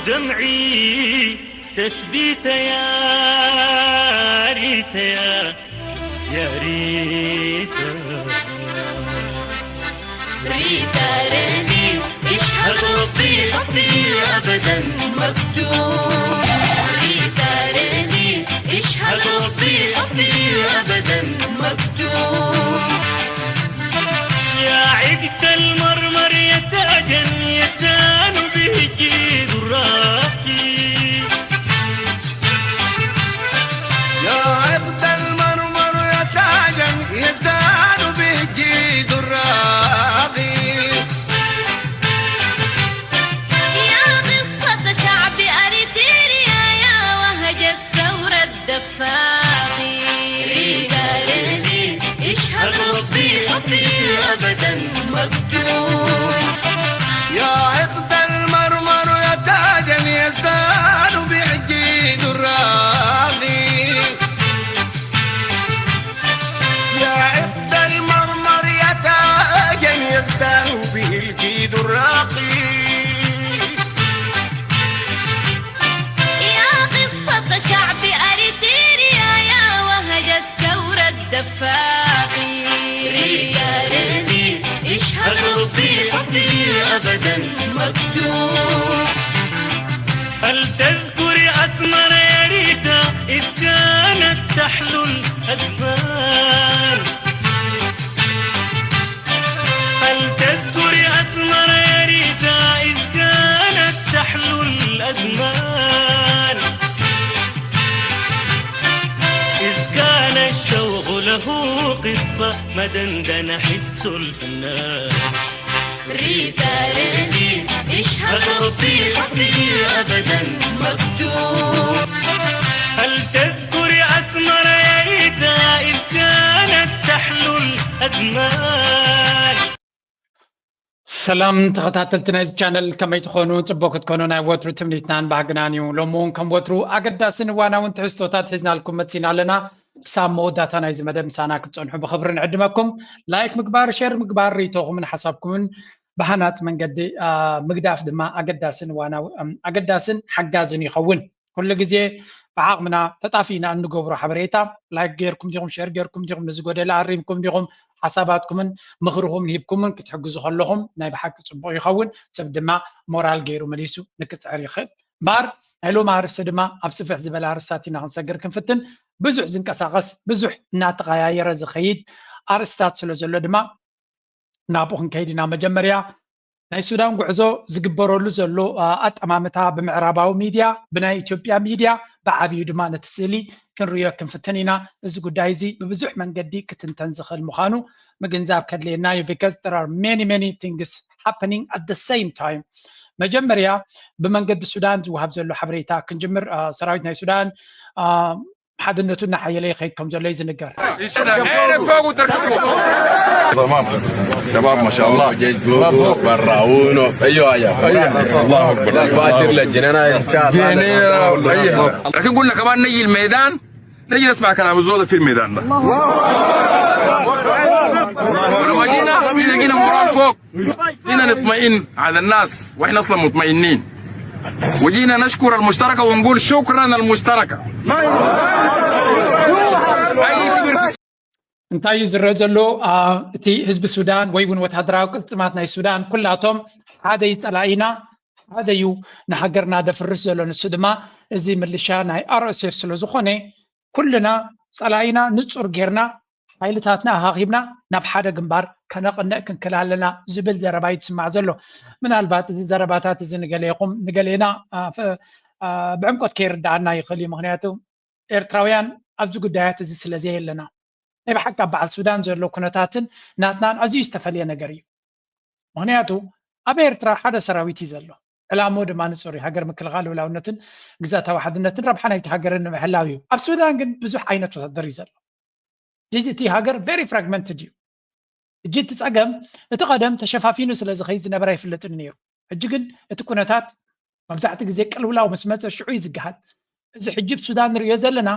دمعي تثبيت يا ريت يا، يا ريت. ريتا ريني، اشهد ربي حبي أبدا مكتوب. ريتا ريني، اشهد ربي حبي أبدا مكتوب. يا عقد المرمر يا تاجا يزدان به الجيد الراقي. يا عقد المرمر يا تاجا يزدان به الجيد الراقي. يا قصة شعب أريتريا، يا وهج الثورة الدفاقي. ريتا ريني، اشهد ربي حبي أبدا مكتوب. يا عقد المرمر يا تاجا يزدان به الجيد الراقي. يا عقد المرمر يا تاجا يزدان به الجيد الراقي. يا قصة شعب أريتريا، يا وهج الثورة الدفاقي. ريتا ريني، اشهد ربي حبي أبدا مكتوب. هل تذكر أسمر يا ريتا إذ كانت تحلو الأزمان؟ هل تذكر أسمر يا ريتا إذ كانت تحلو الأزمان؟ إذ كان الشوق له قصة ما دندن حس الفنان. ريتا ريني، اشهد ربي حبي أبدا مكتوب. هل تذكر أسمر يا ريتا إذ كانت تحلو الأزمان؟ ሰላም ተኸታተልቲ ናይዚ ቻነል፣ ከመይ ትኾኑ? ጽቡቕ ክትኮኑ ናይ ወትሩ ትምኒትናን ባህግናን እዩ። ሎሚ እውን ከም ወትሩ ኣገዳስን እዋናውን ትሕዝቶታት ሒዝናልኩም መጺና ኣለና። ክሳብ መወዳእታ ናይዚ መደብ ምሳና ክትጸንሑ ብኽብሪ ንዕድመኩም። ላይክ ምግባር፣ ሼር ምግባር፣ ርእይቶኹምን ሓሳብኩምን ብሃናጽ መንገዲ፣ አ፣ ምግዳፍ ድማ ኣገዳስን እዋናዊ፣ እም፣ ኣገዳስን ሓጋዝን ይኸውን። ኩሉ ግዜ ብዓቕምና ተጣፊእና እንገብሮ ሓበሬታ ላይክ ጌርኩም ዲኹም፣ ሼር ጌርኩም ዲኹም፣ ንዝጎደለ ኣሪምኩም ዲኹም፣ ሓሳባትኩምን ምኽርኹምን ሂብኩምን ክትሕግዙ ከለኹም ናይ ብሓቂ ጽቡቕ ይኸውን። ሰብ ድማ ሞራል ገይሩ መሊሱ ንክጽዕር ይኽእል። እምበኣር ናይ ሎሚ ኣርእስቲ ድማ ኣብ ስፍሕ ዝበለ ኣርእስታት ኢና ክንሰግር ክንፍትን። ብዙሕ ዝንቀሳቐስ፣ ብዙሕ እናተቐያየረ ዝኸይድ ኣርእስታት ስለ ዘሎ ድማ ናብኡ ክንከይድ ኢና። መጀመርያ ናይ ሱዳን ጉዕዞ ዝግበረሉ ዘሎ፣ አ፣ ኣጠማምታ ብምዕራባዊ ሚድያ፣ ብናይ ኢትዮጵያ ሚድያ፣ ብዓብዩ ድማ ነቲ ስእሊ ክንርእዮ ክንፍትን ኢና። እዚ ጉዳይ እዚ ብብዙሕ መንገዲ ክትንተን ዝኽእል ምዃኑ ምግንዛብ ከድልየና እዩ። Because there are many, many things happening at the same time. መጀመርያ ብመንገዲ ሱዳን ዝወሃብ ዘሎ ሓበሬታ ክንጅምር። አ፣ ሰራዊት ናይ ሱዳን፣ አ፣ ሓድነቱ እናሓየለ ይኸይድ ከም ዘሎ እዩ ዝንገር። شباب، ما شاء الله. جيش جوجو، براونو. ايوه، ايوه. الله اكبر. الفاتر للجنان، ان شاء الله. لكن قلنا كمان نجي الميدان، نجي نسمع كلام الزول في الميدان ده. ولما جينا، جينا، جينا مورال فوق. جينا نطمئن على الناس، واحنا اصلا مطمئنين. وجينا نشكر المشتركة ونقول شكرا المشتركة. أي شبر في እንታይ እዩ ዝረአ ዘሎ? አ፣ እቲ ህዝቢ ሱዳን ወይ እውን ወታደራዊ ቅልጽማት ናይ ሱዳን ኩላቶም ሓደ እዩ ጸላኢና፣ ሓደ እዩ ንሃገርና ደፍርስ ዘሎ። ንሱ ድማ እዚ ምልሻ ናይ ኣር ኤስ ኤፍ ስለ ዝኾነ ኩልና ጸላኢና ንጹር ጌርና ሓይልታትና ኣኻኺብና ናብ ሓደ ግንባር ከነቕንዕ ክንክእል ኣለና ዝብል ዘረባ እዩ ዝስማዕ ዘሎ። ምናልባት እዚ ዘረባታት እዚ ንገሌኹም፣ ንገሌና፣ አ፣ ፈ-፣ አ፣ ብዕምቆት ከይርድኣና ይኽእል እዩ። ምኽንያቱ ኤርትራውያን ኣብዚ ጉዳያት እዚ ስለ ዘየለና። ናይ ብሓቂ ኣብ በዓል ሱዳን ዘሎ ኩነታትን ናትናን ኣዝዩ ዝተፈልየ ነገር እዩ። ምኽንያቱ ኣብ ኤርትራ ሓደ ሰራዊት እዩ ዘሎ። ዕላምኡ ድማ ንጹር እዩ። ሃገር ምክልኻል ልኡላውነትን ግዛታዊ ሓድነትን ረብሓ ናይቲ ሃገርን ንምሕላው እዩ። ኣብ ሱዳን ግን ብዙሕ ዓይነት ወታደር እዩ ዘሎ። ሕጂ እቲ ሃገር very fragmented እዩ። ሕጂ እቲ ጸገም፣ እቲ ቀደም ተሸፋፊኑ ስለ ዝኸይድ ዝነበረ ኣይፍለጥን እዩ ነይሩ። ሕጂ ግን እቲ ኩነታት መብዛሕትኡ ግዜ ቅልውላው ምስ መጸ ሽዑ እዩ ዝገሃድ። እዚ ሕጂ ኣብ ሱዳን ንርእዮ ዘለና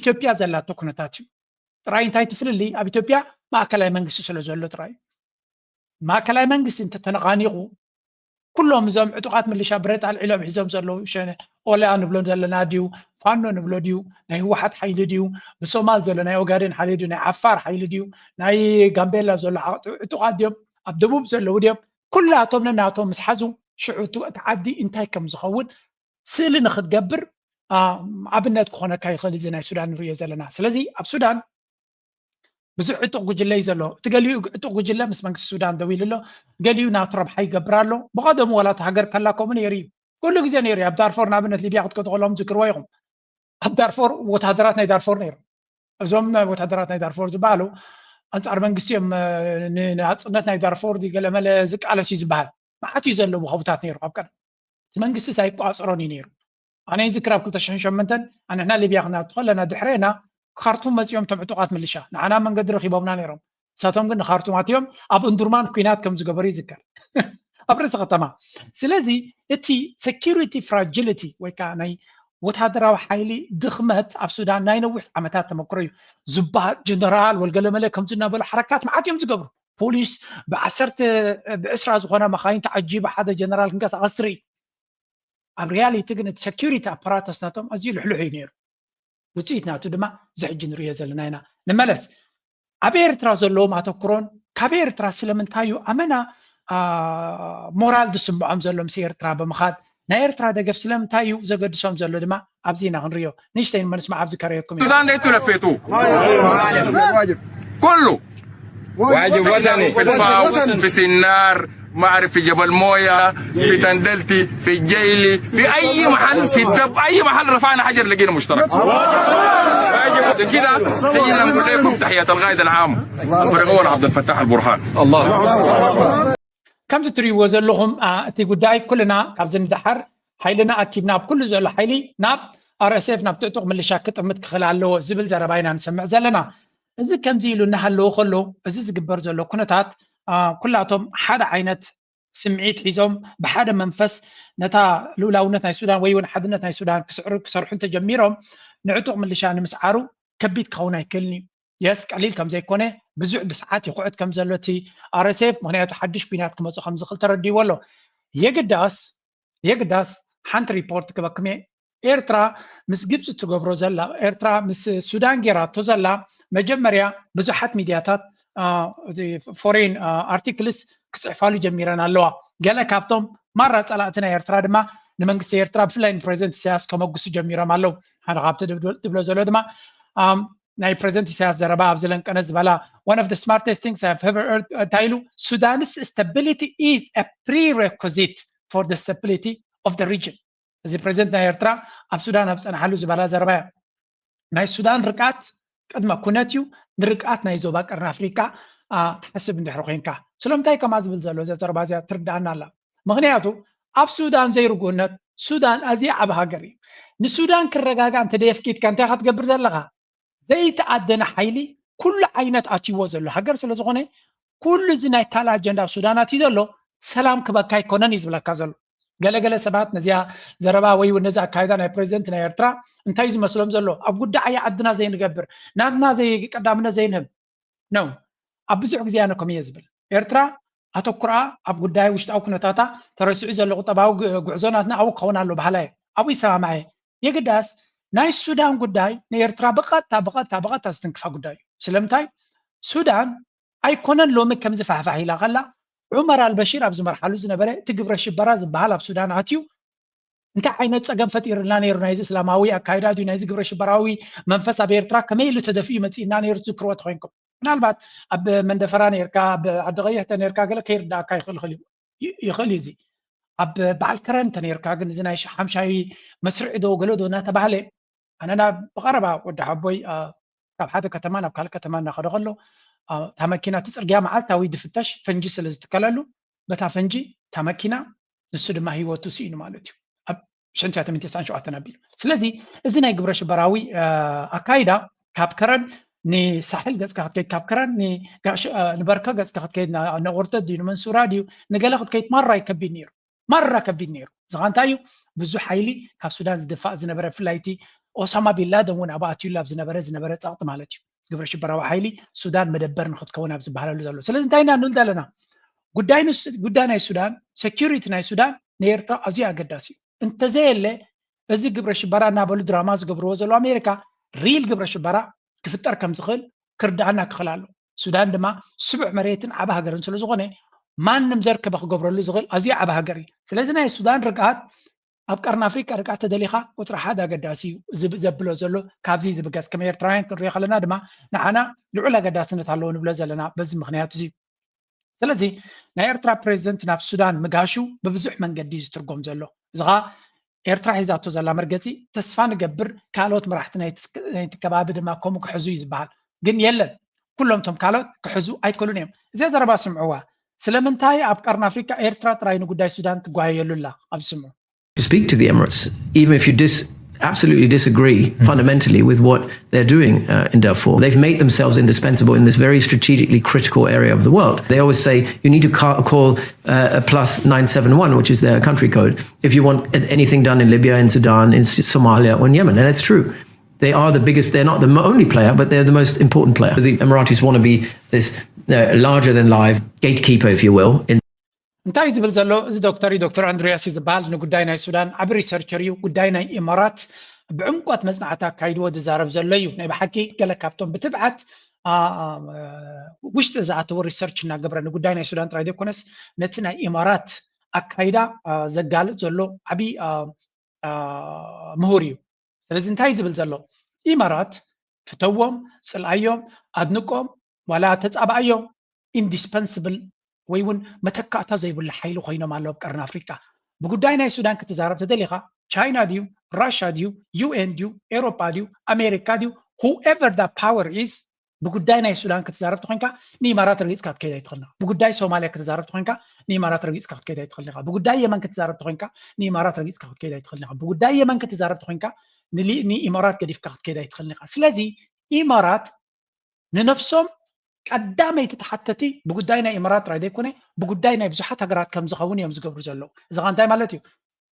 ኢትዮጵያ ዘላቶ ኩነታት እዩ። ጥራይ እንታይ እቲ ፍልልይ? ኣብ ኢትዮጵያ ማእከላይ መንግስቲ ስለ ዘሎ ጥራይ እዩ። ማእከላይ መንግስቲ እንተተነቓኒቑ ኩሎም እዞም ዕጡቓት ምልሻ ብረት ኣልዒሎም ሒዞም ዘለዉ ሸነ ኦላ ንብሎ ዘለና ድዩ፣ ፋኖ ንብሎ ድዩ፣ ናይ ህወሓት ሓይሊ ድዩ፣ ብሶማል ዘሎ ናይ ኦጋዴን ሓይሊ ድዩ፣ ናይ ዓፋር ሓይሊ ድዩ፣ ናይ ጋምቤላ ዘሎ ዕጡቓት ድዮም፣ ኣብ ደቡብ ዘለዉ ድዮም፣ ኩላቶም ነናቶም ምስ ሓዙ ሽዑ እቲ ዓዲ እንታይ ከም ዝኸውን ስእሊ ንክትገብር ኣብነት ክኾነካ ይኽእል እዚ ናይ ሱዳን ንሪኦ ዘለና። ስለዚ ኣብ ሱዳን ብዙሕ ዕጡቕ ጉጅለ እዩ ዘሎ። እቲ ገሊኡ ዕጡቕ ጉጅለ ምስ መንግስቲ ሱዳን ደው ኢሉ ኣሎ፣ ገሊኡ ናቱ ረብሓ ይገብር ኣሎ። ብቐደሙ ዋላ እቲ ሃገር ከላ ከምኡ ነይሩ እዩ። ኩሉ ግዜ ነይሩ እዩ። ኣብ ዳርፎር ንኣብነት ሊብያ ክትከዱ ከለዎም ዝክርዎ ኢኹም። ኣብ ዳርፎር ወታደራት ናይ ዳርፎር ነይሮም። እዞም ናይ ወታደራት ናይ ዳርፎር ዝበሃሉ ኣንጻር መንግስቲ እዮም፣ ንናጽነት ናይ ዳርፎር ገለመለ ዝቃለስ እዩ ዝበሃል። መዓት እዩ ዘለዎ ኸቡታት ነይሩ ኣብ ቀደም። እቲ መንግስቲ ኣይቋጽሮን እዩ ነይሩ። ኣነ ይዝክር ኣብ ክልተ ሽሕን ሸሞንተን ኣንሕና ሊብያ ክናቱ ከለና ድሕሬና ካርቱም መጺኦም እቶም ዕጡቓት ምልሻ ንዓና መንገዲ ረኺቦምና ነይሮም። ንሳቶም ግን ንካርቱም ኣትዮም ኣብ እንዱርማን ኩናት ከም ዝገበሩ ይዝከር። ኣብ ርእሲ ከተማ። ስለዚ እቲ security fragility ወይ ከዓ ናይ ወታደራዊ ሓይሊ ድኽመት ኣብ ሱዳን ናይ ነዊሕ ዓመታት ተመክሮ እዩ። ዙባ ጀነራል ወልገለመለ ከምዚ እናበሉ ሓረካት መዓት እዮም ዝገብሩ። ፖሊስ ብዓሰርተ ብዕስራ ዝኾና መኻይን ተዓጂቡ ሓደ ጀነራል ክንቀሳቐስ ትርኢ። ኣብ ሪያሊቲ ግን እቲ security apparatus ናቶም ኣዝዩ ልሕሉሕ እዩ ነይሩ። ውፅኢት ናቱ ድማ እዚ ሕጂ ንሪኦ ዘለና ኢና። ንመለስ ኣብ ኤርትራ ዘለዎም ኣተኩሮን ካብ ኤርትራ ስለምንታይ እዩ ኣመና ሞራል ዝስምዖም ዘሎ ምስ ኤርትራ ብምኻድ ናይ ኤርትራ ደገፍ ስለምንታይ እዩ ዘገድሶም ዘሎ ድማ ኣብዚ ኢና ክንሪኦ። ንእሽተይ ንመልስ መዓብ ዝከረየኩም እዩ። ሱዳን ለይቱ ለፌቱ ኩሉ واجب وطني في الفاو في سنار ما اعرف في جبل مويا في تندلتي في الجيلي في اي محل في الدب اي محل رفعنا حجر لقينا مشترك عشان كده تجينا نقول لكم تحية القائد العام الفريق الاول عبد الفتاح البرهان الله ከምዚ ትሪእዎ ዘለኹም እቲ ጉዳይ ኩልና ካብዚ ንደሓር ሓይልና ኣኪብና ኣብ ኩሉ ዘሎ ሓይሊ ናብ RSF ናብ ትዕጡቕ ምልሻ ክጥምት ክኽእል ኣለዎ ዝብል ዘረባ ኢና ንሰምዕ ዘለና። እዚ ከምዚ ኢሉ እናሃለወ ከሎ እዚ ዝግበር ዘሎ ኩነታት ኩላቶም ሓደ ዓይነት ስምዒት ሒዞም ብሓደ መንፈስ ነታ ልኡላውነት ናይ ሱዳን ወይ እውን ሓድነት ናይ ሱዳን ክስዕሩ ክሰርሑ እንተጀሚሮም ንዕጡቕ ምልሻ ንምስዓሩ ከቢድ ክኸውን ኣይክእልን እዩ። የስ ቀሊል ከም ዘይኮነ ብዙሕ ድፍዓት ይኹዕት ከም ዘሎ እቲ RSF ምክንያቱ ሓድሽ ኲናት ክመፁ ከም ዝኽእል ተረዲዎ ኣሎ። የግዳስ የግዳስ ሓንቲ ሪፖርት ክበክሜ ኤርትራ ምስ ግብፂ ትገብሮ ዘላ ኤርትራ ምስ ሱዳን ጌራቶ ዘላ መጀመርያ ብዙሓት ሚድያታት foreign articles ክፅሕፋሉ ጀሚረን ኣለዋ። ገለ ካብቶም ማራ ፀላእቲ ናይ ኤርትራ ድማ ንመንግስቲ ኤርትራ ብፍላይ ንፕሬዚደንት ኢሳያስ ከመጉሱ ጀሚሮም ኣለዉ። ሓደ ካብቲ ድብሎ ዘሎ ድማ ናይ ፕሬዚደንት ኢሳያስ ዘረባ ኣብዚ ለንቀነ ዝበላ one of the smartest things I've ever heard እንታይ ኢሉ Sudan's stability is a prerequisite for the stability of the region። እዚ ፕሬዚደንት ናይ ኤርትራ ኣብ ሱዳን ኣብ ዝፀንሓሉ ዝበላ ዘረባ እያ። ናይ ሱዳን ርግኣት ቅድመ ኩነት እዩ ንርግኣት ናይ ዞባ ቀርኒ ኣፍሪካ ትሓስብ እንድሕሪ ኮይንካ። ስለምንታይ ከምኣ ዝብል ዘሎ እዛ ዘረባ እዚኣ ትርድኣና ኣላ። ምክንያቱ ኣብ ሱዳን ዘይርጉእነት ሱዳን ኣዝያ ዓብ ሃገር እዩ። ንሱዳን ክረጋጋእ እንተ ደየፍቂድካ እንታይ ኢካ ትገብር ዘለካ? ዘይተኣደነ ሓይሊ ኩሉ ዓይነት ኣትይዎ ዘሎ ሃገር ስለዝኾነ ኩሉ እዚ ናይ ካልእ ኣጀንዳ ኣብ ሱዳን ኣትዩ ዘሎ ሰላም ክበካ ኣይኮነን እዩ ዝብለካ ዘሎ። ገለገለ ሰባት ነዚኣ ዘረባ ወይ እውን ነዚ ኣካይዳ ናይ ፕሬዚደንት ናይ ኤርትራ እንታይ እዩ ዝመስሎም ዘሎ? ኣብ ጉዳይ ዓያ ዓድና ዘይንገብር ናትና ዘይቀዳምነት ዘይንህብ ነው። ኣብ ብዙሕ ግዜ ኣነ ከምኡ እየ ዝብል። ኤርትራ ኣተኩርኣ ኣብ ጉዳይ ውሽጣዊ ኩነታታ ተረሲዑ ዘሎ ቁጠባዊ ጉዕዞ ናትና ኣብኡ ክኸውን ኣሎ በሃላይ እየ። ኣብኡ ይሰማማዕ እየ። የግዳስ ናይ ሱዳን ጉዳይ ንኤርትራ ብቐጥታ ብቐጥታ ብቐጥታ ዝትንክፋ ጉዳይ እዩ። ስለምንታይ ሱዳን ኣይኮነን ሎሚ ከምዚ ፋሕፋሕ ኢላ ከላ ዑመር ኣልበሺር ኣብ ዝመርሓሉ ዝነበረ እቲ ግብረ ሽበራ ዝበሃል ኣብ ሱዳን ኣትዩ እንታይ ዓይነት ፀገም ፈጢርልና ነይሩ ናይዚ እስላማዊ ኣካይዳ ድዩ ናይዚ ግብረ ሽበራዊ መንፈስ ኣብ ኤርትራ ከመይ ኢሉ ተደፊኡ መፂእና ነይሩ ትዝክርዎ ተኮይንኩም ምናልባት ኣብ መንደፈራ ነርካ ኣብ ዓዲ ቀይሕ ተነርካ ገለ ከይርዳእካ ይኽእል ይኽእል እዩ እዚ ኣብ በዓል ከረን ተነርካ ግን እዚ ናይ ሓምሻይ መስርዕ ዶ ገለ ዶ እናተባህለ ኣነና ብቐረባ ወዲ ሓቦይ ካብ ሓደ ከተማ ናብ ካልእ ከተማ እናኸደ ከሎ እታ መኪና እቲ ፅርግያ መዓልታዊ ዝፍተሽ ፈንጂ ስለ ዝትከለሉ በታ ፈንጂ እታ መኪና ንሱ ድማ ህይወቱ ስኢኑ ማለት እዩ ኣብ ሽሕን ትሽዓተ ሚእትን ተስዓን ሸውዓተን ኣቢሉ ስለዚ እዚ ናይ ግብረ ሽበራዊ ኣካይዳ ካብ ከረን ንሳሕል ገፅካ ክትከይድ ካብ ከረን ንበርከ ገፅካ ክትከይድ ነቆርተ ድዩ ንመንሱራ ድዩ ንገለ ክትከይድ ማራ ከቢድ ነይሩ ማራ ከቢድ ነይሩ እዚ ኸ እንታይ እዩ ብዙሕ ሓይሊ ካብ ሱዳን ዝድፋእ ዝነበረ ብፍላይ እቲ ኦሳማ ቢንላደን እውን ኣብ ኣትዩላ ኣብ ዝነበረ ዝነበረ ፀቕጢ ማለት እዩ ግብረ ሽበራዊ ሓይሊ ሱዳን መደበር ንክትከውን ኣብ ዝበሃለሉ ዘሎ ስለዚ እንታይ ኢና ንብል ዘለና ጉዳይ ንሱ- ጉዳይ ናይ ሱዳን፣ ሴኪሪቲ ናይ ሱዳን ንኤርትራ ኣዝዩ ኣገዳሲ እዩ። እንተዘየለ እዚ ግብረ ሽበራ እናበሉ ድራማ ዝገብርዎ ዘለዉ ኣሜሪካ፣ ሪል ግብረ ሽበራ ክፍጠር ከም ዝኽእል ክርድኣና ክኽእል ኣሎ። ሱዳን ድማ ስቡዕ መሬትን ዓቢ ሃገርን ስለ ዝኾነ፣ ማንም ዘርከበ ክገብረሉ ዝኽእል ኣዝዩ ዓቢ ሃገር እዩ። ስለዚ ናይ ሱዳን ርግኣት ኣብ ቀርኒ ኣፍሪቃ ርግኣት ተደሊኻ ቁፅሪ ሓደ ኣገዳሲ እዩ። እዚ ዘብሎ ዘሎ ካብዚ ዝብገስ ከም ኤርትራውያን ክንሪኦ ከለና ድማ ንዓና ልዑል ኣገዳስነት ኣለዎ ንብሎ ዘለና በዚ ምኽንያት እዚ እዩ። ስለዚ ናይ ኤርትራ ፕሬዚደንት ናብ ሱዳን ምጋሹ ብብዙሕ መንገዲ እዩ ዝትርጎም ዘሎ። እዚ ኸዓ ኤርትራ ሒዛቶ ዘላ መርገፂ ተስፋ ንገብር ካልኦት መራሕቲ ናይቲ ናይቲ ከባቢ ድማ ከምኡ ክሕዙ እዩ ዝበሃል። ግን የለን፣ ኩሎም እቶም ካልኦት ክሕዙ ኣይክእሉን እዮም። እዚኣ ዘረባ ስምዕዋ። ስለምንታይ ኣብ ቀርኒ ኣፍሪካ ኤርትራ ጥራይ ንጉዳይ ሱዳን ትጓየየሉ ኣላ? ኣብ ስምዑ። To speak to the Emirates, even if you dis- absolutely disagree fundamentally with what they're doing uh, in Darfur. They've made themselves indispensable in this very strategically critical area of the world. They always say you need to ca- call uh, a plus nine seven one, which is their country code, if you want anything done in Libya, in Sudan, in S- Somalia, or in Yemen. And it's true. They are the biggest, they're not the mo- only player, but they're the most important player. The Emiratis want to be this uh, larger than life gatekeeper, if you will, in እንታይ ዝብል ዘሎ እዚ ዶክተር እዩ፣ ዶክተር ኣንድሪያስ እዩ ዝበሃል። ንጉዳይ ናይ ሱዳን ዓቢ ሪሰርቸር እዩ። ጉዳይ ናይ ኢማራት ብዕምቆት መጽናዕቲ ኣካይድዎ ዝዛረብ ዘሎ እዩ። ናይ ብሓቂ ገለ ካብቶም ብትብዓት ኣ- ኣ- ውሽጢ ዝኣተወ ሪሰርች እናገበረ ንጉዳይ ናይ ሱዳን ጥራይ ዘይኮነስ ነቲ ናይ ኢማራት ኣካይዳ ኣ፣ ዘጋልጽ ዘሎ ዓቢ ኣ፣ ኣ፣ ምሁር እዩ። ስለዚ እንታይ እዩ ዝብል ዘሎ? ኢማራት ፍተዎም፣ ጽልኣዮም፣ ኣድንቆም፣ ዋላ ተጻብኣዮም፣ ኢንዲስፐንስብል ወይ እውን መተካእታ ዘይብሉ ሓይሊ ኮይኖም ኣለዉ ኣብ ቀርኒ ኣፍሪቃ። ብጉዳይ ናይ ሱዳን ክትዛረብ ተደሊኻ ቻይና ድዩ፣ ራሻ ድዩ፣ ዩ ኤን ድዩ፣ ኤሮፓ ድዩ፣ ኣሜሪካ ድዩ፣ whoever the power is፣ ብጉዳይ ናይ ሱዳን ክትዛረብ ተኮይንካ ንኢማራት ረጊጽካ ክትከይድ ኣይትኽእልን ኢኻ። ብጉዳይ ሶማልያ ክትዛረብ ተኮይንካ ንኢማራት ረጊጽካ ክትከይድ ኣይትኽእልን ኢኻ። ብጉዳይ የመን ክትዛረብ ተኮይንካ ንኢማራት ረጊጽካ ክትከይድ ኣይትኽእልን ኢኻ። ብጉዳይ የመን ክትዛረብ ተኮይንካ ንሊ- ንኢማራት ገዲፍካ ክትከይድ ኣይትኽእልን ኢኻ። ስለዚ ኢማራት ንነብሶም ቀዳመይቲ ተሓተቲ ብጉዳይ ናይ ኢማራት ጥራይ ዘይኮነ ብጉዳይ ናይ ብዙሓት ሃገራት ከም ዝኸውን እዮም ዝገብሩ ዘለዉ። እዚ ኸ እንታይ ማለት እዩ?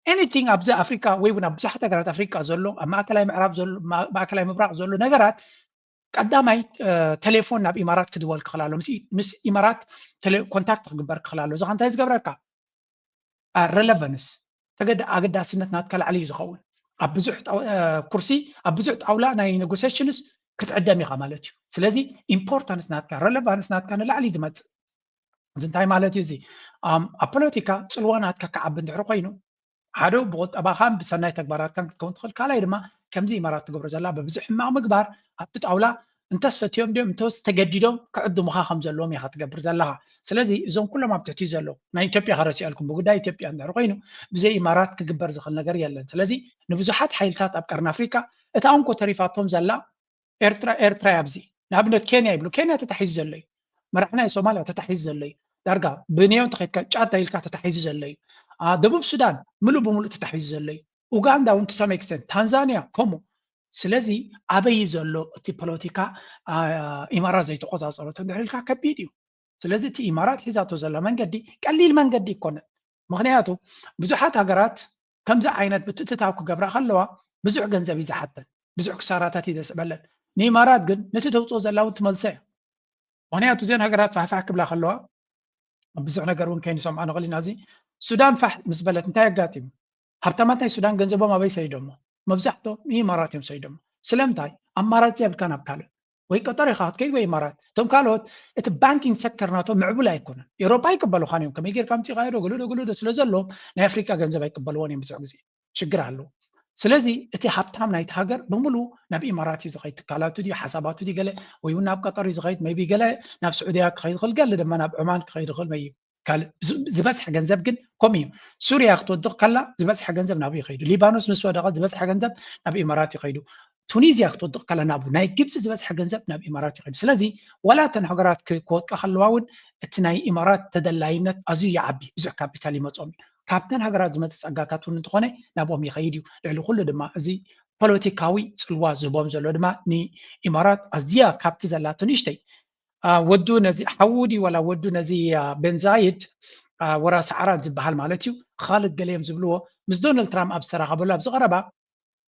ኤኒቲንግ ኣብዚ ኣፍሪካ ወይ እውን ኣብ ብዙሓት ሃገራት ኣፍሪካ ዘሎ ኣብ ማእከላይ ምዕራብ ዘሎ ማ- ማእከላይ ምብራቕ ዘሎ ነገራት ቀዳማይ እ፣ ቴሌፎን ናብ ኢማራት ክድወል ክኽእል ኣሎ። ምስ ኢ- ምስ ኢማራት ቴሌ- ኮንታክት ክግበር ክኽእል ኣሎ። እዚ ኸ እንታይ ዝገብረካ? ረለቨንስ ተገደ ኣገዳስነት ናትካ ላዕሊ እዩ ዝኸውን። ኣብ ብዙሕ ጣው- እ፣ ኩርሲ ኣብ ብዙሕ ጣውላ ናይ ኔጎሲሽንስ ክትዕደም ኢኻ ማለት እዩ። ስለዚ ኢምፖርታንስ ናትካ ረለቫንስ ናትካ ንላዕሊ እዩ ዝመፅእ። እዚ እንታይ ማለት እዩ? እዚ ኣም፣ ኣብ ፖለቲካ ፅልዋ ናትካ ክዓቢ እንድሕር ኮይኑ ሓደ ብቁጠባኻን ብሰናይ ተግባራትካን ክትከውን ትኽእል። ካልኣይ ድማ ከምዚ ኢማራት ትገብሮ ዘላ ብብዙሕ ሕማቕ ምግባር ኣብቲ ጣውላ እንተስ ፈትዮም ድዮም እንተስ ተገዲዶም ክዕድሙኻ ከም ዘለዎም ኢኻ ትገብር ዘለኻ። ስለዚ እዞም ኩሎም ኣብ ትሕቲ ዘለዉ ናይ ኢትዮጵያ ከረሲኣልኩም ብጉዳይ ኢትዮጵያ እንድሕር ኮይኑ ብዘይ ኢማራት ክግበር ዝኽእል ነገር የለን። ስለዚ ንብዙሓት ሓይልታት ኣብ ቀርኒ ኣፍሪካ እታ እንኮ ተሪፋቶም ዘላ ኤርትራ ኤርትራ ኣብዚ ንኣብነት ኬንያ ይብሉ። ኬንያ ተታሒዙ ዘሎ እዩ። መራሕ ናይ ሶማልያ ተታሒዙ ዘሎ እዩ። ዳርጋ ብንዮ እንተኸድካ ጫድ ኢልካ ተታሒዙ ዘሎ እዩ። ኣ፣ ደቡብ ሱዳን ምሉእ ብምሉእ ተታሒዙ ዘሎ እዩ። ኡጋንዳ እውን to some extent፣ ታንዛንያ ከምኡ። ስለዚ ኣበይ ዘሎ እቲ ፖለቲካ ኣ፣ ኢማራት ዘይተቆጻጸሮ እንድሕር ኢልካ ከቢድ እዩ። ስለዚ እቲ ኢማራት ሒዛቶ ዘላ መንገዲ ቀሊል መንገዲ ኣይኮነን። ምክንያቱ ብዙሓት ሃገራት ከምዚ ዓይነት ምትእትታው ክገብራ ከለዋ ብዙሕ ገንዘብ እዩ ዝሓተን፣ ብዙሕ ክሳራታት እዩ ዘስዕበለን። ንኢማራት ግን ነቲ ተውፅኦ ዘላ እውን ትመልሶ እያ። ምክንያቱ እዘን ሃገራት ፋሕፋሕ ክብላ ከለዋ ኣብ ብዙሕ ነገር እውን ከይንሰምዖ ንኽእል ኢና። እዚ ሱዳን ፋሕ ምስ በለት እንታይ ኣጋጢሙ? ሃብታማት ናይ ሱዳን ገንዘቦም ኣበይ ሰይዶሞ? መብዛሕቶም ንኢማራት እዮም ሰይዶሞ። ስለምንታይ? ኣማራፂ የብልካን ኣብ ካልእ። ወይ ቀጠር ኢኻ ክትከይድ ወይ ኢማራት። እቶም ካልኦት እቲ ባንኪንግ ሴክተር ናቶም ምዕቡል ኣይኮነን። ኤውሮጳ ኣይቅበሉኻን እዮም። ከመይ ጌርካ ኣምፂኻዮ ዶ ገሉ ዶ ገሉ ዶ ስለ ዘለዎም ናይ ኣፍሪቃ ገንዘብ ኣይቅበልዎን እዮም ብዙሕ ግዜ። ሽግር ኣለዎ። ስለዚ እቲ ሃብታም ናይቲ ሃገር ብምሉ ናብ ኢማራት እዩ ዝኸይድ። ትካላቱ ድዩ ሓሳባቱ ድዩ ገለ ወይ እውን ናብ ቀጠር እዩ ዝኸይድ። ሜይቢ ገለ ናብ ስዑድያ ክኸይድ ይኽእል፣ ገለ ድማ ናብ ዑማን ክኸይድ ይኽእል። መይ ካልእ ዝ- ዝበዝሐ ገንዘብ ግን ከምኡ እዩ። ሱርያ ክትወድቕ ከላ ዝበዝሐ ገንዘብ ናብኡ ይኸይዱ። ሊባኖስ ምስ ወደቐት ዝበዝሐ ገንዘብ ናብ ኢማራት ይኸይዱ። ቱኒዝያ ክትወድቕ ከላ ናብኡ፣ ናይ ግብፂ ዝበዝሐ ገንዘብ ናብ ኢማራት ይኸይዱ። ስለዚ ዋላ እተን ሃገራት ክ- ክወድቃ ከለዋ እውን እቲ ናይ ኢማራት ተደላይነት ኣዝዩ ይዓቢ፣ ብዙሕ ካፒታል ይመፆም እዩ። ካብተን ሃገራት ዝመፅእ ፀጋታት እውን እንተኾነ ናብኦም ይኸይድ እዩ። ልዕሊ ኩሉ ድማ እዚ ፖለቲካዊ ፅልዋ ዝህቦም ዘሎ ድማ ንኢማራት ኣዝያ ካብቲ ዘላቶ ንእሽተይ ኣ፣ ወዱ ነዚ ሓዉ ድዩ ዋላ ወዱ ነዚ ኣ፣ ቤንዛይድ ኣ፣ ወራሲ ዓራት ዝበሃል ማለት እዩ። ካልድ ገለ እዮም ዝብልዎ። ምስ ዶናልድ ትራምፕ ኣብ ዝተራኸበሉ ኣብዚ ቀረባ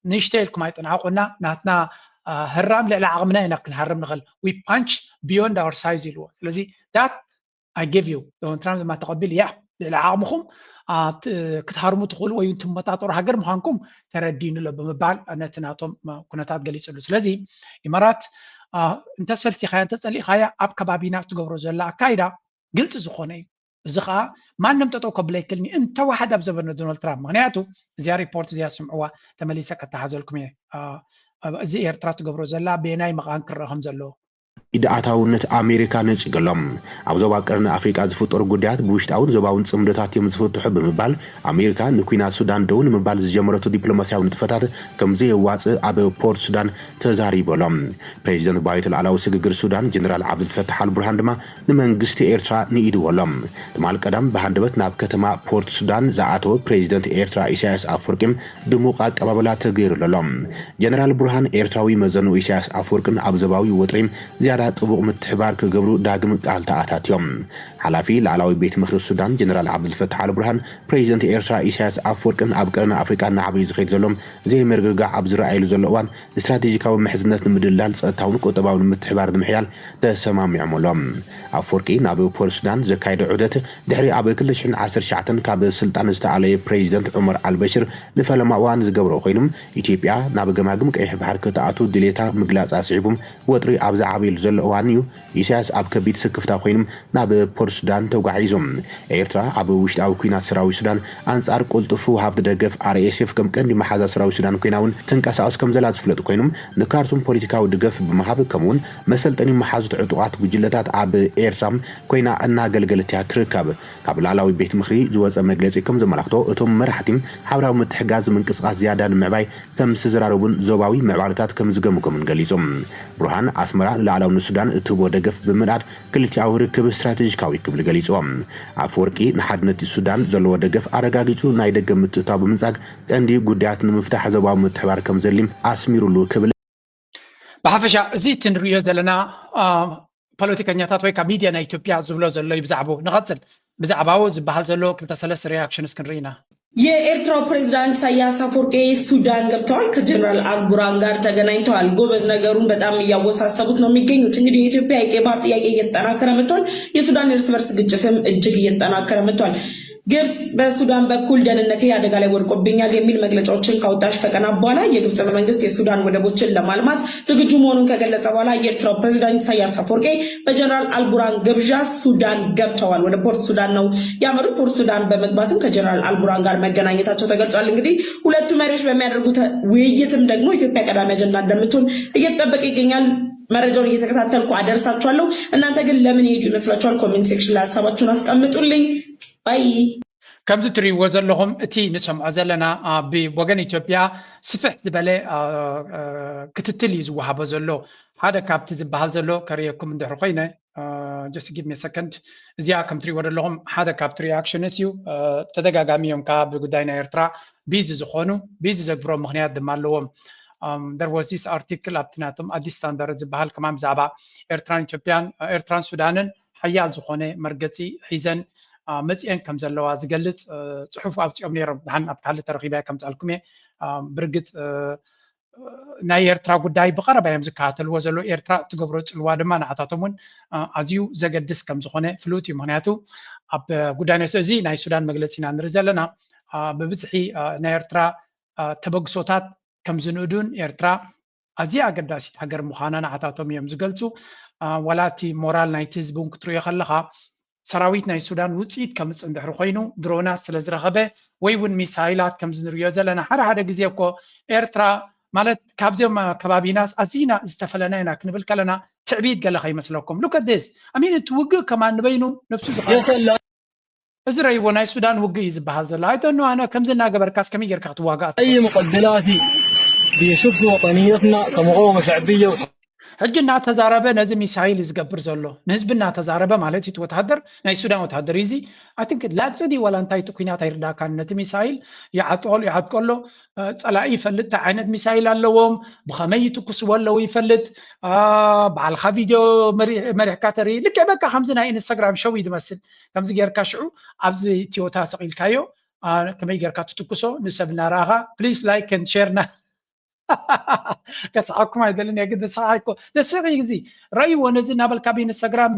ንእሽተይ ኢልኩም ኣይጠንዓቑና፣ ናትና ኣ፣ ህራም ልዕሊ ዓቕምና ኢና ክንሃርም ንኽእል። We punch beyond our size ኢልዎ። ስለዚ that I give you, ዶናልድ ትራምፕ ድማ ተቐቢሉ፣ ያ፣ ልዕሊ ዓቕምኹም ክትሃርሙ ትኽእሉ ወይ እውን ትመጣጠሩ ሃገር ምዃንኩም ተረዲኑ ኣሎ ብምባል ነቲ ናቶም ኩነታት ገሊፅሉ። ስለዚ ኢማራት እንተስፈልቲኻያ እንተፀሊእኻያ ኣብ ከባቢና ትገብሮ ዘላ ኣካይዳ ግልፂ ዝኾነ እዩ። እዚ ከዓ ማንም ጠጠው ከብሎ ኣይክእልን እዩ፣ እንተዋሓደ ኣብ ዘበነ ዶናልድ ትራምፕ። ምክንያቱ እዚኣ ሪፖርት እዚኣ ስምዕዋ፣ ተመሊሰ ከተሓዘልኩም እየ። እዚ ኤርትራ ትገብሮ ዘላ በየናይ መቓን ክረአ ከም ዘለዎ። ኢድ ኣታውነት ኣሜሪካ ነጺገሎም። ኣብ ዞባ ቀርኒ ኣፍሪቃ ዝፍጠሩ ጉዳያት ብውሽጣውን ዞባውን ጽምዶታት እዮም ዝፍትሑ ብምባል ኣሜሪካ ንኩናት ሱዳን ደው ንምባል ዝጀመረቶ ዲፕሎማሲያዊ ንጥፈታት ከም ዘየዋጽእ ኣብ ፖርት ሱዳን ተዛሪቡ ኣሎ። ፕሬዚደንት ባይቶ ላዕላዊ ስግግር ሱዳን ጀነራል ዓብዱልፈታሕ ኣልቡርሃን ድማ ንመንግስቲ ኤርትራ ንኢድዎ ኣሎ። ትማል ቀዳም ብሃንደበት ናብ ከተማ ፖርት ሱዳን ዝኣተወ ፕሬዚደንት ኤርትራ ኢሳያስ ኣፍወርቂም ድሙቕ ኣቀባብላ ተገይሩሉ ኣሎ። ጀነራል ቡርሃን ኤርትራዊ መዘኑ ኢሳያስ ኣፍወርቅን ኣብ ዞባዊ ወጥሪ ዝያዳ ጥቡቕ ምትሕባር ክገብሩ ዳግም ቃል ተኣታትዮም። ሓላፊ ላዕላዊ ቤት ምኽሪ ሱዳን ጀነራል ዓብዱልፈታሕ ኣልቡርሃን ፕሬዚደንት ኤርትራ ኢሳያስ ኣፍወርቅን ኣብ ቀርኒ ኣፍሪቃ እናዓበየ ዝኸይድ ዘሎ ዘይምርግጋዕ ኣብ ዝረኣየሉ ዘሎ እዋን ስትራቴጂካዊ ምሕዝነት ንምድልዳል ጸጥታውን ቁጠባውን ምትሕባር ንምሕያል ተሰማሚዖም ኣሎ። ኣፍወርቂ ናብ ፖርት ሱዳን ዘካየዶ ዑደት ድሕሪ ኣብ ክልተ ሽሕን ዓሰርተ ትሽዓተን ካብ ስልጣን ዝተኣለየ ፕሬዚደንት ዑመር ኣልበሽር ንፈለማ እዋን ዝገብሮ ኮይኑ ኢትዮጵያ ናብ ገማግም ቀይሕ ባሕር ክትኣቱ ድሌታ ምግላጻ ስዒቡ ወጥሪ ኣብ ዝዓበየሉ ዘሎ እዋን እዩ ኢሳያስ ኣብ ከቢድ ስክፍታ ኮይኑ ናብ ፖርት ሱዳን ተጓዒዙ። ኤርትራ ኣብ ውሽጣዊ ኲናት ሰራዊት ሱዳን ኣንጻር ቅልጡፍ ወሃብቲ ደገፍ ኣር ኤስ ኤፍ ከም ቀንዲ መሓዛ ሰራዊት ሱዳን ኮይና እውን ትንቀሳቐስ ከም ዘላ ዝፍለጥ ኮይኑ ንካርቱም ፖለቲካዊ ድገፍ ብምሃብ ከምኡውን መሰልጠኒ መሓዙት ዕጡቓት ጉጅለታት ኣብ ኤርትራ ኮይና እናገልገለት እያ ትርከብ። ካብ ላዕላዊ ቤት ምኽሪ ዝወፀ መግለፂ ከም ዘመላኽቶ እቶም መራሕቲ ሓበራዊ ምትሕጋዝ ምንቅስቓስ ዝያዳ ንምዕባይ ከም ዝተዘራረቡን ዞባዊ ምዕባለታት ከም ዝገምገሙን ገሊፁ። ብሩሃን ኣስመራ ንላዕላውነት ሱዳን እትህቦ ደገፍ ብምንኣድ ክልቲኣዊ ርክብ ስትራቴጂካዊ ክብል ገሊፅዎ። ኣፍወርቂ ንሓድነት ሱዳን ዘለዎ ደገፍ ኣረጋጊፁ ናይ ደገ ምትእትታው ብምንፃግ ቀንዲ ጉዳያት ንምፍታሕ ዞባዊ ምትሕባር ከም ዘድሊ ኣስሚሩሉ ክብል ብሓፈሻ እዚ እቲ ንሪኦ ዘለና ፖለቲከኛታት ወይ ካብ ሚድያ ናይ ኢትዮጵያ ዝብሎ ዘሎ እዩ ብዛዕባኡ። ንቐፅል። ብዛዕባኡ ዝበሃል ዘሎ ክልተ ሰለስተ ሪያክሽንስ ክንርኢ ኢና። የኤርትራው ፕሬዝዳንት ኢሳያስ አፈወርቂ ሱዳን ገብተዋል። ከጀነራል አልቡራን ጋር ተገናኝተዋል። ጎበዝ፣ ነገሩን በጣም እያወሳሰቡት ነው የሚገኙት። እንግዲህ የኢትዮጵያ የቀይ ባህር ጥያቄ እየተጠናከረ መጥቷል። የሱዳን እርስ በርስ ግጭትም እጅግ እየተጠናከረ መጥቷል። ግብጽ በሱዳን በኩል ደህንነቴ አደጋ ላይ ወድቆብኛል የሚል መግለጫዎችን ካወጣች ከቀናት በኋላ የግብጽ መንግስት የሱዳን ወደቦችን ለማልማት ዝግጁ መሆኑን ከገለጸ በኋላ የኤርትራው ፕሬዝዳንት ኢሳያስ አፈወርቂ በጀነራል አልቡራን ግብዣ ሱዳን ገብተዋል። ወደ ፖርት ሱዳን ነው ያመሩት። ፖርት ሱዳን በመግባትም ከጀነራል አልቡራን ጋር መገናኘታቸው ተገልጿል። እንግዲህ ሁለቱ መሪዎች በሚያደርጉት ውይይትም ደግሞ ኢትዮጵያ ቀዳሚ አጀንዳ እንደምትሆን እየተጠበቀ ይገኛል። መረጃውን እየተከታተልኩ አደርሳችኋለሁ። እናንተ ግን ለምን ይሄዱ ይመስላችኋል? ኮሜንት ሴክሽን ላይ ሀሳባችሁን አስቀምጡልኝ። ባይ። ከምዚ ትሪእዎ ዘለኹም እቲ ንሰምዖ ዘለና ብወገን ኢትዮጵያ ስፍሕ ዝበለ ክትትል እዩ ዝወሃቦ ዘሎ። ሓደ ካብቲ ዝበሃል ዘሎ ከርእየኩም እንድሕር ኮይነ፣ just give me a second። እዚኣ ከም ትሪእዎ ዘለኹም ሓደ ካብቲ ሪያክሽንስ እዩ። ተደጋጋሚ እዮም ከዓ ብጉዳይ ናይ ኤርትራ ቢዚ ዝኾኑ፣ ቢዚ ዘግብሮ ምክንያት ድማ ኣለዎም። There was this article ኣብቲ ናቶም ኣዲስ ስታንዳርድ ዝበሃል ከማን ብዛዕባ ኤርትራን ኢትዮጵያን፣ ኤርትራን ሱዳንን ሓያል ዝኾነ መርገፂ ሒዘን መፅኤን ከም ዘለዋ ዝገልፅ ፅሑፍ ኣውፂኦም ነይሮም። ድሓን ኣብ ካልእ ተረኺበ ከምፅኣልኩም እየ። ብርግፅ ናይ ኤርትራ ጉዳይ ብቐረባ እዮም ዝከታተልዎ ዘለዉ። ኤርትራ እትገብሮ ፅልዋ ድማ ንዓታቶም እውን ኣዝዩ ዘገድስ ከም ዝኾነ ፍሉጥ እዩ። ምክንያቱ ኣብ ጉዳይ ናይ እዚ ናይ ሱዳን መግለፂ ኢና ንርኢ ዘለና። ብብዝሒ ናይ ኤርትራ ተበግሶታት ከም ዝንእዱን ኤርትራ ኣዝያ ኣገዳሲት ሃገር ምዃና ንዓታቶም እዮም ዝገልፁ። ዋላ እቲ ሞራል ናይቲ ህዝቢ እውን ክትሪኦ ከለኻ ሰራዊት ናይ ሱዳን ውፅኢት ከምፅእ እንድሕር ኮይኑ ድሮናት ስለ ዝረኸበ ወይ እውን ሚሳይላት ከምዚ ንሪኦ ዘለና ሓደ ሓደ ግዜ እኮ ኤርትራ ማለት ካብዚኦም ከባቢናስ ኣዚና ዝተፈለና ኢና ክንብል ከለና ትዕቢት ገለ ከይመስለኩም። Look at this። I mean እቲ ውግእ ከማን ንበይኑ ነብሱ ዝኸ እዚ ረይዎ ናይ ሱዳን ውግእ እዩ ዝበሃል ዘሎ። I don't know ኣነ ከምዚ እናገበርካስ ከመይ ጌርካ ክትዋጋእ أي مقبلات بشبث وطنيتنا كمقاومة شعبية ሕጂ እናተዛረበ ነዚ ሚሳይል እዩ ዝገብር ዘሎ። ንህዝቢ እናተዛረበ ማለት እዩ። እቲ ወተሃደር ናይ ሱዳን ወተሃደር እዩ። እዚ I think ላግጺ ድዩ ዋላ እንታይ እቲ ኲናት ኣይርዳእካን። ነቲ ሚሳይል ይዓጥቆ ይዓጥቆ ኣሎ። ጸላኢ ይፈልጥ እንታይ ዓይነት ሚሳይል ኣለዎም፣ ብኸመይ ይትኩስዎ ኣለዉ ይፈልጥ። ባዕልኻ ቪድዮ መሪሕካ ተርኢ። ልክዕ በቃ ከምዚ ናይ ኢንስታግራም ሾው እዩ ዝመስል። ከምዚ ጌርካ ሽዑ ኣብዚ ቲዮታ ሰቒልካዮ ከመይ ጌርካ ትትኩሶ ንሰብ እናረኣኻ please like and share ና ከስሓኩም ኣይደልን እየ፣ ግን ተስሓ ኣይኮ ተስሒ ግዚ ረእይዎ ነዚ እናበልካ ብኢንስታግራም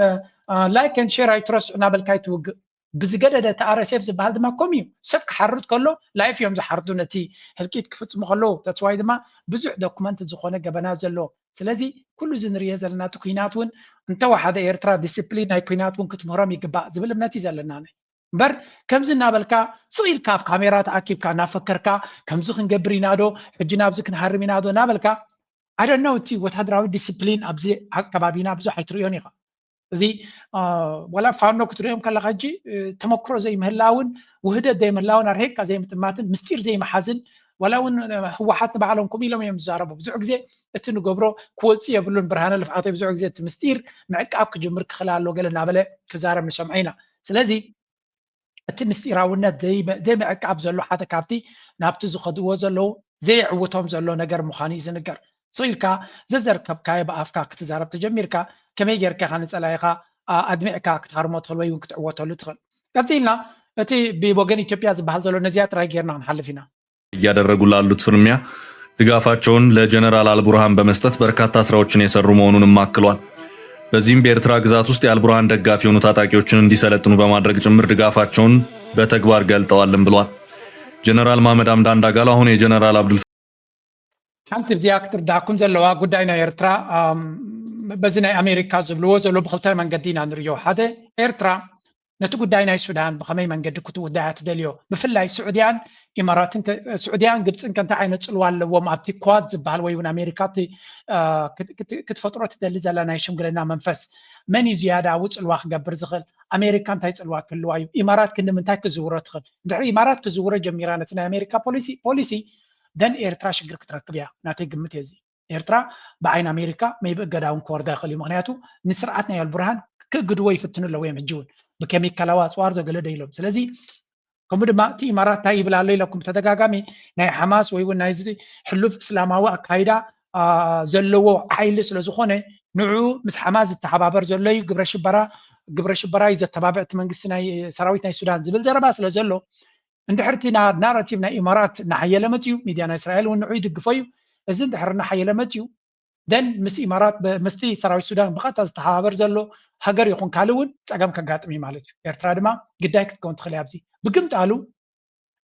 like and share ኣይትረስዑ እናበልካ ኣይትውግእ። ብዝገደደ እቲ RSF ዝበሃል ድማ ከምኡ እዩ። ሰብ ክሓርድ ከሎ ላይፍ እዮም ዝሓርዱ ነቲ ህልቂት ክፍፅሙ ከለዉ። ተትዋይ ድማ ብዙሕ ዶኩመንት ዝኾነ ገበና ዘለዎ። ስለዚ ኩሉ እዚ ንሪኦ ዘለና እቲ ኩናት እውን እንተወሓደ ኤርትራ ዲስፕሊን ናይ ኩናት እውን ክትምህሮም ይግባእ ዝብል እምነት እዩ ዘለና። እምበር ከምዚ እናበልካ ስቕ ኢልካ ኣብ ካሜራ ተኣኪብካ እናፈከርካ ከምዚ ክንገብር ኢና ዶ ሕጂ ናብዚ ክንሃርም ኢና ዶ እናበልካ ኣደናው እቲ ወታደራዊ ዲስፕሊን ኣብዚ ከባቢና ብዙሕ ኣይትርእዮን ኢኻ። እዚ ዋላ ፋኖ ክትሪኦም ከለካ ሕጂ ተመክሮ ዘይምህላውን ውህደት ዘይምህላውን ኣርሄካ ዘይምጥማትን ምስጢር ዘይመሓዝን ዋላ እውን ህወሓት ንባዕሎም ከምኡ ኢሎም እዮም ዝዛረቡ። ብዙሕ ግዜ እቲ ንገብሮ ክወፅእ የብሉን ብርሃነ ልፍዓተይ ብዙሕ ግዜ እቲ ምስጢር ምዕቃብ ክጅምር ክኽእል ኣሎ ገለ እናበለ ክዛረብ ንሰምዖ ኢና። ስለዚ እቲ ምስጢራውነት ዘይምዕቃብ ዘሎ ሓደ ካብቲ ናብቲ ዝኸድዎ ዘለዉ ዘየዕውቶም ዘሎ ነገር ምዃኑ እዩ ዝንገር። ስቕ ኢልካ ዘዘርከብካዮ ብኣፍካ ክትዛረብ ተጀሚርካ ከመይ ጌርካ ኢኻ ንጸላኢኻ ኣድሚዕካ ክትሃርሞ ትኽእል ወይ እውን ክትዕወተሉ ትኽእል። ቀጺልና እቲ ብወገን ኢትዮጵያ ዝበሃል ዘሎ ነዚኣ ጥራይ ጌርና ክንሓልፍ ኢና። እያደረጉ ላሉት ፍልሚያ ድጋፋቸውን ለጀነራል አልቡርሃን በመስጠት በርካታ ስራዎችን የሰሩ መሆኑንም አክሏል። በዚህም በኤርትራ ግዛት ውስጥ የአልቡርሃን ደጋፊ የሆኑ ታጣቂዎችን እንዲሰለጥኑ በማድረግ ጭምር ድጋፋቸውን በተግባር ገልጠዋልም ብሏል። ጀነራል ማመድ አምዳን ዳጋሎ አሁን የጀነራል አብዱል ሓንቲ እዚኣ ክትርዳእኩም ዘለዋ ጉዳይ ናይ ኤርትራ በዚ ናይ ኣሜሪካ ዝብልዎ ዘሎ ብክልተ መንገዲ ኢና ንሪኦ። ሓደ ኤርትራ ነቲ ጉዳይ ናይ ሱዳን ብኸመይ መንገዲ ክትውዳያ ትደልዮ? ብፍላይ ስዑድያን ኢማራትን ስዑድያን ግብፅን ከ እንታይ ዓይነት ፅልዋ ኣለዎም ኣብቲ ኳድ ዝበሃል ወይ እውን ኣሜሪካ ክትፈጥሮ ትደሊ ዘላ ናይ ሽምግልና መንፈስ መን እዩ ዝያዳዊ ፅልዋ ክገብር ዝኽእል? ኣሜሪካ እንታይ ፅልዋ ክህልዋ እዩ? ኢማራት ክንዲ ምንታይ ክዝውሮ ትኽእል? እንድሕሪ ኢማራት ክዝውሮ ጀሚራ ነቲ ናይ ኣሜሪካ ፖሊሲ ፖሊሲ ደን ኤርትራ ሽግር ክትረክብ እያ ናተይ ግምት እየ እዚ። ኤርትራ ብዓይን ኣሜሪካ maybe እገዳ እውን ክወርዳ ይኽእል እዩ። ምክንያቱ ንስርዓት ናይ ኣልቡርሃን ክእግድዎ ይፍትኑ ኣለዉ እዮም። ሕጂ እውን ብኬሚካላዊ ኣፅዋር ዶ ገለ ዶ ኢሎም። ስለዚ ከምኡ ድማ እቲ ኢማራት እንታይ ይብል ኣሎ ኢለኩም ብተደጋጋሚ ናይ ሓማስ ወይ እውን ናይዚ ሕሉፍ እስላማዊ ኣካይዳ ዘለዎ ሓይሊ ስለ ዝኾነ ንዑ ምስ ሓማስ ዝተሓባበር ዘሎ እዩ ግብረ ሽበራ ግብረ ሽበራ እዩ ዘተባብዕ እቲ መንግስቲ ናይ ሰራዊት ናይ ሱዳን ዝብል ዘረባ ስለ ዘሎ እንድሕር እቲ ናራቲቭ ናይ ኢማራት እናሓየለ መፅዩ ሚድያ ናይ እስራኤል እውን ንዑ ይድግፎ እዩ። እዚ እንድሕር እናሓየለ መፅዩ ደን ምስ ኢማራት ምስቲ ሰራዊት ሱዳን ብቐጥታ ዝተሓባበር ዘሎ ሃገር ይኹን ካልእ እውን ፀገም ከጋጥም እዩ ማለት እዩ። ኤርትራ ድማ ግዳይ ክትከውን ትኽእል ኣብዚ ብግምጣሉ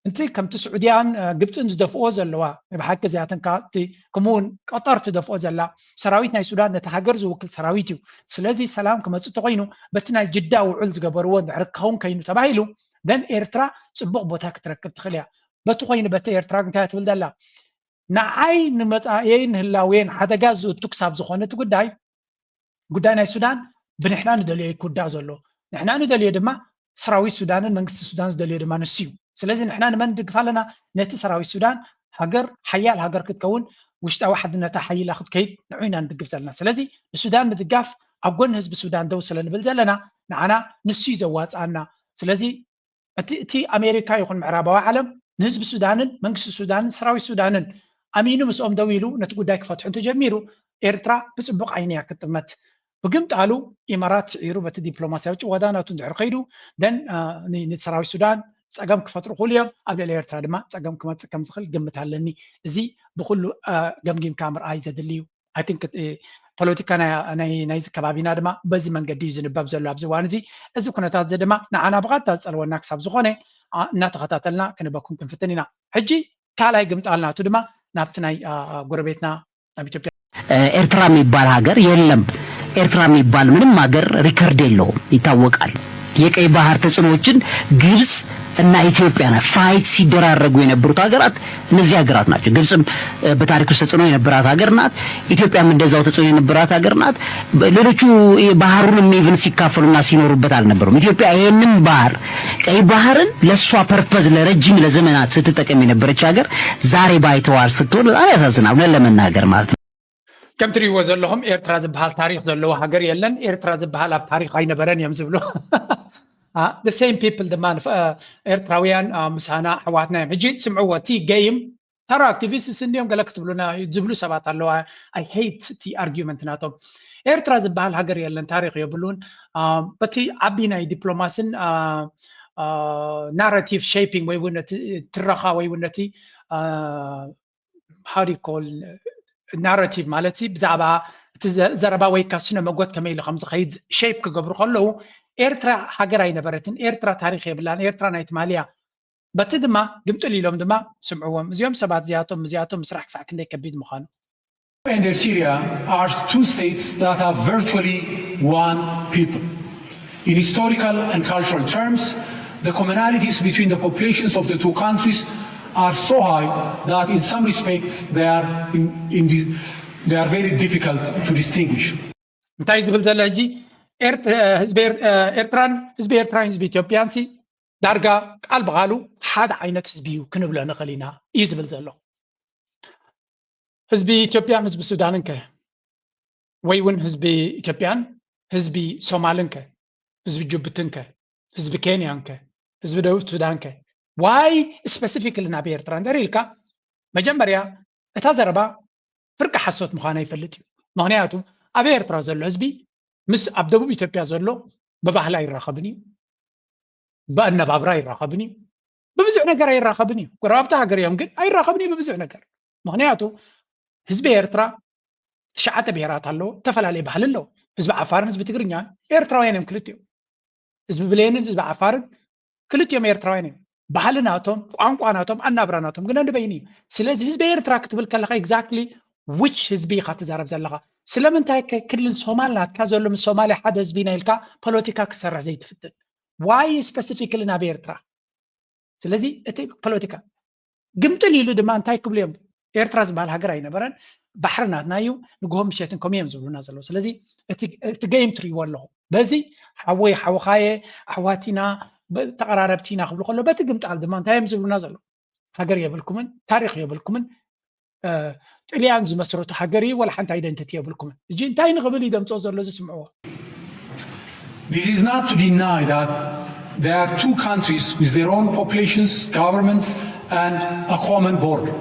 እቲ ከምቲ ስዑድያን ግብፅን ዝደፍኦ ዘለዋ ብሓቂ እዚኣተን ከምኡውን ቀጠር ትደፍኦ ዘላ ሰራዊት ናይ ሱዳን ነቲ ሃገር ዝውክል ሰራዊት እዩ። ስለዚ ሰላም ክመፅእ ተኮይኑ በቲ ናይ ጅዳ ውዑል ዝገበርዎ እንድሕር ክኸውን ከይኑ ተባሂሉ ደን ኤርትራ ፅቡቕ ቦታ ክትረክብ ትኽእል እያ። በቲ ኮይኑ በቲ ኤርትራ እንታይ ትብል ዘላ ንዓይ ንመፃእየይ ንህላውየን ሓደጋ ዝእቱ ክሳብ ዝኾነ እቲ ጉዳይ ጉዳይ ናይ ሱዳን ብንሕና ንደልዮ ይኩዳ ዘሎ ንሕና ንደልዮ ድማ ሰራዊት ሱዳንን መንግስቲ ሱዳን ዝደልዮ ድማ ንሱ እዩ። ስለዚ ንሕና ንመን ንድግፍ ኣለና? ነቲ ሰራዊት ሱዳን ሃገር ሓያል ሃገር ክትከውን ውሽጣዊ ሓድነታ ሓይላ ክትከይድ ንዑ ኢና ንድግፍ ዘለና። ስለዚ ንሱዳን ምድጋፍ ኣብ ጎኒ ህዝቢ ሱዳን ደው ስለ ንብል ዘለና ንዓና ንሱ እዩ ዘዋፅኣና። ስለዚ እቲ እቲ ኣሜሪካ ይኹን ምዕራባዊ ዓለም ንህዝቢ ሱዳንን መንግስቲ ሱዳንን ሰራዊት ሱዳንን ኣሚኑ ምስኦም ደው ኢሉ ነቲ ጉዳይ ክፈትሑ እንተጀሚሩ ኤርትራ ብፅቡቕ ዓይኒ እያ ክትጥመት። ብግምጣሉ ኢማራት ስዒሩ በቲ ዲፕሎማስያዊ ጭወዳ ናቱ እንድሕር ከይዱ ደን ንሰራዊት ሱዳን ፀገም ክፈጥሩ ክእሉ እዮም። ኣብ ልዕሊ ኤርትራ ድማ ፀገም ክመፅእ ከም ዝኽእል ግምት ኣለኒ። እዚ ብኩሉ ገምጊምካ ምርኣይ ዘድሊ እዩ። I think ፖለቲካ ናይዚ ከባቢና ድማ በዚ መንገዲ እዩ ዝንበብ ዘሎ ኣብዚ እዋን እዚ። እዚ ኩነታት እዚ ድማ ንዓና ብቐጥታ ዝፀልወና ክሳብ ዝኾነ እናተኸታተልና ክንበኩም ክንፍትን ኢና። ሕጂ ካልኣይ ግምጣል ናቱ ድማ ናብቲ ናይ ጎረቤትና ናብ ኢትዮጵያ ኤርትራ የሚባል ሀገር የለም። ኤርትራ የሚባል ምንም ሀገር ሪከርድ የለውም፣ ይታወቃል። የቀይ ባህር ተጽዕኖዎችን ግብጽ እና ኢትዮጵያ ናት ፋይት ሲደራረጉ የነበሩት ሀገራት እነዚህ ሀገራት ናቸው። ግብጽም በታሪክ ውስጥ ተጽዕኖ የነበራት ሀገር ናት። ኢትዮጵያም እንደዛው ተጽዕኖ የነበራት ሀገር ናት። ሌሎቹ ባህሩንም ኢቭን ሲካፈሉና ሲኖሩበት አልነበሩም። ኢትዮጵያ ይሄንን ባህር ቀይ ባህርን ለእሷ ፐርፐዝ ለረጅም ለዘመናት ስትጠቀም የነበረች ሀገር ዛሬ ባይተዋር ስትሆን በጣም ያሳዝናል፣ እውነት ለመናገር ማለት ነው። ከም ትሪእዎ ዘለኹም ኤርትራ ዝበሃል ታሪኽ ዘለዎ ሃገር የለን። ኤርትራ ዝበሃል ኣብ ታሪኽ ኣይነበረን እዮም ዝብሉ። The same people ድማ ኤርትራውያን ምሳና ኣሕዋትና እዮም። ሕጂ ስምዕዎ እቲ ገይም ተራ ኣክቲቪስትስ እንዲዮም ገለ ክትብሉና ዝብሉ ሰባት ኣለዋ። I hate እቲ ኣርጊመንት ናቶም። ኤርትራ ዝበሃል ሃገር የለን፣ ታሪኽ የብሉን። በቲ ዓቢ ናይ ዲፕሎማስን ናራቲቭ ሼፒንግ ወይ እውን ነቲ ትረኻ ወይ እውን ነቲ how do you call, narrative ማለት ሲ ብዛዕባ እቲ ዘ- ዘረባ ወይ ካ ስነ መጎት ከመይ ኢሉ ከም ዝኸይድ ሼፕ ክገብሩ ከለዉ ኤርትራ ሃገር ኣይነበረትን፣ ኤርትራ ታሪኽ የብላን፣ ኤርትራ ናይ ትማሊያ። በቲ ድማ ግምጥል ኢሎም ድማ ስምዕዎም። እዚኦም ሰባት እዚኣቶም እዚኣቶም ምስራሕ ክሳዕ ክንደይ ከቢድ ምዃኑ። And Eritrea are two states that have virtually one people. In historical and cultural terms, the commonalities between the populations of the two countries are so high that in some respects they are, in, in the, they are very difficult to distinguish. እንታይ ዝብል ዘሎ ሕጂ? ኤርት- ህዝቢ ኤር- ኤርትራን ህዝቢ ኤርትራን ህዝቢ ኢትዮጵያን ሲ ዳርጋ ቃል ብቓሉ ሓደ ዓይነት ህዝቢ እዩ ክንብሎ ንኽእል ኢና እዩ ዝብል ዘሎ። ህዝቢ ኢትዮጵያን ህዝቢ ሱዳንን ከ ወይ እውን ህዝቢ ኢትዮጵያን ህዝቢ ሶማልን ከ ህዝቢ ጅቡትን ከ ህዝቢ ኬንያን ከ ህዝቢ ደቡብ ሱዳን ከ why specifically ናብ ኤርትራ እንድሕር ኢልካ መጀመርያ እታ ዘረባ ፍርቂ ሓሶት ምዃና ይፈልጥ እዩ። ምክንያቱ ኣብ ኤርትራ ዘሎ ህዝቢ ምስ ኣብ ደቡብ ኢትዮጵያ ዘሎ ብባህሊ ኣይራኸብን እዩ፣ ብኣነባብራ ኣይራኸብን እዩ፣ ብብዙሕ ነገር ኣይራኸብን እዩ። ጎረባብቲ ሃገር እዮም ግን ኣይራኸብን እዩ ብብዙሕ ነገር። ምክንያቱ ህዝቢ ኤርትራ ትሽዓተ ብሄራት ኣለዎ፣ ዝተፈላለየ ባህሊ ኣለዎ። ህዝቢ ዓፋርን ህዝቢ ትግርኛን ኤርትራውያን እዮም ክልቲኦም። ህዝቢ ብሌንን ህዝቢ ዓፋርን ክልቲኦም ኤርትራውያን እዮም። ባህሊ ናቶም፣ ቋንቋ ናቶም፣ ኣናብራ ናቶም ግን ኣንድ በይኒ እዩ። ስለዚ ህዝቢ ኤርትራ ክትብል ከለካ exactly which ህዝቢ ኢካ ትዛረብ ዘለካ? ስለምንታይ ከ ክልል ሶማል ናትካ ዘሎ ምስ ሶማልያ ሓደ ህዝቢ ኢና ኢልካ ፖለቲካ ክሰርሕ ዘይትፍትን? Why specifically ናብ ኤርትራ? ስለዚ እቲ ፖለቲካ ግምጥል ኢሉ ድማ እንታይ ክብሉ እዮም? ኤርትራ ዝበሃል ሃገር ኣይነበረን፣ ባሕሪ ናትና እዩ፣ ንግሆ ምሸትን ከምኡ እዮም ዝብሉና ዘለዉ። ስለዚ እቲ እቲ game ትሪእዎ ኣለኹ። በዚ ሓወይ ሓውኻየ ኣሕዋቲና ተቐራረብቲና ክብሉ ከሎ በቲ ግምጣል ድማ እንታይ እዮም ዝብሉና ዘለዉ? ሃገር የብልኩምን፣ ታሪኽ የብልኩምን፣ ጥልያን ዝመስረቱ ሃገር እዩ፣ ወላ ሓንቲ identity የብልኩምን። እጂ እንታይ ንኽብል እዩ ደምፅኦ ዘሎ? እዚ ስምዕዎ። This is not to deny that there are two countries with their own populations, governments, and a common border.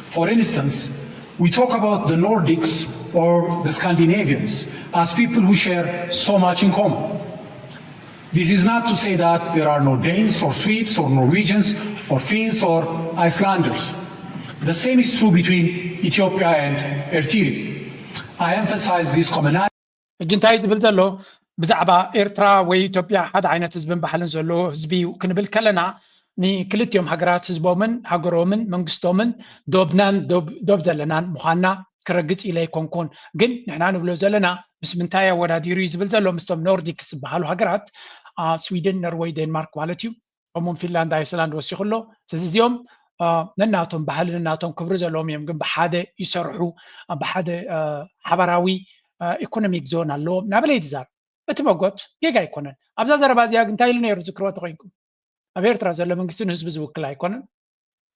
For instance, we talk about the Nordics or the Scandinavians as people who share so much in common. This is not to say that there are no Danes or Swedes or Norwegians or Finns or Icelanders. The same is true between Ethiopia and Eritrea. I emphasize this commonality. ሕጂ እንታይ ዝብል ዘሎ? ብዛዕባ ኤርትራ ወይ ኢትዮጵያ ሓደ ዓይነት ህዝብን ባህልን ዘለዎ ህዝቢ እዩ ክንብል ከለና ንክልቲኦም ሃገራት ህዝቦምን ሃገሮምን መንግስቶምን ዶብናን ዶብ ዘለናን ምዃንና ክረግጽ ኢለ ኣይኮንኩን። ግን ንሕና ንብሎ ዘለና ምስ ምንታይ ኣወዳዲሩ እዩ ዝብል ዘሎ? ምስቶም ኖርዲክስ ዝበሃሉ ሃገራት፣ ስዊድን፣ ኖርወይ፣ ዴንማርክ ማለት እዩ። ከምኡውን ፊንላንድ፣ ኣይስላንድ ወሲኹ ኣሎ። ስለዚ እዚኦም ነናቶም ባህሊ ነናቶም ክብሪ ዘለዎም እዮም፣ ግን ብሓደ ይሰርሑ፣ ብሓደ ሓባራዊ ኢኮኖሚክ ዞን ኣለዎም እናበለ እዩ ዝዛረብ። እቲ መጎት ጌጋ ኣይኮነን። ኣብዛ ዘረባ እዚኣ ግን እንታይ ኢሉ ነይሩ ዝክርዎ ተኮይንኩም? ኣብ ኤርትራ ዘሎ መንግስቲ ንህዝቢ ዝውክል ኣይኮነን።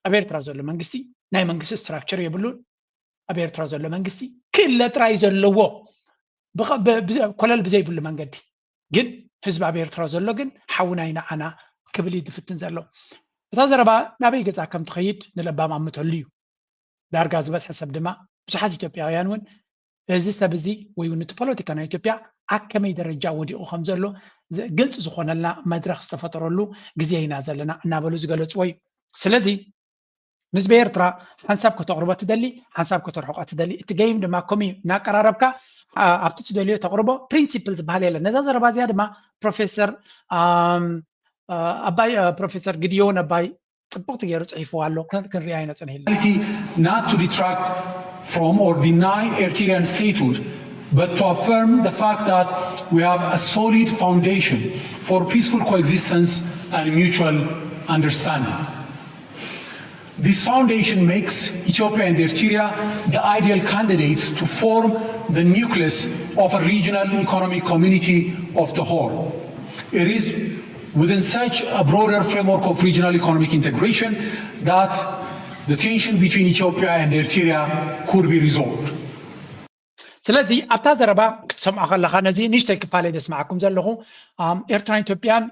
ኣብ ኤርትራ ዘሎ መንግስቲ ናይ መንግስቲ ስትራክቸር የብሉን። ኣብ ኤርትራ ዘሎ መንግስቲ ክለ ጥራይ ዘለዎ ኮለል ብዘይብሉ መንገዲ ግን ህዝቢ ኣብ ኤርትራ ዘሎ ግን ሓውና ይንዓና ክብል እዩ ዝፍትን ዘሎ። እታ ዘረባ ናበይ ገጻ ከም ትኸይድ ንለባም ኣምተሉ እዩ። ዳርጋ ዝበዝሐ ሰብ ድማ ብዙሓት ኢትዮጵያውያን እውን እዚ ሰብ እዚ ወይ እውን እቲ ፖለቲካ ናይ ኢትዮጵያ ኣብ ከመይ ደረጃ ወዲቑ ከም ዘሎ ግልፂ ዝኾነልና መድረኽ ዝተፈጠረሉ ግዜ ኢና ዘለና እናበሉ ዝገለፅዎ እዩ። ስለዚ ንህዝቢ ኤርትራ ሓንሳብ ከተቕርቦ ትደሊ፣ ሓንሳብ ከተርሕቆ ትደሊ። እቲ ገይም ድማ ከምኡ እዩ። እናቀራረብካ ኣብቲ ትደልዮ ተቕርቦ። ፕሪንሲፕል ዝበሃል የለን። ነዛ ዘረባ እዚኣ ድማ ፕሮፌሰር ኣባይ ፕሮፌሰር ግድዮን ኣባይ ጽብቕቲ ገይሩ ጽሒፍዋ ኣሎ። ክንሪኣ ኢና ጽንሕ ኢልና። Not to detract from or deny Eritrean statehood, but to affirm the fact that we have a solid foundation for peaceful coexistence and mutual understanding. This foundation makes Ethiopia and Eritrea the ideal candidates to form the nucleus of a regional economic community of the whole. It is within such a broader framework of regional economic integration that the tension between Ethiopia and Eritrea could be resolved. ስለዚ ኣብታ ዘረባ ክትሰምዖ ከለኻ ነዚ ንእሽተይ ክፋለይ ዘስምዓኩም ዘለኹ ኤርትራን ኢትዮጵያን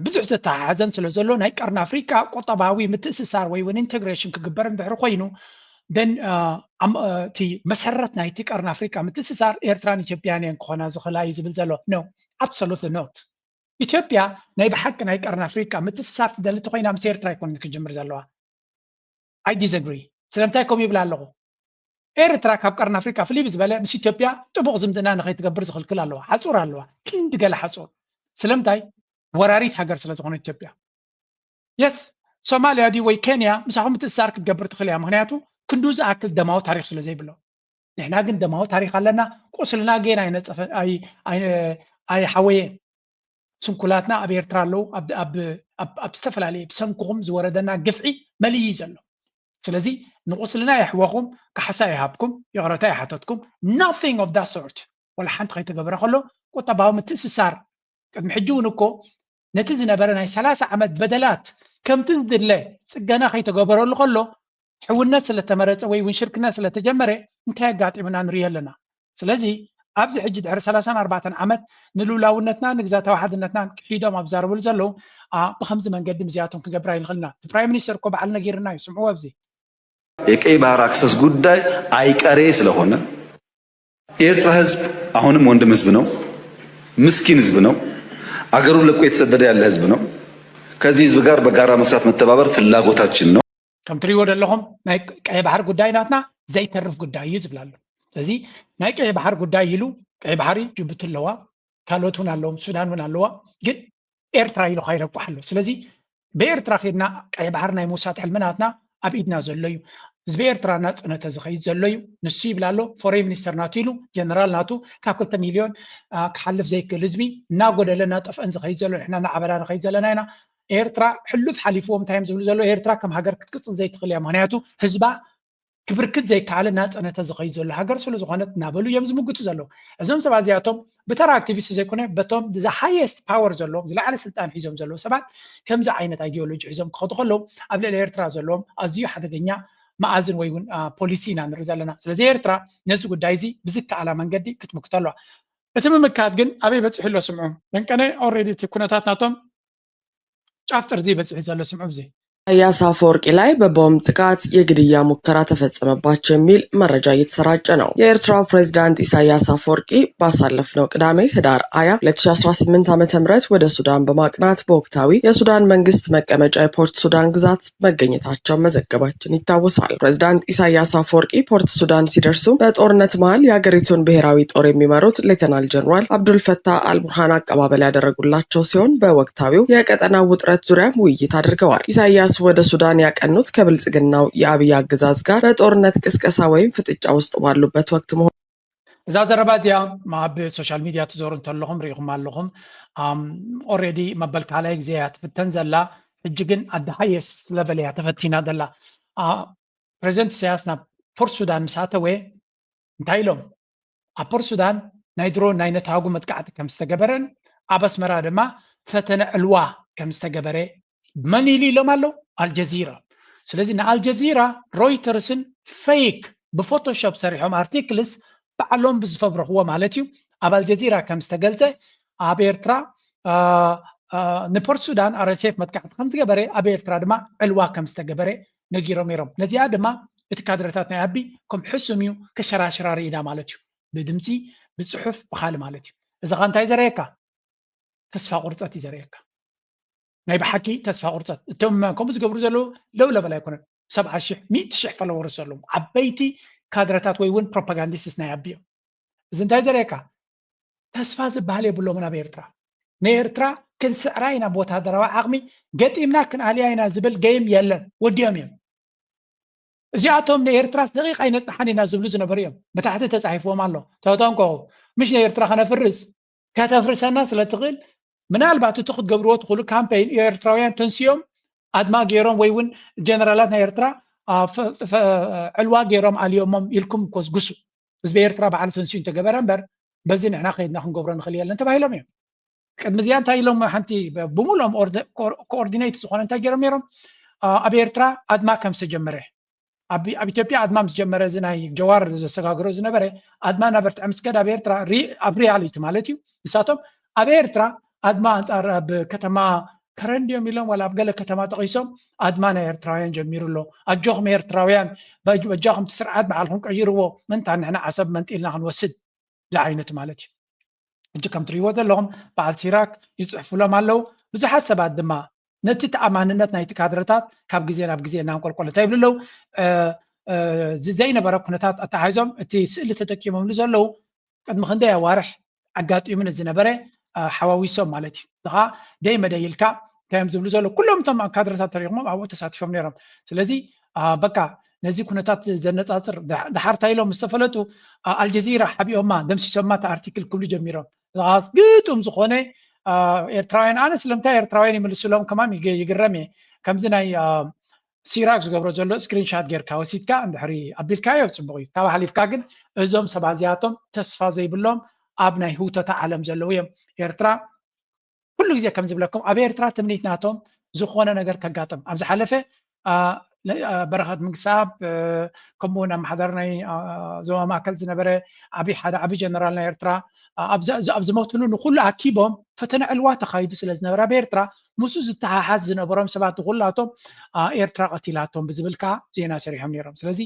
ብዙሕ ዘተሓሓዘን ስለ ዘሎ ናይ ቀርኒ ኣፍሪቃ ቁጠባዊ ምትእስሳር ወይ እውን ኢንተግሬሽን ክግበር እንድሕር ኮይኑ ን እቲ መሰረት ናይቲ ቀርኒ ኣፍሪቃ ምትእስሳር ኤርትራን ኢትዮጵያን እየን ክኾና ዝኽእላ እዩ ዝብል ዘሎ። No, absolutely not. ኢትዮጵያ ናይ ብሓቂ ናይ ቀርኒ ኣፍሪቃ ምትእስሳር ትደሊ እንተኮይና ምስ ኤርትራ ኣይኮነን ክጅምር ዘለዋ። I disagree. ስለምንታይ ከምኡ ይብል ኣለኹ? ኤርትራ ካብ ቀርኒ ኣፍሪቃ ፍልይ ብዝበለ ምስ ኢትዮጵያ ጥቡቕ ዝምድና ንኸይትገብር ዝኽልክል ኣለዋ። ሓጹር ኣለዋ፣ ክንዲ ገለ ሓጹር። ስለምንታይ? ወራሪት ሃገር ስለ ዝኾነ ኢትዮጵያ። የስ፣ ሶማልያ ድዩ ወይ ኬንያ ምሳኹም ምትእስሳር ክትገብር ትኽእል እያ፣ ምኽንያቱ ክንዱ ዝኣክል ደማዊ ታሪኽ ስለ ዘይብሎ። ንሕና ግን ደማዊ ታሪኽ ኣለና። ቁስልና ጌና ኣይነጸፈ ኣይሓወየ። ስንኩላትና ኣብ ኤርትራ ኣለዉ። ኣብ ዝተፈላለዩ ብሰንክኹም ዝወረደና ግፍዒ መሊዩ እዩ ዘሎ። ስለዚ ንቁስልና የሕወኹም፣ ካሕሳ ይሃብኩም፣ ይቕረታ ይሓተትኩም። Nothing of that sort። ወላ ሓንቲ ከይተገበረ ከሎ ቁጠባዊ ምትእስሳር ቅድሚ ሕጂ እውን እኮ ነቲ ዝነበረ ናይ ሰላሳ ዓመት በደላት ከምቲ ዝድለ ጽገና ከይተገበረሉ ከሎ ሕውነት ስለተመረጸ ወይ እውን ሽርክነት ስለተጀመረ እንታይ ኣጋጢሙና ንርኢ ኣለና። ስለዚ ኣብዚ ሕጂ ድሕሪ ሰላሳን ኣርባዕተን ዓመት ንልኡላውነትና ንግዛታዊ ሓድነትና ክሒዶም ኣብ ዛረብሉ ዘለዉ ብከምዚ መንገዲ ምስዚኣቶም ክገብር ኣይንኽእልና። እቲ ፕራይም ሚኒስተር እኮ ባዕሉ ነጊርና እዩ። ስምዕዎ ኣብዚ የቀይ ባህር ኣክሰስ ጉዳይ ኣይቀሬ ስለሆነ የኤርትራ ህዝብ አሁንም ወንድም ህዝብ ነው። ምስኪን ህዝብ ነው። አገሩን ለቆ የተሰደደ ያለ ህዝብ ነው። ከዚህ ህዝብ ጋር በጋራ መስራት መተባበር ፍላጎታችን ነው። ከም ትሪእዎ ዘለኹም ናይ ቀይ ባሕር ጉዳይ ናትና ዘይተርፍ ጉዳይ እዩ ዝብል ኣሎ። ስለዚ ናይ ቀይ ባሕር ጉዳይ ኢሉ ቀይ ባሕሪ ጅቡቲ ኣለዋ፣ ካልኦት እውን ኣለዎም፣ ሱዳን እውን ኣለዋ። ግን ኤርትራ ኢሉ ካይረቋሕ ኣሎ። ስለዚ ብኤርትራ ኬድና ቀይ ባሕር ናይ ምውሳድ ሕልሚ ናትና ኣብ ኢድና ዘሎ እዩ። ህዝቢ ኤርትራ እናጸነተ ዝኸይድ ዘሎ እዩ። ንሱ ይብል ኣሎ ፎሬን ሚኒስተር ናቱ ኢሉ ጀነራል ናቱ ካብ ክልተ ሚልዮን ክሓልፍ ዘይክእል ህዝቢ እናጎደለ እናጠፍአን ዝኸይድ ዘሎ ንሕና እናዓበና ንኸይድ ዘለና ኢና። ኤርትራ ሕሉፍ ሓሊፍዎም እንታይ እዮም ዝብሉ ዘለዉ? ኤርትራ ከም ሃገር ክትቅጽል ዘይትኽእል እያ። ምኽንያቱ ህዝባ ክብርክት ዘይከኣለ እናጸነተ ዝኸይድ ዘሎ ሃገር ስለ ዝኾነት እናበሉ እዮም ዝምግቱ ዘለዉ። እዞም ሰባት እዚኣቶም ብተራ ኣክቲቪስት ዘይኮነ በቶም the highest power ዘለዎም ዝለዓለ ስልጣን ሒዞም ዘለዉ ሰባት ከምዚ ዓይነት ኣይዲዮሎጂ ሒዞም ክኸዱ ከለዉ ኣብ ልዕሊ ኤርትራ ዘለዎም ኣዝዩ ሓደገኛ መኣዝን ወይ እውን ፖሊሲ ኢና ንርኢ ዘለና። ስለዚ ኤርትራ ነዚ ጉዳይ እዚ ብዝከኣላ መንገዲ ክትምክቶ ኣለዋ። እቲ ምምካት ግን ኣበይ በፂሑ ኣሎ ስምዑ። ደንቀነ already እቲ ኩነታት ናቶም ጫፍ ጥርዚ በፂሑ ዘሎ ስምዑ። እዚ ኢሳያስ አፈወርቂ ላይ በቦምብ ጥቃት የግድያ ሙከራ ተፈጸመባቸው የሚል መረጃ እየተሰራጨ ነው። የኤርትራው ፕሬዝዳንት ኢሳያስ አፈወርቂ ባሳለፍነው ቅዳሜ ህዳር ሃያ ሁለት ሺ አስራ ስምንት ዓመተ ምህረት ወደ ሱዳን በማቅናት በወቅታዊ የሱዳን መንግስት መቀመጫ የፖርት ሱዳን ግዛት መገኘታቸው መዘገባችን ይታወሳል። ፕሬዝዳንት ኢሳያስ አፈወርቂ ፖርት ሱዳን ሲደርሱ በጦርነት መሃል የሀገሪቱን ብሔራዊ ጦር የሚመሩት ሌተናል ጀነራል አብዱልፈታህ አልቡርሃን አቀባበል ያደረጉላቸው ሲሆን በወቅታዊው የቀጠናው ውጥረት ዙሪያም ውይይት አድርገዋል። ኢሳያስ ወደ ሱዳን ያቀኑት ከብልጽግናው የአብይ አገዛዝ ጋር በጦርነት ቅስቀሳ ወይም ፍጥጫ ውስጥ ባሉበት ወቅት መሆኑ እዛ ዘረባ እዚኣ ኣብ ሶሻል ሚድያ ትዞሩ እንተለኹም ርኢኹም ኣለኹም። Already መበል ካልኣይ ግዜ እያ ትፍተን ዘላ። ሕጂ ግን at the highest level እያ ተፈቲና ዘላ። ፕሬዚደንት ኢሳያስ ናብ ፖርት ሱዳን ምስ ኣተወ እንታይ ኢሎም? ኣብ ፖርት ሱዳን ናይ ድሮን ናይ ነታጉ መጥቃዕቲ ከም ዝተገበረን ኣብ ኣስመራ ድማ ፈተነ ዕልዋ ከም ዝተገበረ መን ኢሉ ኢሎም ኣለዉ? ኣልጀዚራ። ስለዚ ንኣልጀዚራ ሮይተርስን ፌክ ብፎቶሾፕ ሰሪሖም ኣርቲክልስ ባዕሎም ብዝፈብረኽዎ ማለት እዩ ኣብ ኣልጀዚራ ከም ዝተገልጸ ኣብ ኤርትራ ንፖርት ሱዳን ኣርኤስኤፍ መጥቃዕቲ ከም ዝገበረ ኣብ ኤርትራ ድማ ዕልዋ ከም ዝተገበረ ነጊሮም ነይሮም። ነዚኣ ድማ እቲ ካድረታት ናይ ኣቢ ከም ሕሱም እዩ ከሸራሽራ ርኢዳ ማለት እዩ። ብድምፂ ብፅሑፍ ብካል ማለት እዩ። እዚ ካ እንታይ ዘረየካ? ተስፋ ቁርፀት እዩ ዘርእየካ። ናይ ብሓቂ ተስፋ ቁርፀት። እቶም ከምኡ ዝገብሩ ዘለዉ ለው ለበል ኣይኮነን። ሰብዓ ሽሕ ሚእቲ ሽሕ ፎሎወርስ ዘለዎም ዓበይቲ ካድረታት ወይ እውን ፕሮፓጋንዲስትስ ናይ ኣቢ እዮም። እዚ እንታይ ዘርእየካ? ተስፋ ዝበሃል የብሎምን ኣብ ኤርትራ። ንኤርትራ ክንስዕራ ኢና ብወታደራዊ ዓቕሚ ገጢምና ክንኣልያ ኢና ዝብል ገይም የለን። ወዲኦም እዮም። እዚኣቶም ንኤርትራስ ደቂቕ ኣይነጽንሓን ኢና ዝብሉ ዝነበሩ እዮም። ብታሕቲ ተጻሒፍዎም ኣሎ። ተጠንቀቑ። ምሽ ንኤርትራ ከነፍርስ ከተፍርሰና ስለ ትኽእል ምናልባት እቲ ክትገብርዎ ትኽእሉ ካምፔይን ኤርትራውያን ተንስዮም ኣድማ ገይሮም ወይ እውን ጀነራላት ናይ ኤርትራ ዕልዋ ገይሮም ኣልዮሞም ኢልኩም ኮዝግሱ። ህዝቢ ኤርትራ ባዕሉ ተንስኡ እንተገበረ እምበር በዚ ንሕና ከይድና ክንገብሮ ንኽእል የለን ተባሂሎም እዮም። ቅድሚ እዚኣ እንታይ ኢሎም ሓንቲ ብምሉኦም ኮኦርዲኔት ዝኾነ እንታይ ገይሮም ነይሮም ኣብ ኤርትራ ኣድማ ከም ዝተጀመረ ኣብ ኢትዮጵያ ኣድማ ምስ ጀመረ እዚ ናይ ጀዋር ዘሰጋግሮ ዝነበረ ኣድማ እናበርትዐ ምስ ከደ ኣብ ኤርትራ ኣብ ሪያሊቲ ማለት እዩ ንሳቶም ኣብ ኤርትራ ኣድማ ኣንጻር ኣብ ከተማ ከረን ድዮም ኢሎም ዋላ ኣብ ገለ ከተማ ጠቒሶም ኣድማ ናይ ኤርትራውያን ጀሚሩ ኣሎ ኣጆኹም ኤርትራውያን በጃኹም እቲ ስርዓት ባዕልኹም ቀይርዎ ምንታ ንሕና ዓሰብ መንጢልና ክንወስድ ዝዓይነቱ ማለት እዩ። ሕጂ ከም ትሪእዎ ዘለኹም በዓል ሲራክ ይፅሕፉሎም ኣለዉ። ብዙሓት ሰባት ድማ ነቲ ተኣማንነት ናይቲ ካድረታት ካብ ግዜ ናብ ግዜ እናንቆልቆለ እንታይ ይብሉ ኣለዉ? ዘይነበረ ኩነታት ኣተሓሒዞም እቲ ስእሊ ተጠቂሞምሉ ዘለዉ ቅድሚ ክንደይ ኣዋርሕ ኣጋጢሙ ንዝነበረ ሓዋዊሶም ማለት እዩ። እዚ ከዓ ደይ መደይ ኢልካ እንታይ እዮም ዝብሉ ዘለዉ? ኩሎም እቶም ካድረታት ተሪኽሞም ኣብኡ ተሳቲፎም ነይሮም። ስለዚ በቃ ነዚ ኩነታት ዘነፃፅር ደሓር እንታይ ኢሎም ምስ ተፈለጡ ኣልጀዚራ ሓቢኦማ ደምሲሶማ እቲ ኣርቲክል ክብሉ ጀሚሮም። እዚ ከዓ ግጡም ዝኾነ ኤርትራውያን ኣነ ስለምንታይ ኤርትራውያን ይምልስሎም ከማን ይግረም እየ። ከምዚ ናይ ሲራክ ዝገብሮ ዘሎ ስክሪንሻት ጌርካ ወሲድካ እንድሕሪ ኣቢልካዮ ፅቡቕ እዩ። ካብ ሓሊፍካ ግን እዞም ሰባት እዚኣቶም ተስፋ ዘይብሎም ኣብ ናይ ህውተታ ዓለም ዘለዉ እዮም። ኤርትራ ኩሉ ግዜ ከም ዝብለኩም ኣብ ኤርትራ ትምኒት ናቶም ዝኾነ ነገር ከጋጥም ኣብ ዝሓለፈ በረኸት ምግሳብ ከምኡ እውን ኣመሓዳሪ ናይ ዞባ ማእከል ዝነበረ ዓብዪ ሓደ ዓብዪ ጀነራል ናይ ኤርትራ ኣብ ዝሞትሉ ንኩሉ ኣኪቦም ፈተነ ዕልዋ ተኻይዱ ስለ ዝነበረ ኣብ ኤርትራ ምስኡ ዝተሓሓዝ ዝነበሮም ሰባት ንኩላቶም ኤርትራ ቀቲላቶም ብዝብል ከዓ ዜና ሰሪሖም ነይሮም። ስለዚ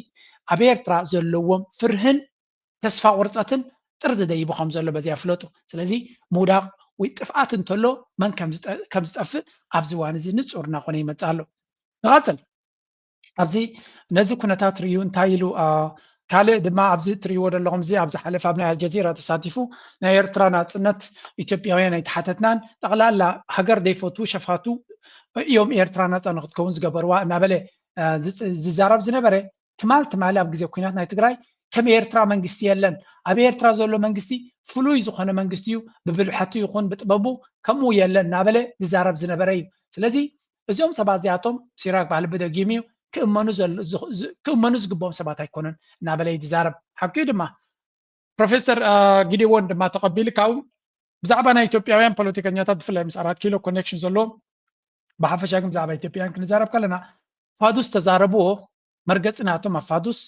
ኣብ ኤርትራ ዘለዎም ፍርህን ተስፋ ቁርፀትን ጥርዚ ደይቡ ከም ዘሎ በዚኣ ፍለጡ። ስለዚ ምውዳቕ ወይ ጥፍኣት እንተሎ መን ከም ዝጠፍእ ኣብዚ እዋን እዚ ንፁር እናኾነ ይመፅእ ኣሎ። ንቐፅል። ኣብዚ ነዚ ኩነታት ርእዩ እንታይ ኢሉ ካልእ ድማ ኣብዚ እትርእይዎ ዘለኹም እዚ ኣብ ዝሓለፈ ኣብ ናይ ኣልጀዚራ ተሳቲፉ ናይ ኤርትራ ናጽነት ኢትዮጵያውያን ኣይተሓተትናን፣ ጠቕላላ ሃገር ዘይፈትዉ ሸፋቱ እዮም ኤርትራ ናጻ ንክትከውን ዝገበርዋ እናበለ ዝዛረብ ዝነበረ ትማል ትማሊ ኣብ ግዜ ኩናት ናይ ትግራይ ከም ኤርትራ መንግስቲ የለን፣ ኣብ ኤርትራ ዘሎ መንግስቲ ፍሉይ ዝኾነ መንግስቲ እዩ፣ ብብልሐቱ ይኹን ብጥበቡ ከምኡ የለን እናበለ ዝዛረብ ዝነበረ እዩ። ስለዚ እዚኦም ሰባት እዚኣቶም ሲራክ ባህሊ ብደጊም እዩ ክእመኑ ክእመኑ ዝግብኦም ሰባት ኣይኮኑን እናበለ እዩ ዝዛረብ። ሓቂ እዩ ድማ ፕሮፌሰር ጊዴዎን ድማ ተቐቢሉ ካብኡ ብዛዕባ ናይ ኢትዮጵያውያን ፖለቲከኛታት ብፍላይ ምስ ኣራት ኪሎ ኮኔክሽን ዘለዎም ብሓፈሻ ግን ብዛዕባ ኢትዮጵያውያን ክንዛረብ ከለና ፋዱስ ተዛረብዎ መርገፂ ናቶም ኣብ ፋዱስ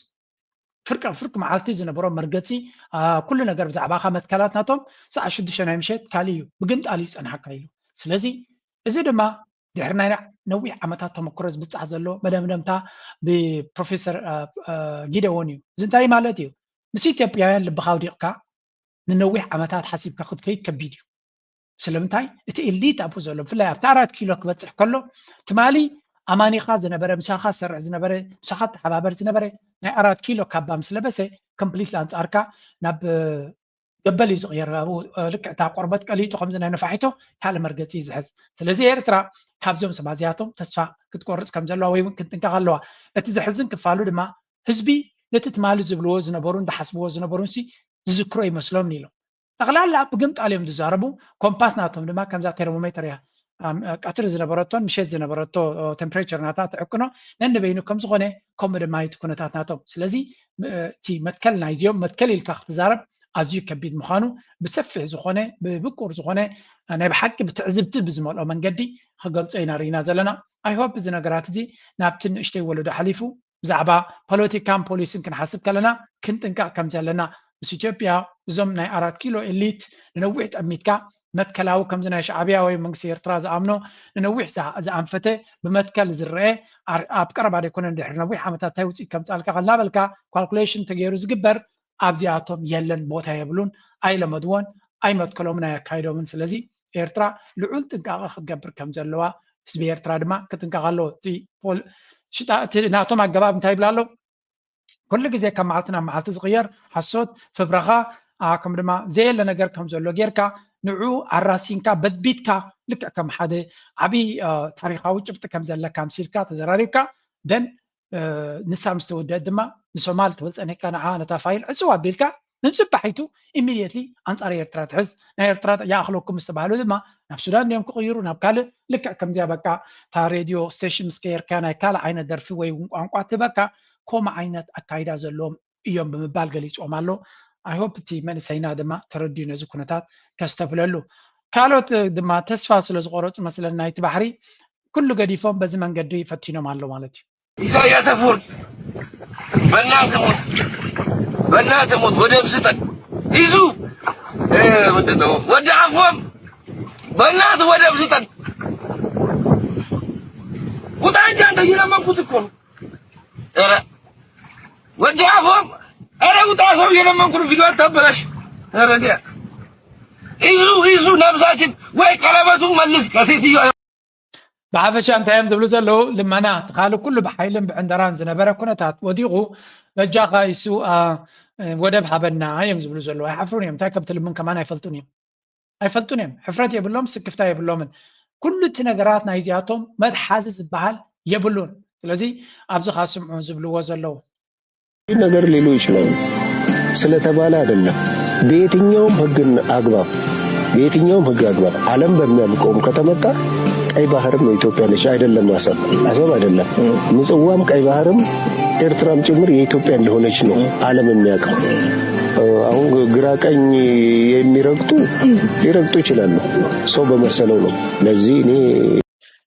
ፍርቂ ፍርቂ መዓልቲ ዝነበሮ መርገፂ ኩሉ ነገር ብዛዕባኻ መትከላት ናቶም ሰዓ ሽዱሽተ ናይ ምሸት ካሊእ እዩ ብግምጣል እዩ ፀንሓካ ኢሉ ስለዚ እዚ ድማ ድሕሪ ናይ ነዊሕ ዓመታት ተመክሮ ዝብፃሕ ዘሎ መደምደምታ ብፕሮፌሰር ጊደዎን እዩ። እዚ እንታይ ማለት እዩ? ምስ ኢትዮጵያውያን ልብኻ ኣውዲቕካ ንነዊሕ ዓመታት ሓሲብካ ክትከይድ ከቢድ እዩ። ስለምንታይ? እቲ ኤሊት ኣብኡ ዘሎ ብፍላይ ኣብቲ ኣራት ኪሎ ክበፅሕ ከሎ ትማሊ ኣማኒኻ ዝነበረ ምሳኻ ዝሰርሕ ዝነበረ ምሳኻ ተሓባበር ዝነበረ ናይ ኣራት ኪሎ ካባ ምስ ለበሰ ኮምፕሊት ኣንፃርካ ናብ ገበል እዩ ዝቕየር። ኣብኡ ልክዕ እታ ቆርበት ቀሊጡ ከምዚ ናይ ነፋሒቶ ካልእ መርገፂ እዩ ዝሕዝ። ስለዚ ኤርትራ ካብዞም ሰባት እዚኣቶም ተስፋ ክትቆርፅ ከም ዘለዋ ወይ እውን ክንጥንቀቕ ኣለዋ። እቲ ዘሕዝን ክፋሉ ድማ ህዝቢ ነቲ ትማሊ ዝብልዎ ዝነበሩን ዝሓስብዎ ዝነበሩን ሲ ዝዝክሮ ይመስሎም ኢሎም። ጠቕላላ ብግምጣል እዮም ዝዛረቡ። ኮምፓስ ናቶም ድማ ከምዛ ቴርሞሜተር እያ። ቀትሪ ዝነበረቶን ምሸት ዝነበረቶ ቴምፕሬቸር ናታ ትዕቅኖ ነንበይኑ ከም ዝኾነ ከምኡ ድማ እቲ ኩነታት ናቶም። ስለዚ እቲ መትከል ናይዚኦም መትከል ኢልካ ክትዛረብ ኣዝዩ ከቢድ ምዃኑ ብሰፊሕ ዝኾነ ብብቁር ዝኾነ ናይ ብሓቂ ብትዕዝብቲ ብዝመልኦ መንገዲ ክገልጾ ኢና ርኢና ዘለና። ኣይሆፕ እዚ ነገራት እዚ ናብቲ ንእሽተይ ወለዶ ሓሊፉ ብዛዕባ ፖለቲካን ፖሊስን ክንሓስብ ከለና ክንጥንቀቕ ከም ዘለና ምስ ኢትዮጵያ እዞም ናይ ኣራት ኪሎ ኤሊት ንነዊሕ ጠሚትካ መትከላዊ ከምዚ ናይ ሻዕብያ ወይ መንግስቲ ኤርትራ ዝኣምኖ ንነዊሕ ዝኣንፈተ ብመትከል ዝረአ ኣብ ቀረባ ደይኮነ ድሕሪ ነዊሕ ዓመታት እንታይ ውፅኢት ከምፃልካ ከናበልካ ካልኩሌሽን ተገይሩ ዝግበር ኣብዚኣቶም የለን ቦታ የብሉን ኣይለመድዎን ኣይመትከሎምን ኣየካይዶምን ስለዚ ኤርትራ ልዑል ጥንቃቐ ክትገብር ከም ዘለዋ ህዝቢ ኤርትራ ድማ ክጥንቀቕ ኣለዎ። እቲ ናቶም ኣገባብ እንታይ ይብላ ኣሎ? ኩሉ ግዜ ካብ መዓልቲ ናብ መዓልቲ ዝቕየር ሓሶት፣ ፍብረኻ፣ ከም ድማ ዘየለ ነገር ከም ዘሎ ጌርካ ንዑ ኣራሲንካ በድቢትካ ልክዕ ከም ሓደ ዓብዪ ታሪኻዊ ጭብጢ ከም ዘለካ ኣምሲልካ ተዘራሪብካ ደን ንሳ ምስ ተወደአት ድማ ንሶማል ትብል ጸኒሕካ ንዓ ነታ ፋይል ዕጽው ኣቢልካ ንጽባሒቱ ኢሚድየትሊ ኣንጻር ኤርትራ ትሕዝ ናይ ኤርትራ ይኣኽለኩም ምስ ተባህሉ ድማ ናብ ሱዳን ድዮም ክቕይሩ ናብ ካልእ ልክዕ ከምዚኣ በቃ እታ ሬድዮ ስቴሽን ምስ ቀየርካ ናይ ካልእ ዓይነት ደርፊ ወይ እውን ቋንቋ ትህበካ ከምኡ ዓይነት ኣካይዳ ዘለዎም እዮም ብምባል ገሊፅዎም ኣሎ። ኣይሆፕ እቲ መንእሰይና ድማ ተረዲኡ ነዚ ኩነታት ከስተብህለሉ ካልኦት ድማ ተስፋ ስለ ዝቆረፁ መስለን ናይቲ ባሕሪ ኩሉ ገዲፎም በዚ መንገዲ ፈቲኖም ኣሎ ማለት እዩ። ኢሳያስ ኣፈወርቂ በእናትህ ሞት በእናትህ ሞት ወደብ ስጠን ኢሱ ምንድን ነው ወደ ኣፎም በእናትህ ወደብ ስጠን ውጣ እንጂ አንተ እየለመንኩት እኮ ነው። ኧረ ወደ ኣፎም ኧረ ውጣ ሰው እየለመንኩ ነው። ቪዲዮ አታበላሽ። ኧረ እንዲያ ኢሱ ኢሱ ነብሳችን ወይ ቀለበቱን መልስ ከሴትዮ ብሓፈሻ እንታይ እዮም ዝብሉ ዘለዉ? ልመና ትኻል ኩሉ ብሓይልን ብዕንደራን ዝነበረ ኩነታት ወዲቑ፣ በጃኻ ኢሱ፣ አ፣ ወደብ ሃበና እዮም ዝብሉ ዘለዉ። ኣይሓፍሩን እዮም። እንታይ ከም ትልምን ከማን ኣይፈልጡን እዮም። ኣይፈልጡን እዮም። ሕፍረት የብሎም፣ ስክፍታ የብሎምን። ኩሉ እቲ ነገራት ናይዚኣቶም መትሓዚ ዝበሃል የብሉን። ስለዚ ኣብዚ ኻስምዑ ዝብልዎ ዘለዉ። ይህ ነገር ሊሉ ይችላሉ። ስለተባለ አይደለም። በየትኛውም ህግን አግባብ፣ በየትኛውም ህግ አግባብ ዓለም በሚያውቀውም ከተመጣ ቀይ ባህርም የኢትዮጵያ ነች። አይደለም አሰብ፣ አሰብ አይደለም። ምጽዋም ቀይ ባህርም ኤርትራም ጭምር የኢትዮጵያ እንደሆነች ነው ዓለም የሚያውቀው። አሁን ግራ ቀኝ የሚረግጡ ሊረግጡ ይችላሉ። ሰው በመሰለው ነው። ለዚህ እኔ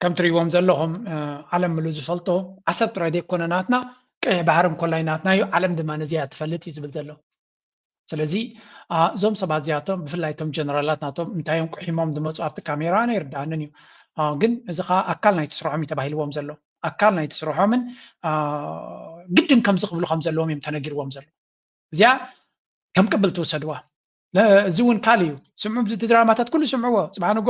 ከም ትርእይዎም ዘለኹም፣ እ፣ ዓለም ምሉ ዝፈልጦ ዓሰብ ጥራይ ዘይኮነ ናትና፣ ቀይሕ ባሕሪ እንኮላይ ናትና እዩ፣ ዓለም ድማ ነዚኣ ትፈልጥ እዩ ዝብል ዘሎ። ስለዚ፣ አ፣ እዞም ሰባት እዚኣቶም፣ ብፍላይ እቶም ጀነራላት ናቶም፣ እንታይ እዮም ቁሒሞም ዝመፁ ኣብቲ ካሜራ ኣይርድኣንን እዩ። አ፣ ግን እዚ ኸዓ ኣካል ናይቲ ስርሖም እዩ ተባሂልዎም ዘሎ። ኣካል ናይቲ ስርሖምን፣ አ፣ ግድን ከምዚ ክብሉ ከም ዘለዎም እዮም ተነጊርዎም ዘሎ። እዚኣ ከም ቅብል ትውሰድዋ። ለ-፣ እዚ እውን ካል እዩ። ስምዑ፣ እዚ ድራማታት ኩሉ ስምዕዎ። ጽባሕ ንጎ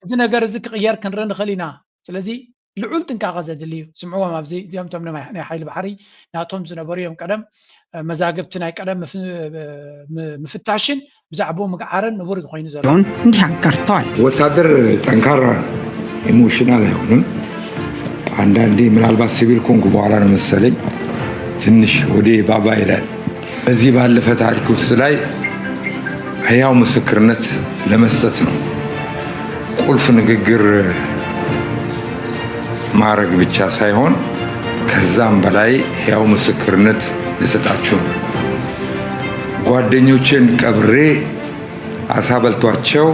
እዚ ነገር እዚ ክቕየር ክንርኢ ንኽእል ኢና። ስለዚ ልዑል ጥንቃቐ ዘድሊ እዩ። ስምዕዎም፣ ኣብዚ እዚኦም እቶም ናይ፣ ናይ ሓይሊ ባሕሪ ናቶም ዝነበሩ እዮም። ቀደም፣ እ፣ መዛግብቲ ናይ ቀደም ምፍ-፣ ም-፣ ምፍታሽን ብዛዕባኡ ምግዓርን ንቡር እዩ ኮይኑ ዘሎ። እንዲህ አጋርተዋል። ወታደር ጠንካራ ነው፣ ኢሞሽናል አይሆንም። አንዳንዴ ምናልባት ሲቪል ኮንኩ በኋላ ነው መሰለኝ ትንሽ ወደ ባባ ይላል። በዚህ ባለፈ ታሪክ ውስጥ ላይ ህያው ምስክርነት ለመስጠት ነው። ቁልፍ ንግግር ማድረግ ብቻ ሳይሆን ከዛም በላይ ህያው ምስክርነት ልሰጣችሁ ነው። ጓደኞቼን ቀብሬ አሳ በልቷቸው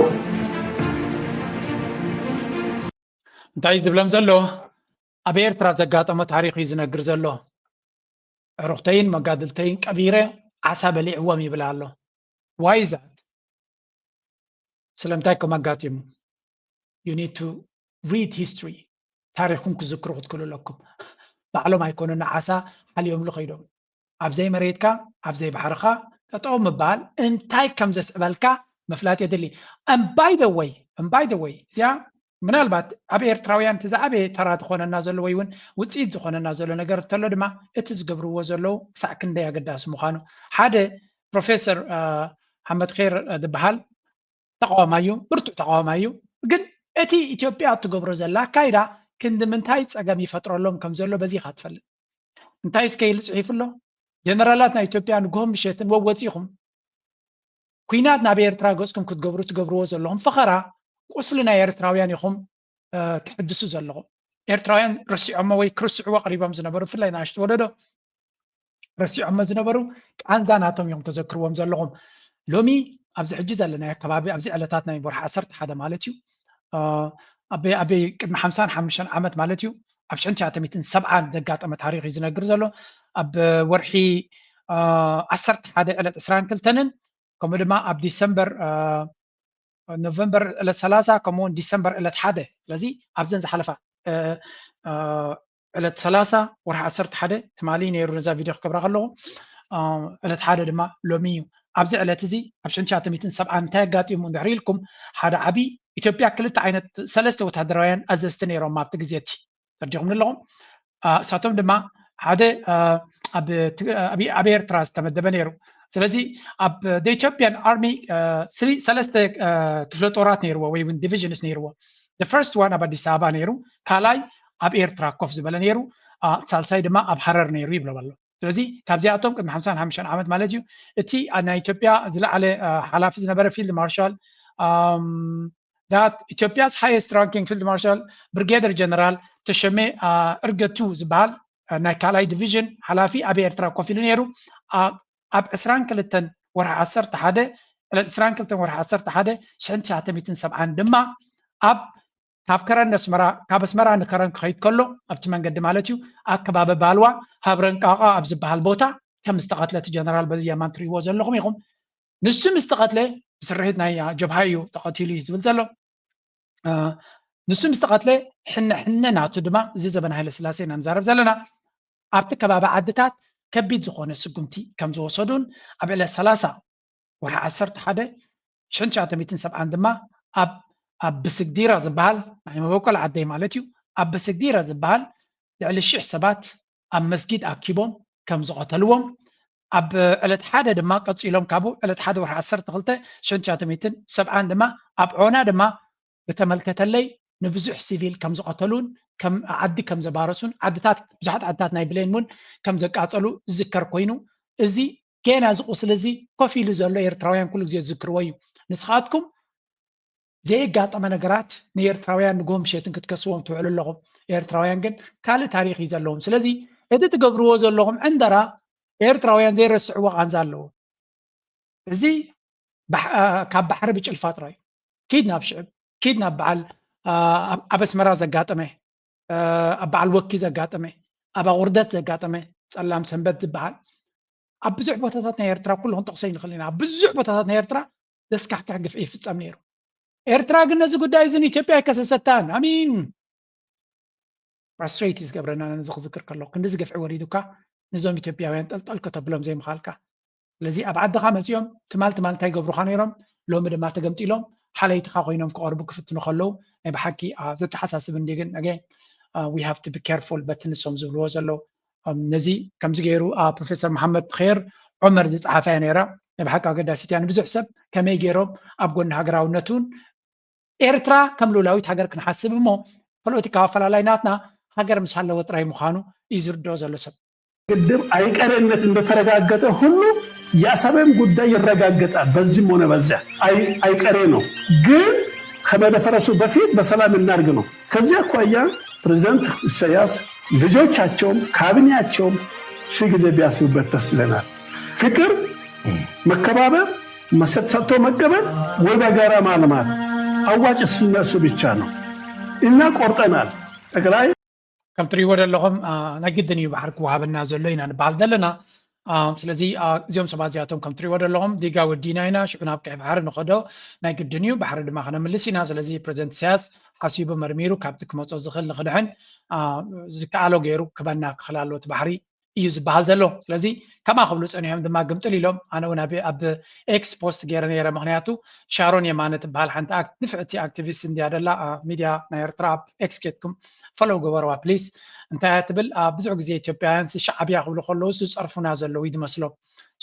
እንታይ እዩ ዝብሎም ዘሎ? ኣብ ኤርትራ ዘጋጠመ ታሪኽ እዩ ዝነግር ዘሎ። ዕሩኽተይን መጋድልተይን ቀቢረ ዓሳ በሊዕዎም ይብል ኣሎ። Why is that? ስለምንታይ ከም ኣጋጢሙ? You need to read history። ታሪኽኩም ክዝክሩ ክትክእሉ ኣለኩም። ባዕሎም ኣይኮኑን ዓሳ ሓልዮምሉ ከይዶም። ኣብ ዘይመሬትካ፣ ኣብ ዘይባሕርኻ ጠጠው ምባል እንታይ ከም ዘስዕበልካ ምፍላጥ የድሊ። And by the way፣ and by the way፣ እዚኣ ምናልባት ኣብ ኤርትራውያን እቲ ዝዓበየ ተራ ዝኾነና ዘሎ ወይ እውን ውፅኢት ዝኾነና ዘሎ ነገር እንተሎ ድማ እቲ ዝገብርዎ ዘለዉ ክሳዕ ክንደይ ኣገዳሲ ምዃኑ። ሓደ ፕሮፌሰር፣ አ፣ ሓመድ ኼር ዝበሃል ተቃዋማይ እዩ፣ ብርቱዕ ተቃዋማይ እዩ። ግን እቲ ኢትዮጵያ እትገብሮ ዘላ ኣካይዳ ክንዲ ምንታይ ጸገም ይፈጥረሎም ከም ዘሎ በዚ ኢኻ ትፈልጥ። እንታይ እስከ ኢሉ ጽሒፉ ኣሎ? ጀነራላት ናይ ኢትዮጵያ ንግሆን ምሸትን ወወጺእኹም ኲናት ናብ ኤርትራ ገጽኩም ክትገብሩ ትገብርዎ ዘለኹም ፈኸራ ቁስሊ ናይ ኤርትራውያን ኢኹም፣ እ፣ ትሕድሱ ዘለኹም። ኤርትራውያን ረሲዖሞ ወይ ክርስዕዎ ቀሪቦም ዝነበሩ፣ ብፍላይ ንኣሽቱ ወለዶ ረሲዖሞ ዝነበሩ ቃንዛ ናቶም እዮም ተዘክርዎም ዘለኹም። ሎሚ ኣብዚ ሕጂ ዘለናዮ ከባቢ፣ ኣብዚ ዕለታት ናይ ወርሒ ዓሰርተ ሓደ ማለት እዩ፣ እ፣ ኣበይ ኣበይ ቅድሚ ሓምሳን ሓሙሽተን ዓመት ማለት እዩ፣ ኣብ ሽሕን ትሽዓተ ሚእትን ሰብዓን ዘጋጠመ ታሪኽ እዩ ዝነግር ዘሎ። ኣብ ወርሒ፣ እ፣ ዓሰርተ ሓደ ዕለት ዕስራን ክልተን ከምኡ ድማ ኣብ ዲሰምበር፣ እ፣ ኖቨምበር ዕለት ሰላሳ ከምኡ እውን ዲሰምበር ዕለት ሓደ። ስለዚ ኣብዘን ዝሓለፋ፣ እ፣ እ፣ ዕለት ሰላሳ ወርሒ ዓሰርተ ሓደ ትማሊ ነይሩ ነዛ ቪድዮ ክገብራ ከለኹ፣ እ፣ ዕለት ሓደ ድማ ሎሚ እዩ። ኣብዚ ዕለት እዚ ኣብ ሽሕን ትሽዓተ ሚእትን ሰብዓን እንታይ ኣጋጢሙ እንድሕር ኢልኩም፣ ሓደ ዓቢ ኢትዮጵያ ክልተ ዓይነት ሰለስተ ወታደራውያን ኣዘዝቲ ነይሮም ኣብቲ ግዜ እቲ። ተረዲኹምኒ ኣለኹም? አ፣ እሳቶም ድማ ሓደ፣ አ፣ ኣብ ት-፣ ኣብ ኣብ ኤርትራ ዝተመደበ ነይሩ። ስለዚ ኣብ the Ethiopian Army፣ አ፣ ስሪ-፣ ሰለስተ፣ አ፣ ክፍለ ጦራት ነይርዎ ወይ እውን ዲቪዥንስ ነይርዎ። The first one ኣብ ኣዲስ ኣበባ ነይሩ፣ ካልኣይ ኣብ ኤርትራ ኮፍ ዝበለ ነይሩ፣ አ፣ ሳልሳይ ድማ ኣብ ሃረር ነይሩ ይብሎም ኣሎ። ስለዚ ካብዚኣቶም ቅድሚ ሓምሳን ሓሙሽተን ዓመት ማለት እዩ፣ እቲ አ-፣ ናይ ኢትዮጵያ ዝለዓለ፣ አ፣ ሓላፊ ዝነበረ ፊልድ ማርሻል፣ ኣም፣ that Ethiopia's highest ranking field marshal ብሪጌደር ጀነራል ተሸሜ፣ አ፣ እርገቱ ዝበሃል፣ አ፣ ናይ ካልኣይ ዲቪዥን ሓላፊ ኣብ ኤርትራ ኮፍ ኢሉ ነይሩ። አ-፣ ኣብ ዕስራን ክልተን ወርሒ ዓሰርተ ሓደ፣ ዕለት ዕስራን ክልተን ወርሒ ዓሰርተ ሓደ ሽሕን ትሽዓተ ሚእትን ሰብዓን ድማ ኣብ፣ ካብ ከረን ኣስመራ፣ ካብ ኣስመራ ንከረን ክኸይድ ከሎ ኣብቲ መንገዲ ማለት እዩ፣ ኣብ ከባቢ ባልዋ ሃብረንቃቓ ኣብ ዝበሃል ቦታ ከም ዝተቐትለ እቲ ጀነራል በዚ የማን ትርእይዎ ዘለኹም ኢኹም። ንሱ ምስ ተቐትለ፣ ብስርሒት ናይ ጀብሃ እዩ ተቐቲሉ እዩ ዝብል ዘሎ። እ፣ ንሱ ምስ ተቐትለ፣ ሕነ ሕነ ናቱ ድማ፣ እዚ ዘበን ሃይለ ስላሴ ኢና ንዛረብ ዘለና፣ ኣብቲ ከባቢ ዓድታት ከቢድ ዝኾነ ስጉምቲ ከም ዝወሰዱን፣ ኣብ ዕለት ሰላሳ ወርሒ ዓሰርተ ሓደ ሽሕን ትሽዓተ ሚእትን ሰብዓን ድማ ኣብ ኣብ ብስግዲራ ዝበሃል ናይ መበቆል ዓደይ ማለት እዩ፣ ኣብ ብስግዲራ ዝበሃል ልዕሊ ሽሕ ሰባት ኣብ መስጊድ ኣኪቦም ከም ዝቐተልዎም፣ ኣብ ዕለት ሓደ ድማ ቀፂሎም ካብኡ ዕለት ሓደ ወርሒ ዓሰርተ ክልተ ሽሕን ትሽዓተ ሚእትን ሰብዓን ድማ ኣብ ዖና ድማ ብተመልከተለይ ንብዙሕ ሲቪል ከም ዝቐተሉን ከም ዓዲ ከም ዘባረሱን ዓድታት ብዙሓት ዓድታት ናይ ብሌን እውን ከም ዘቃፀሉ ዝዝከር ኮይኑ፣ እዚ ገና እዚ ቁስሊ እዚ ኮፍ ኢሉ ዘሎ ኤርትራውያን ኩሉ ግዜ ዝዝክርዎ እዩ። ንስኻትኩም ዘየጋጠመ ነገራት ንኤርትራውያን ንጎ ምሸትን ክትከስዎም ትውዕሉ ኣለኹም። ኤርትራውያን ግን ካልእ ታሪኽ እዩ ዘለዎም። ስለዚ እቲ ትገብርዎ ዘለኹም ዕንደራ ኤርትራውያን ዘይረስዕዎ ቃንዛ ኣለዎ። እዚ ካብ ባሕሪ ብጭልፋ ጥራይ ኪድ ናብ ሽዕብ ኪድ ናብ በዓል ኣብ ኣስመራ ዘጋጠመ ኣብ በዓል ወኪ ዘጋጠመ ኣብ ኣቑርደት ዘጋጠመ ጸላም ሰንበት ዝበሃል ኣብ ብዙሕ ቦታታት ናይ ኤርትራ ኩሉ ክንጠቕሶ ይንኽእል ኢና። ኣብ ብዙሕ ቦታታት ናይ ኤርትራ ዘስካሕክሕ ግፍዒ ይፍጸም ነይሩ። ኤርትራ ግን ነዚ ጉዳይ እዚ ንኢትዮጵያ ኣይከሰሰታን። ኣሚን ፍራስትሬት እዩ ዝገብረና ነዚ ክዝክር ከለኹ። ክንዲ ዝገፍዒ ወሪዱካ ነዞም ኢትዮጵያውያን ጠልጠል ከተብሎም ዘይምኻልካ። ስለዚ ኣብ ዓድኻ መፂኦም ትማል ትማል እንታይ ገብሩኻ ነይሮም ሎሚ ድማ ተገምጢሎም ሓለይትኻ ኮይኖም ክቐርቡ ክፍትኑ ከለዉ ናይ ብሓቂ ዘተሓሳስብ እንዲ ግን ነገ we have to be careful በቲ ንሶም ዝብልዎ ዘለዉ ነዚ ከምዚ ገይሩ ፕሮፌሰር መሓመድ ኸይር ዑመር ዝፀሓፋ እያ ነይራ። ናይ ብሓቂ ኣገዳሲት እያ ንብዙሕ ሰብ ከመይ ገይሮም ኣብ ጎኒ ሃገራውነቱን ኤርትራ ከም ልኡላዊት ሃገር ክንሓስብ እሞ ፖለቲካዊ ኣፈላላይ ናትና ሃገር ምስ ሃለወ ጥራይ ምዃኑ እዩ ዝርድኦ ዘሎ ሰብ። ግድብ ኣይቀሬነት እንደተረጋገጠ ሁሉ የአሰብም ጉዳይ ይረጋገጣል። በዚህም ሆነ በዚያ አይቀሬ ነው። ግን ከመደፈረሱ በፊት በሰላም እናድርግ ነው። ከዚህ አኳያ ፕሬዝዳንት ኢሳያስ ልጆቻቸውም ካቢኔያቸውም ሺህ ጊዜ ቢያስቡበት ደስ ይለናል። ፍቅር፣ መከባበር፣ መሰጥ ሰጥቶ መቀበል ወይ በጋራ ማልማት አዋጭ እሱ ብቻ ነው። እና ቆርጠናል። ጠቅላይ ከም ትሪእዎ ዘለኹም ናይ ግድን እዩ ባሕሪ ክወሃበና ዘሎ ኢና ንበሃል ዘለና። ስለዚ እዚኦም ሰባት እዚኣቶም ከም ትሪእዎ ዘለኹም ዲጋ ወዲና ኢና ሽዑ ናብ ቀይ ባሕሪ ንኸዶ ናይ ግድን እዩ ባሕሪ ድማ ክነምልስ ኢና። ስለዚ ፕሬዚደንት ኢሳያስ ሓሲቡ መርሚሩ ካብቲ ክመፆ ዝኽእል ንክድሕን ዝከኣሎ ገይሩ ክበና ክኽል ኣለዎ እቲ ባሕሪ እዩ ዝበሃል ዘሎ። ስለዚ ከምኣ ክብሉ ፀኒሖም ድማ ግምጥል ኢሎም ኣነ እውን ኣብ ኤክስ ፖስት ገይረ ነይረ። ምክንያቱ ሻሮን የማነ ትበሃል ሓንቲ ንፍዕቲ ኣክቲቪስት እንድያ ደላ ሚድያ ናይ ኤርትራ ኣብ ኤክስ ኬድኩም ፈለው ገበርዋ ፕሊስ። እንታይ እያ ትብል? ብዙሕ ግዜ ኢትዮጵያውያን ሻዕብያ ክብሉ ከለዉ ዝፀርፉና ዘለዉ ይድመስሎም።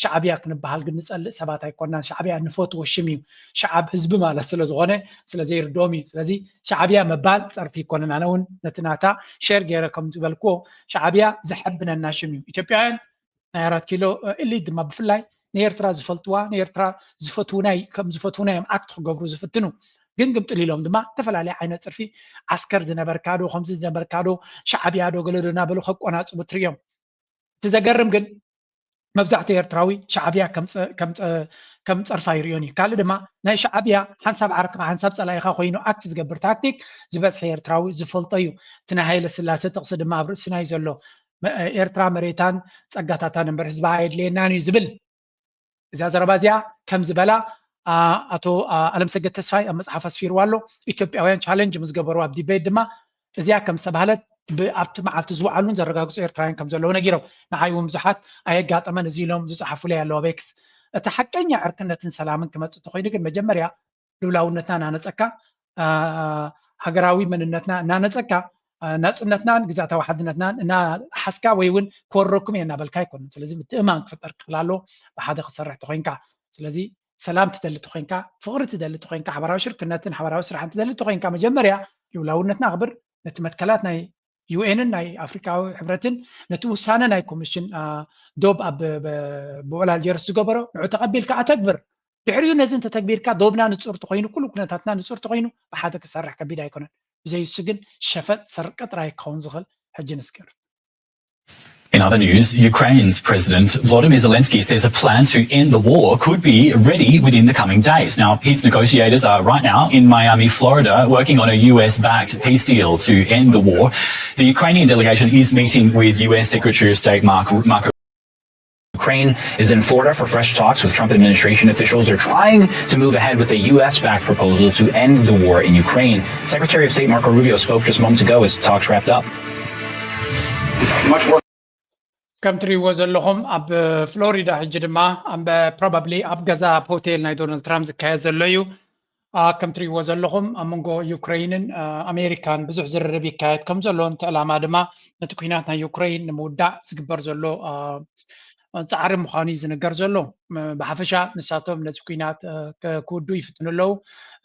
ሻዕብያ ክንበሃል ግን ንፀልእ ሰባት ኣይኮናን። ሻዕብያ ንፈትዎ ሽም እዩ። ሻዓብ ህዝቢ ማለት ስለዝኾነ ስለዘይርድኦም እዩ። ስለዚ ሻዕብያ ምባል ፀርፊ ኣይኮነን። ኣነ እውን ነቲ ናታ ሼር ገይረ ከም ዝበልክዎ ሻዕብያ ዘሐብነና ሽም እዩ። ኢትዮጵያውያን ናይ ኣራት ኪሎ ኢሊት ድማ ብፍላይ ንኤርትራ ዝፈልጥዋ ንኤርትራ ዝፈትውና ከም ዝፈትውና እዮም ኣክት ክገብሩ ዝፍትኑ። ግን ግምጥል ኢሎም ድማ ዝተፈላለየ ዓይነት ፅርፊ ዓስከር ዝነበርካ ዶ ከምዚ ዝነበርካ ዶ ሻዕብያ ዶ ገለ ዶ እናበሉ ከቆናፅቡ ትርእዮም። እቲ ዘገርም ግን መብዛሕትኡ ኤርትራዊ ሻዕብያ ከም ፀርፋ ይርእዮን እዩ። ካልእ ድማ ናይ ሻዕብያ ሓንሳብ ዓርክኻ ሓንሳብ ፀላኢኻ ኮይኑ ኣክት ዝገብር ታክቲክ ዝበዝሐ ኤርትራዊ ዝፈልጦ እዩ። እቲ ናይ ሃይለ ስላሴ ጥቕሲ ድማ ኣብ ርእስና እዩ ዘሎ። ኤርትራ መሬታን ፀጋታታን እምበር ህዝባ ኣየድልየናን እዩ ዝብል። እዚኣ ዘረባ እዚኣ ከም ዝበላ ኣቶ ኣለምሰገድ ተስፋይ ኣብ መፅሓፍ ኣስፊርዋ ኣሎ። ኢትዮጵያውያን ቻለንጅ ምስ ገበሩ ኣብ ዲቤት ድማ እዚኣ ከም ዝተባህለት ኣብቲ መዓልቲ ዝወዓሉን ዘረጋግፁ ኤርትራውያን ከም ዘለዉ ነጊሮም። ንዓይ እውን ብዙሓት ኣየጋጠመን እዚ ኢሎም ዝፀሓፉለይ ኣለዉ ኣብ ኤክስ። እቲ ሓቀኛ ዕርክነትን ሰላምን ክመፅእ እንተኮይኑ ግን መጀመርያ ልኡላውነትና እናነፀካ፣ ሃገራዊ መንነትና እናነፀካ፣ ናፅነትናን ግዝኣታዊ ሓድነትናን እናሓዝካ ወይ እውን ክወረኩም እየ እናበልካ ኣይኮነን። ስለዚ ምትእምማን ክፍጠር ክኽእል ኣለዎ ብሓደ ክትሰርሕ ተኮይንካ። ስለዚ ሰላም ትደሊ ተኮይንካ፣ ፍቕሪ ትደሊ ተኮይንካ፣ ሓባራዊ ሽርክነትን ሓባራዊ ስራሕን ትደሊ ተኮይንካ መጀመርያ ልኡላውነትና ኣኽብር፣ ነቲ መትከላት ናይ ዩ ኤንን ናይ ኣፍሪካዊ ሕብረትን ነቲ ውሳነ ናይ ኮሚሽን ዶብ ኣብ ብውዕል ኣልጀርስ ዝገበሮ ንዑ ተቐቢልካ ኣተግብር። ድሕሪኡ ነዚ እንተተግቢርካ ዶብና ንፁር ተኮይኑ ኩሉ ኩነታትና ንፁር ተኮይኑ ብሓደ ክሰርሕ ከቢድ ኣይኮነን። ብዘይ እሱ ግን ሸፈጥ ሰርቂ ጥራይ ክኸውን ዝኽእል ሕጂ ንስክር። In other news, Ukraine's President Volodymyr Zelensky says a plan to end the war could be ready within the coming days. Now, his negotiators are right now in Miami, Florida, working on a U S backed peace deal to end the war. The Ukrainian delegation is meeting with U S Secretary of State Mark, Marco. Ukraine is in Florida for fresh talks with Trump administration officials. They're trying to move ahead with a U S backed proposal to end the war in Ukraine. Secretary of State Marco Rubio spoke just moments ago as talks wrapped up. ከም ትሪእዎ ዘለኹም ኣብ ፍሎሪዳ ሕጂ ድማ ፕሮባብሊ ኣብ ገዛ ኣብ ሆቴል ናይ ዶናልድ ትራምፕ ዝካየድ ዘሎ እዩ። ከም ትሪእዎ ዘለኹም ኣብ መንጎ ዩክሬይንን ኣሜሪካን ብዙሕ ዝርርብ ይካየድ ከም ዘሎ፣ ነቲ ዕላማ ድማ ነቲ ኲናት ናይ ዩክሬይን ንምውዳእ ዝግበር ዘሎ ፃዕሪ ምዃኑ እዩ ዝንገር ዘሎ። ብሓፈሻ ንሳቶም ነዚ ኲናት ክውዱ ይፍትኑ ኣለዉ።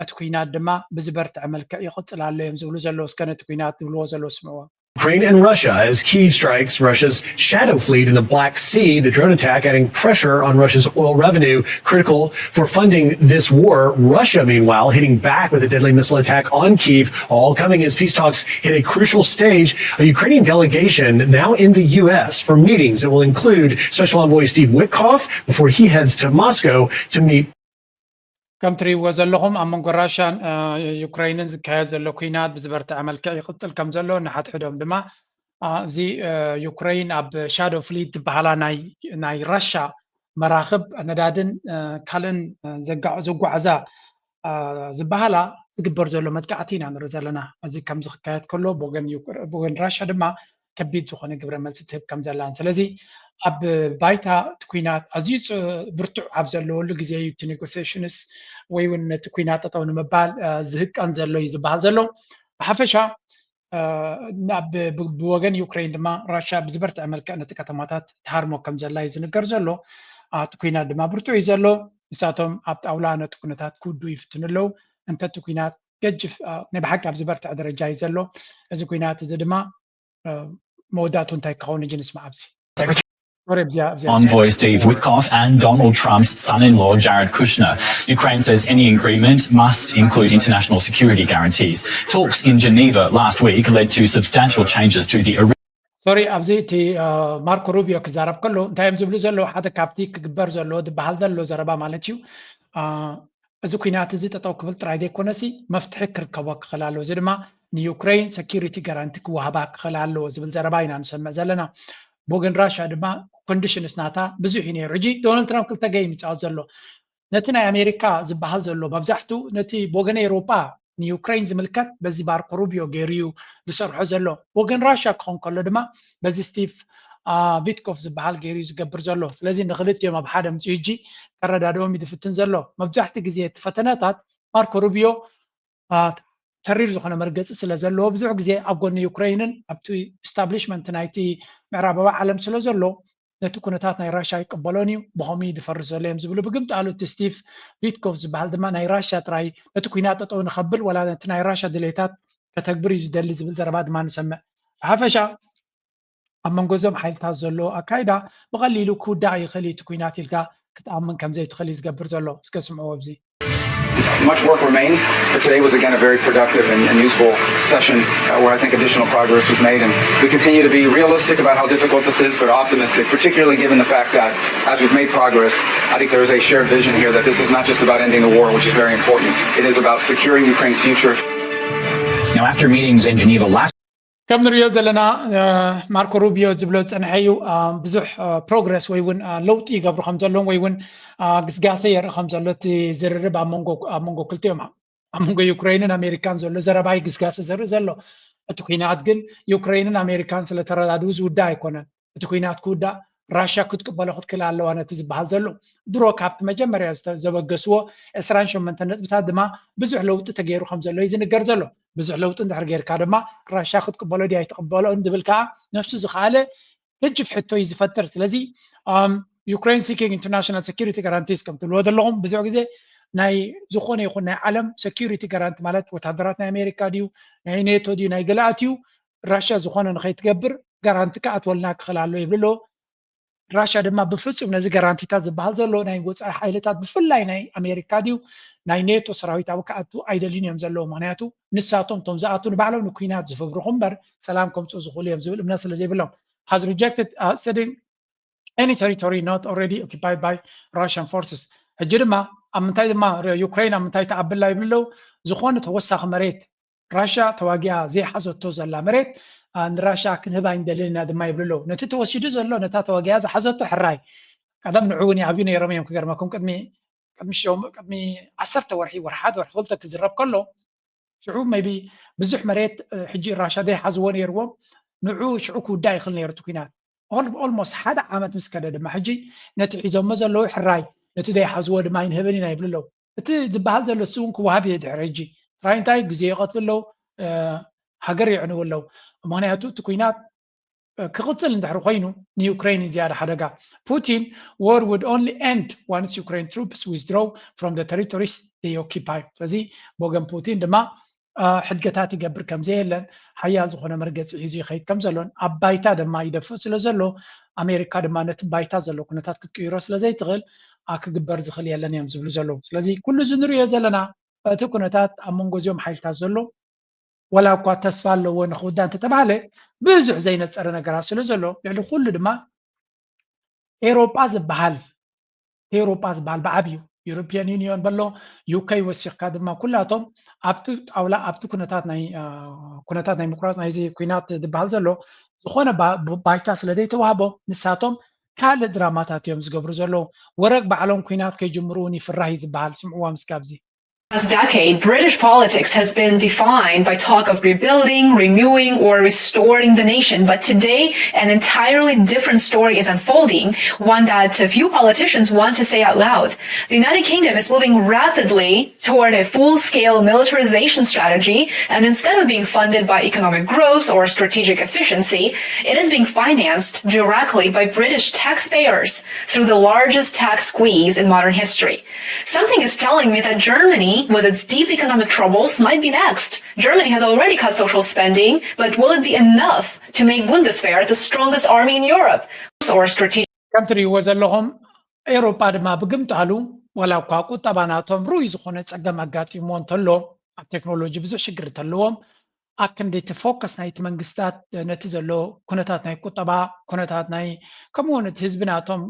እቲ ኲናት ድማ ብዝበርትዐ መልክዕ ይቕፅል ኣሎ እዮም ዝብሉ ዘለዉ። እስከ ነቲ ኲናት ዝብልዎ ዘለዉ ስምዕዎ። Ukraine and Russia as Kyiv strikes Russia's Shadow Fleet in the Black Sea. The drone attack adding pressure on Russia's oil revenue, critical for funding this war. Russia, meanwhile, hitting back with a deadly missile attack on Kyiv, all coming as peace talks hit a crucial stage. A Ukrainian delegation now in the U S for meetings that will include Special Envoy Steve Witkoff before he heads to Moscow to meet ከም ትሪእዎ ዘለኹም ኣብ መንጎ ራሽያን ዩክሬይንን ዝካየድ ዘሎ ኲናት ብዝበርትዐ መልክዕ ይቕፅል ከም ዘሎ ንሓድሕዶም ድማ እዚ ዩክሬይን ኣብ ሻዶ ፍሊት ዝበሃላ ናይ ራሻ መራኽብ ነዳድን ካልእን ዘጓዕዛ ዝበሃላ ዝግበር ዘሎ መጥቃዕቲ ኢና ንርኢ ዘለና። እዚ ከምዚ ክካየድ ከሎ ብወገን ራሻ ድማ ከቢድ ዝኾነ ግብረ መልሲ ትህብ ከም ዘላን ስለዚ ኣብ ባይታ እቲ ኲናት ኣዝዩ ብርቱዕ ኣብ ዘለወሉ ግዜ እዩ እቲ ኔጎሲሽንስ ወይ እውን ነቲ ኲናት ጠጠው ንምባል ዝህቀን ዘሎ እዩ ዝበሃል ዘሎ። ብሓፈሻ ብወገን ዩክሬን ድማ ራሽያ ብዝበርትዐ መልክዕ ነቲ ከተማታት ትሃርሞ ከም ዘላ እዩ ዝንገር ዘሎ። እቲ ኲናት ድማ ብርቱዕ እዩ ዘሎ። ንሳቶም ኣብ ጣውላ ነቲ ኩነታት ክውዱ ይፍትኑ ኣለዉ። እንተ እቲ ኲናት ገጅፍ ናይ ብሓቂ ኣብ ዝበርትዐ ደረጃ እዩ ዘሎ። እዚ ኲናት እዚ ድማ መወዳእቱ እንታይ ክኸውን እጂ ንስማዕ ኣብዚ Envoy Steve Witkoff and Donald Trump's son in law Jared Kushner. Ukraine says any agreement must include international security guarantees. Talks in Geneva last week led to substantial changes to the ሶሪ ኣብዚ እቲ ማርኮ ሩቢዮ ክዛረብ ከሎ እንታይ እዮም ዝብሉ ዘለዉ ሓደ ካብቲ ክግበር ዘለዎ ዝበሃል ዘሎ ዘረባ ማለት እዩ። እዚ ኲናት እዚ ጠጠው ክብል ጥራይ ዘይኮነሲ መፍትሒ ክርከቦ ክኽእል ኣለዎ። እዚ ድማ ንዩክሬን ሰኪሪቲ ጋራንቲ ክወሃባ ክኽእል ኣለዎ ዝብል ዘረባ ኢና ንሰምዕ ዘለና። ብወገን ራሽያ ድማ ኮንዲሽንስ ናታ ብዙሕ እዩ ነይሩ። ሕጂ ዶናልድ ትራምፕ ክልተ ገይም ይፃወት ዘሎ። ነቲ ናይ ኣሜሪካ ዝበሃል ዘሎ መብዛሕትኡ ነቲ ብወገን ኤውሮጳ ንዩክሬን ዝምልከት በዚ ማርኮ ሩቢዮ ገይሩ እዩ ዝሰርሖ ዘሎ። ብወገን ራሽያ ክኸውን ከሎ ድማ በዚ ስቲቭ ቪትኮፍ ዝበሃል ገይሩ እዩ ዝገብር ዘሎ። ስለዚ ንክልቲኦም ኣብ ሓደ ምፅኡ ሕጂ ከረዳድኦም እዩ ዝፍትን ዘሎ። መብዛሕትኡ ግዜ እቲ ፈተነታት ማርኮ ሩቢዮ ተሪር ዝኾነ መርገፂ ስለ ዘለዎ ብዙሕ ግዜ ኣብ ጎኒ ዩክሬይንን ኣብቲ ኢስታብሊሽመንት ናይቲ ምዕራባዊ ዓለም ስለ ዘሎ ነቲ ኩነታት ናይ ራሽያ ይቅበሎን እዩ ብኸምኡ እዩ ዝፈርስ ዘሎ እዮም ዝብሉ። ብግምጣሉ እቲ ስቲቭ ቪትኮፍ ዝበሃል ድማ ናይ ራሽያ ጥራይ ነቲ ኩናት ጠጠው ንኸብል ዋላ ነቲ ናይ ራሽያ ድሌታት ከተግብር እዩ ዝደሊ ዝብል ዘረባ ድማ ንሰምዕ። ብሓፈሻ ኣብ መንጎ እዞም ሓይልታት ዘሎ ኣካይዳ ብቐሊሉ ክውዳእ ይኽእል እዩ እቲ ኩናት ኢልካ ክትኣምን ከም ዘይትኽእል እዩ ዝገብር ዘሎ። እስከ ስምዕዎ ኣብዚ። Much work remains, but today was again a very productive and, and useful session uh, where I think additional progress was made. And we continue to be realistic about how difficult this is, but optimistic, particularly given the fact that, as we've made progress, I think there is a shared vision here that this is not just about ending the war, which is very important. It is about securing Ukraine's future. Now, after meetings in Geneva last ከም ንሪኦ ዘለና ማርኮ ሩቢዮ ዝብሎ ዝፀንሐ እዩ። ብዙሕ ፕሮግረስ ወይ እውን ለውጢ ይገብሩ ከም ዘለዎም ወይ እውን ግስጋሴ የርኢ ከም ዘሎ እቲ ዝርርብ ኣብ መንጎ ክልቲኦም ኣብ መንጎ ዩክሬንን ኣሜሪካን ዘሎ ዘረባ እዩ ግስጋሴ ዘርኢ ዘሎ። እቲ ኩናት ግን ዩክሬንን ኣሜሪካን ስለተረዳድኡ ዝውዳእ ኣይኮነን። እቲ ኩናት ክውዳእ ራሽያ ክትቅበሎ ክትክእል ኣለዋ ነቲ ዝበሃል ዘሎ ድሮ ካብቲ መጀመርያ ዘበገስዎ ዕስራን ሸሞንተን ነጥብታት ድማ ብዙሕ ለውጢ ተገይሩ ከም ዘሎ እዩ ዝንገር ዘሎ። ብዙሕ ለውጢ እንድሕር ጌርካ ድማ ራሽያ ክትቅበሎ ድያ ኣይትቅበሎን ዝብል ከዓ ነፍሱ ዝኸኣለ ገጅፍ ሕቶ እዩ ዝፈጥር። ስለዚ Ukraine seeking international security guarantees ከም ትብልዎ ዘለኹም ብዙሕ ግዜ ናይ ዝኾነ ይኹን ናይ ዓለም ሰኪሪቲ ጋራንቲ ማለት ወታደራት ናይ ኣሜሪካ ድዩ ናይ ኔቶ ድዩ ናይ ገለኣት እዩ ራሽያ ዝኾነ ንኸይትገብር ጋራንቲ ክኣትወልና ክኽእል ኣሎ ይብል ኣሎ። ራሽያ ድማ ብፍፁም ነዚ ጋራንቲታት ዝበሃል ዘሎ ናይ ወፃኢ ሓይልታት ብፍላይ ናይ ኣሜሪካ ድዩ ናይ ኔቶ ሰራዊት ኣብ ክኣቱ ኣይደልዩን እዮም ዘለዉ። ምክንያቱ ንሳቶም እቶም ዝኣቱ ንባዕሎም ንኩናት ዝፍብርኹ እምበር ሰላም ከምፅኡ ዝኽእሉ እዮም ዝብል እምነት ስለ ዘይብሎም has rejected uh, ceding any territory not already occupied by Russian forces። ሕጂ ድማ ኣብ ምንታይ ድማ ዩክሬን ኣብ ምንታይ ትዓብላ ይብሉ ኣለዉ። ዝኾነ ተወሳኺ መሬት ራሽያ ተዋጊኣ ዘይሓዘቶ ዘላ መሬት ንራሽያ ክንህባ ኣይንደልን ኢና ድማ ይብሉ ኣለዉ። ነቲ ተወሲዱ ዘሎ ነታ ተዋጊኣ ዝሓዘቶ ሕራይ ቀደም ንዑ እውን ይኣብዩ ነይሮም እዮም። ክገርመኩም ቅድሚ ቅድሚ ዓሰርተ ወርሒ ወርሓት ወርሒ ክልተ ክዝረብ ከሎ ሽዑ maybe ብዙሕ መሬት ሕጂ ራሽያ ዘይሓዝዎ ነይርዎም ንዑ ሽዑ ክውዳእ ይኽእል ነይሩ እቲ ኩናት። ኦልሞስት ሓደ ዓመት ምስ ከደ ድማ ሕጂ ነቲ ሒዞሞ ዘለዉ ሕራይ ነቲ ዘይሓዝዎ ድማ ኣይንህብን ኢና ይብሉ ኣለዉ። እቲ ዝበሃል ዘሎ እሱ እውን ክወሃብ እየ ድሕሪ ሕጂ። ጥራይ እንታይ ግዜ ይቐትሉ ኣለዉ፣ ሃገር የዕንዉ ኣለዉ። ምክንያቱ እቲ ኩናት ክቕፅል እንድሕሪ ኮይኑ ንዩክሬን ዝያዳ ሓደጋ። Putin, war would only end once Ukraine troops withdraw from the territories they occupy። ስለዚ ብወገን ፑቲን ድማ ሕድገታት ይገብር ከም ዘየለን ሓያል ዝኾነ መርገፂ ሒዙ ይኸይድ ከም ዘሎን ኣብ ባይታ ድማ ይደፍእ ስለ ዘሎ ኣሜሪካ ድማ ነቲ ባይታ ዘሎ ኩነታት ክትቅይሮ ስለ ዘይትኽእል ክግበር ዝኽእል የለን እዮም ዝብሉ ዘለዉ። ስለዚ ኩሉ እዚ ንሪኦ ዘለና እቲ ኩነታት ኣብ መንጎ እዚኦም ሓይልታት ዘሎ ዋላ እኳ ተስፋ ኣለዎ ንክውዳ እንተተባሃለ ብዙሕ ዘይነፀረ ነገራት ስለ ዘሎ ልዕሊ ኩሉ ድማ ኤሮጳ ዝበሃል ኤሮጳ ዝበሃል ብዓብዩ ዩሮፒያን ዩኒዮን በሎ ዩከይ ወሲኽካ ድማ ኩላቶም ኣብቲ ጣውላ ኣብቲ ኩነታት ናይ ኩነታት ናይ ምቁራፅ ናይዚ ኩናት ዝበሃል ዘሎ ዝኾነ ባይታ ስለ ዘይተዋህቦ ንሳቶም ካልእ ድራማታት እዮም ዝገብሩ ዘለዉ። ወረቅ ባዕሎም ኩናት ከይጅምሩ እውን ይፍራህ እዩ ዝበሃል። ስምዕዋ ምስካብዚ Last decade, British politics has been defined by talk of rebuilding, renewing, or restoring the nation. But today, an entirely different story is unfolding, one that few politicians want to say out loud. The United Kingdom is moving rapidly toward a full-scale militarization strategy, and instead of being funded by economic growth or strategic efficiency, it is being financed directly by British taxpayers through the largest tax squeeze in modern history. Something is telling me that Germany, with its deep economic troubles, might be next. Germany has already cut social spending, but will it be enough to make Bundeswehr the strongest army in Europe? Or strategic ከም ትርእይዎ ዘለኹም ኤውሮጳ ድማ ብግምጣሉ ዋላ እኳ ቁጠባ ናቶም ርኡይ ዝኾነ ጸገም ኣጋጢምዎ እንተሎ ኣብ ቴክኖሎጂ ብዙሕ ሽግር እንተለዎም ኣክንዲ እቲ ፎከስ ናይቲ መንግስታት ነቲ ዘሎ ኩነታት ናይ ቁጠባ ኩነታት ናይ ከምኡ እውን እቲ ህዝቢ ናቶም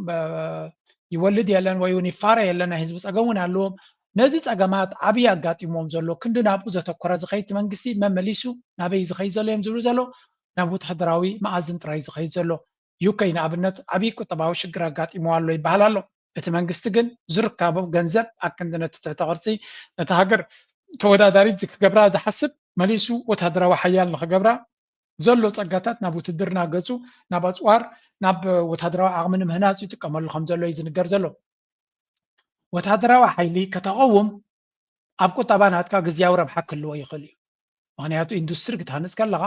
ይወልድ የለን ወይ እውን ይፋረ የለን ናይ ህዝቢ ፀገም እውን ኣለዎም። ነዚ ፀገማት ዓብዪ ኣጋጢምዎም ዘሎ ክንዲ ናብኡ ዘተኮረ ዝኸይድ እቲ መንግስቲ መመሊሱ ናበይ ዝኸይድ ዘሎ እዮም ዝብሉ ዘሎ ናብ ወታደራዊ መኣዝን ጥራይ ዝኸይድ ዘሎ። ዩከይ ንኣብነት ዓብዪ ቁጠባዊ ሽግር ኣጋጢምዎ ኣሎ ይበሃል ኣሎ። እቲ መንግስቲ ግን ዝርካቦ ገንዘብ ኣክንዲ ነቲ ትሕተ ቅርፂ ነቲ ሃገር ተወዳዳሪት ክገብራ ዝሓስብ መሊሱ ወታደራዊ ሓያል ንክገብራ ዘሎ ፀጋታት ናብ ውትድርና ገፁ ናብ ኣፅዋር ናብ ወታደራዊ ዓቕሚ ንምህናፅ ይጥቀመሉ ከም ዘሎ እዩ ዝንገር ዘሎ። ወታደራዊ ሓይሊ ከተቐውም ኣብ ቁጠባ ናትካ ግዝያዊ ረብሓ ክህልዎ ይኽእል እዩ። ምክንያቱ ኢንዱስትሪ ክትሃንፅ ከለኻ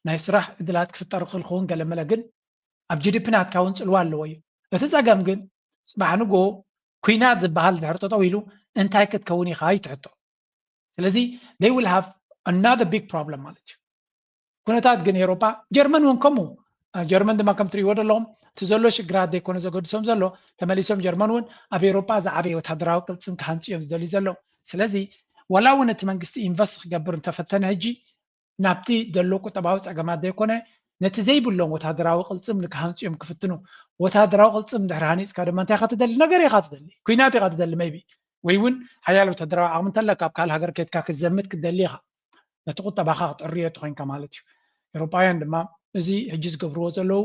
ናይ ስራሕ ዕድላት ክፍጠር ክእል ክኸውን ገለመለ ግን ኣብ ጂዲፒ ናትካ እውን ፅልዋ ኣለዎ እዩ። እቲ ፀገም ግን ፅባሕ ንጎ ኩናት ዝበሃል ድሕር ጠጠው ኢሉ እንታይ ክትከውን ኢኻ ይትሕቶ። ስለዚ they will have another big problem ማለት እዩ። ኩነታት ግን ኤሮጳ ጀርመን እውን ከምኡ ጀርመን ድማ ከም ትሪእዎ ዘለኹም እቲ ዘሎ ሽግራት ዘይኮነ ዘገድሶም ዘሎ ተመሊሶም ጀርመን እውን ኣብ ኤሮጳ ዝዓበየ ወታደራዊ ቅልፅም ክሃንፁ እዮም ዝደልዩ ዘለዉ። ስለዚ ዋላ እውን እቲ መንግስቲ ኢንቨስት ክገብር እንተፈተነ ሕጂ ናብቲ ዘሎ ቁጠባዊ ፀገማት ዘይኮነ ነቲ ዘይብሎም ወታደራዊ ቅልፅም ንክሃንፁ እዮም ክፍትኑ። ወታደራዊ ቅልፅም ድሕሪ ሃኒፅካ ድማ እንታይ ኢካ ትደሊ? ነገር ኢካ ትደሊ፣ ኩናት ኢካ ትደሊ maybe ወይ እውን ሓያል ወታደራዊ ዓቕሚ እንተለካ ኣብ ካልእ ሃገር ከድካ ክትዘምት ክትደሊ ኢካ። ነቲ ቁጠባኻ ክትዕርዮ ተኮይንካ ማለት እዩ። ኤውሮጳውያን ድማ እዚ ሕጂ ዝገብርዎ ዘለዉ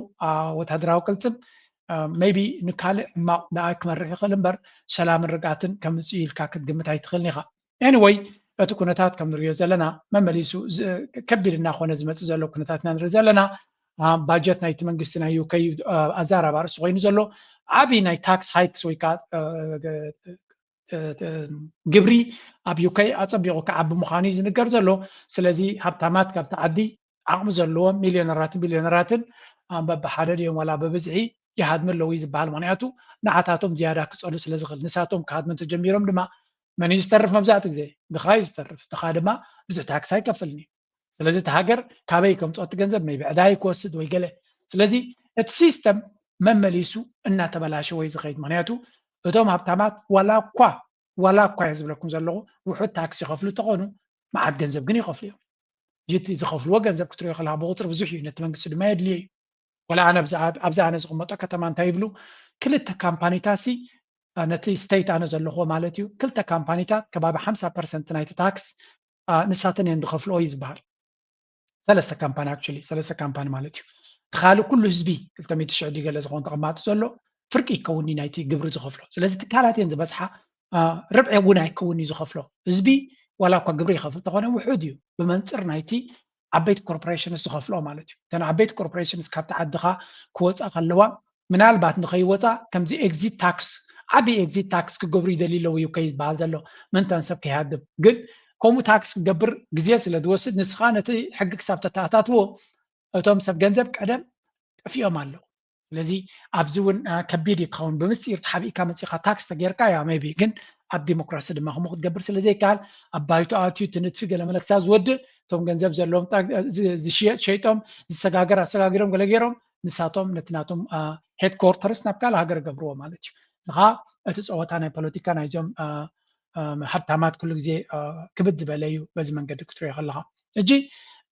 ወታደራዊ ቅልፅም maybe ንካልእ ሕማቕ ደኣ ክመርሕ ይኽእል እምበር ሰላምን ርግኣትን ከምፅእ ኢልካ ክትግምት ኣይትኽእልን ኢኻ። Anyway እቲ ኩነታት ከም ንሪኦ ዘለና መመሊሱ ከቢድ እናኾነ ዝመፅእ ዘሎ ኩነታት ኢና ንርኢ ዘለና። ባጀት ናይቲ መንግስቲ ናይ ዩከይ ኣዛራቢ ርእሲ ኮይኑ ዘሎ ዓብዪ ናይ ታክስ ሃይክስ ወይ ከዓ ግብሪ ኣብ ዩከይ ኣፀቢቑ ክዓቢ ምዃኑ እዩ ዝንገር ዘሎ። ስለዚ ሃብታማት ካብቲ ዓዲ ዓቕሚ ዘለዎም ሚልዮነራትን ቢልዮነራትን በብሓደ ድዮም ዋላ ብብዝሒ ይሃድሙ ኣለዉ እዩ ዝበሃል። ምክንያቱ ንዓታቶም ዝያዳ ክፀሉ ስለ ዝኽእል ንሳቶም ክሃድሙ እንተጀሚሮም ድማ መን እዩ ዝተርፍ? መብዛሕትኡ ግዜ ድኻ እዩ ዝተርፍ። ድኻ ድማ ብዙሕ ታክስ ኣይከፍልን እዩ። ስለዚ እቲ ሃገር ካበይ ከምፅኦ እቲ ገንዘብ maybe ዕዳ እዩ ክወስድ ወይ ገለ። ስለዚ እቲ ሲስተም መመሊሱ እናተበላሸወ እዩ ዝኸይድ። ምክንያቱ እቶም ሃብታማት ዋላ እኳ ዋላ እኳ እየ ዝብለኩም ዘለኹ ውሑድ ታክስ ይኸፍሉ እንተኾኑ መዓት ገንዘብ ግን ይኸፍሉ እዮም። እቲ ዝኸፍልዎ ገንዘብ ክትሪኦ ከለካ ብቁፅሪ ብዙሕ እዩ፣ ነቲ መንግስቲ ድማ የድልዮ እዩ። ወላ ኣነ ኣብዚ ኣነ ዝቕመጦ ከተማ እንታይ ይብሉ ክልተ ካምፓኒታት ሲ ነቲ ስቴት ኣነ ዘለኹዎ ማለት እዩ ክልተ ካምፓኒታት ከባቢ ሓምሳ ፐርሰንት ናይቲ ታክስ ንሳተን እየን ዝኸፍልኦ እዩ ዝበሃል። ሰለስተ ካምፓኒ actually ሰለስተ ካምፓኒ ማለት እዩ። እቲ ካልእ ኩሉ ህዝቢ ክልተ ሚእቲ ሽሕ ድዩ ገለ ዝኾን ተቐማጢ ዘሎ ፍርቂ ይከውን እዩ ናይቲ ግብሪ ዝኸፍሎ። ስለዚ ትካላት እየን ዝበዝሓ ርብዒ እውን ኣይከውን እዩ ዝኸፍሎ። ህዝቢ ዋላ እኳ ግብሪ ይኸፍል እንተኾነ ውሑድ እዩ ብመንፅር ናይቲ ዓበይቲ ኮርፖሬሽንስ ዝኸፍልኦ ማለት እዩ። እተን ዓበይቲ ኮርፖሬሽንስ ካብቲ ዓድኻ ክወፃ ከለዋ ምናልባት ንኸይወፃ ከምዚ ኤግዚት ታክስ ዓብዪ exit tax ክገብሩ ይደልዩ ኣለዉ እዩ ከይበሃል ዘሎ። ምንታን ሰብ ከይሃድም ግን ከምኡ ታክስ ክገብር ግዜ ስለ ዝወስድ ንስኻ ነቲ ሕጊ ክሳብ ተተኣታትዎ እቶም ሰብ ገንዘብ ቀደም ጠፊኦም ኣለዉ። ስለዚ ኣብዚ እውን ከቢድ እዩ ክኸውን። ብምስጢር ተሓቢእካ መፂእካ ታክስ ተጌርካ ያ ቢ ግን ኣብ ዲሞክራሲ ድማ ከምኡ ክትገብር ስለ ዘይከሃል ኣብ ባይቶ ኣትዩ እቲ ንጥፊ ገለመለ ክሳብ ዝወድእ እቶም ገንዘብ ዘለዎም ዝሽየጥ ሸይጦም ዝሰጋገር ኣሰጋጊሮም ገለ ገይሮም ንሳቶም ነቲ ናቶም ሄድኮርተርስ ናብ ካልእ ሃገር ገብርዎ ማለት እዩ። እዚ ከዓ እቲ ፀወታ ናይ ፖለቲካ ናይዞም ሃብታማት ኩሉ ግዜ ክብድ ዝበለ እዩ። በዚ መንገዲ ክትሪኦ ከለካ እጂ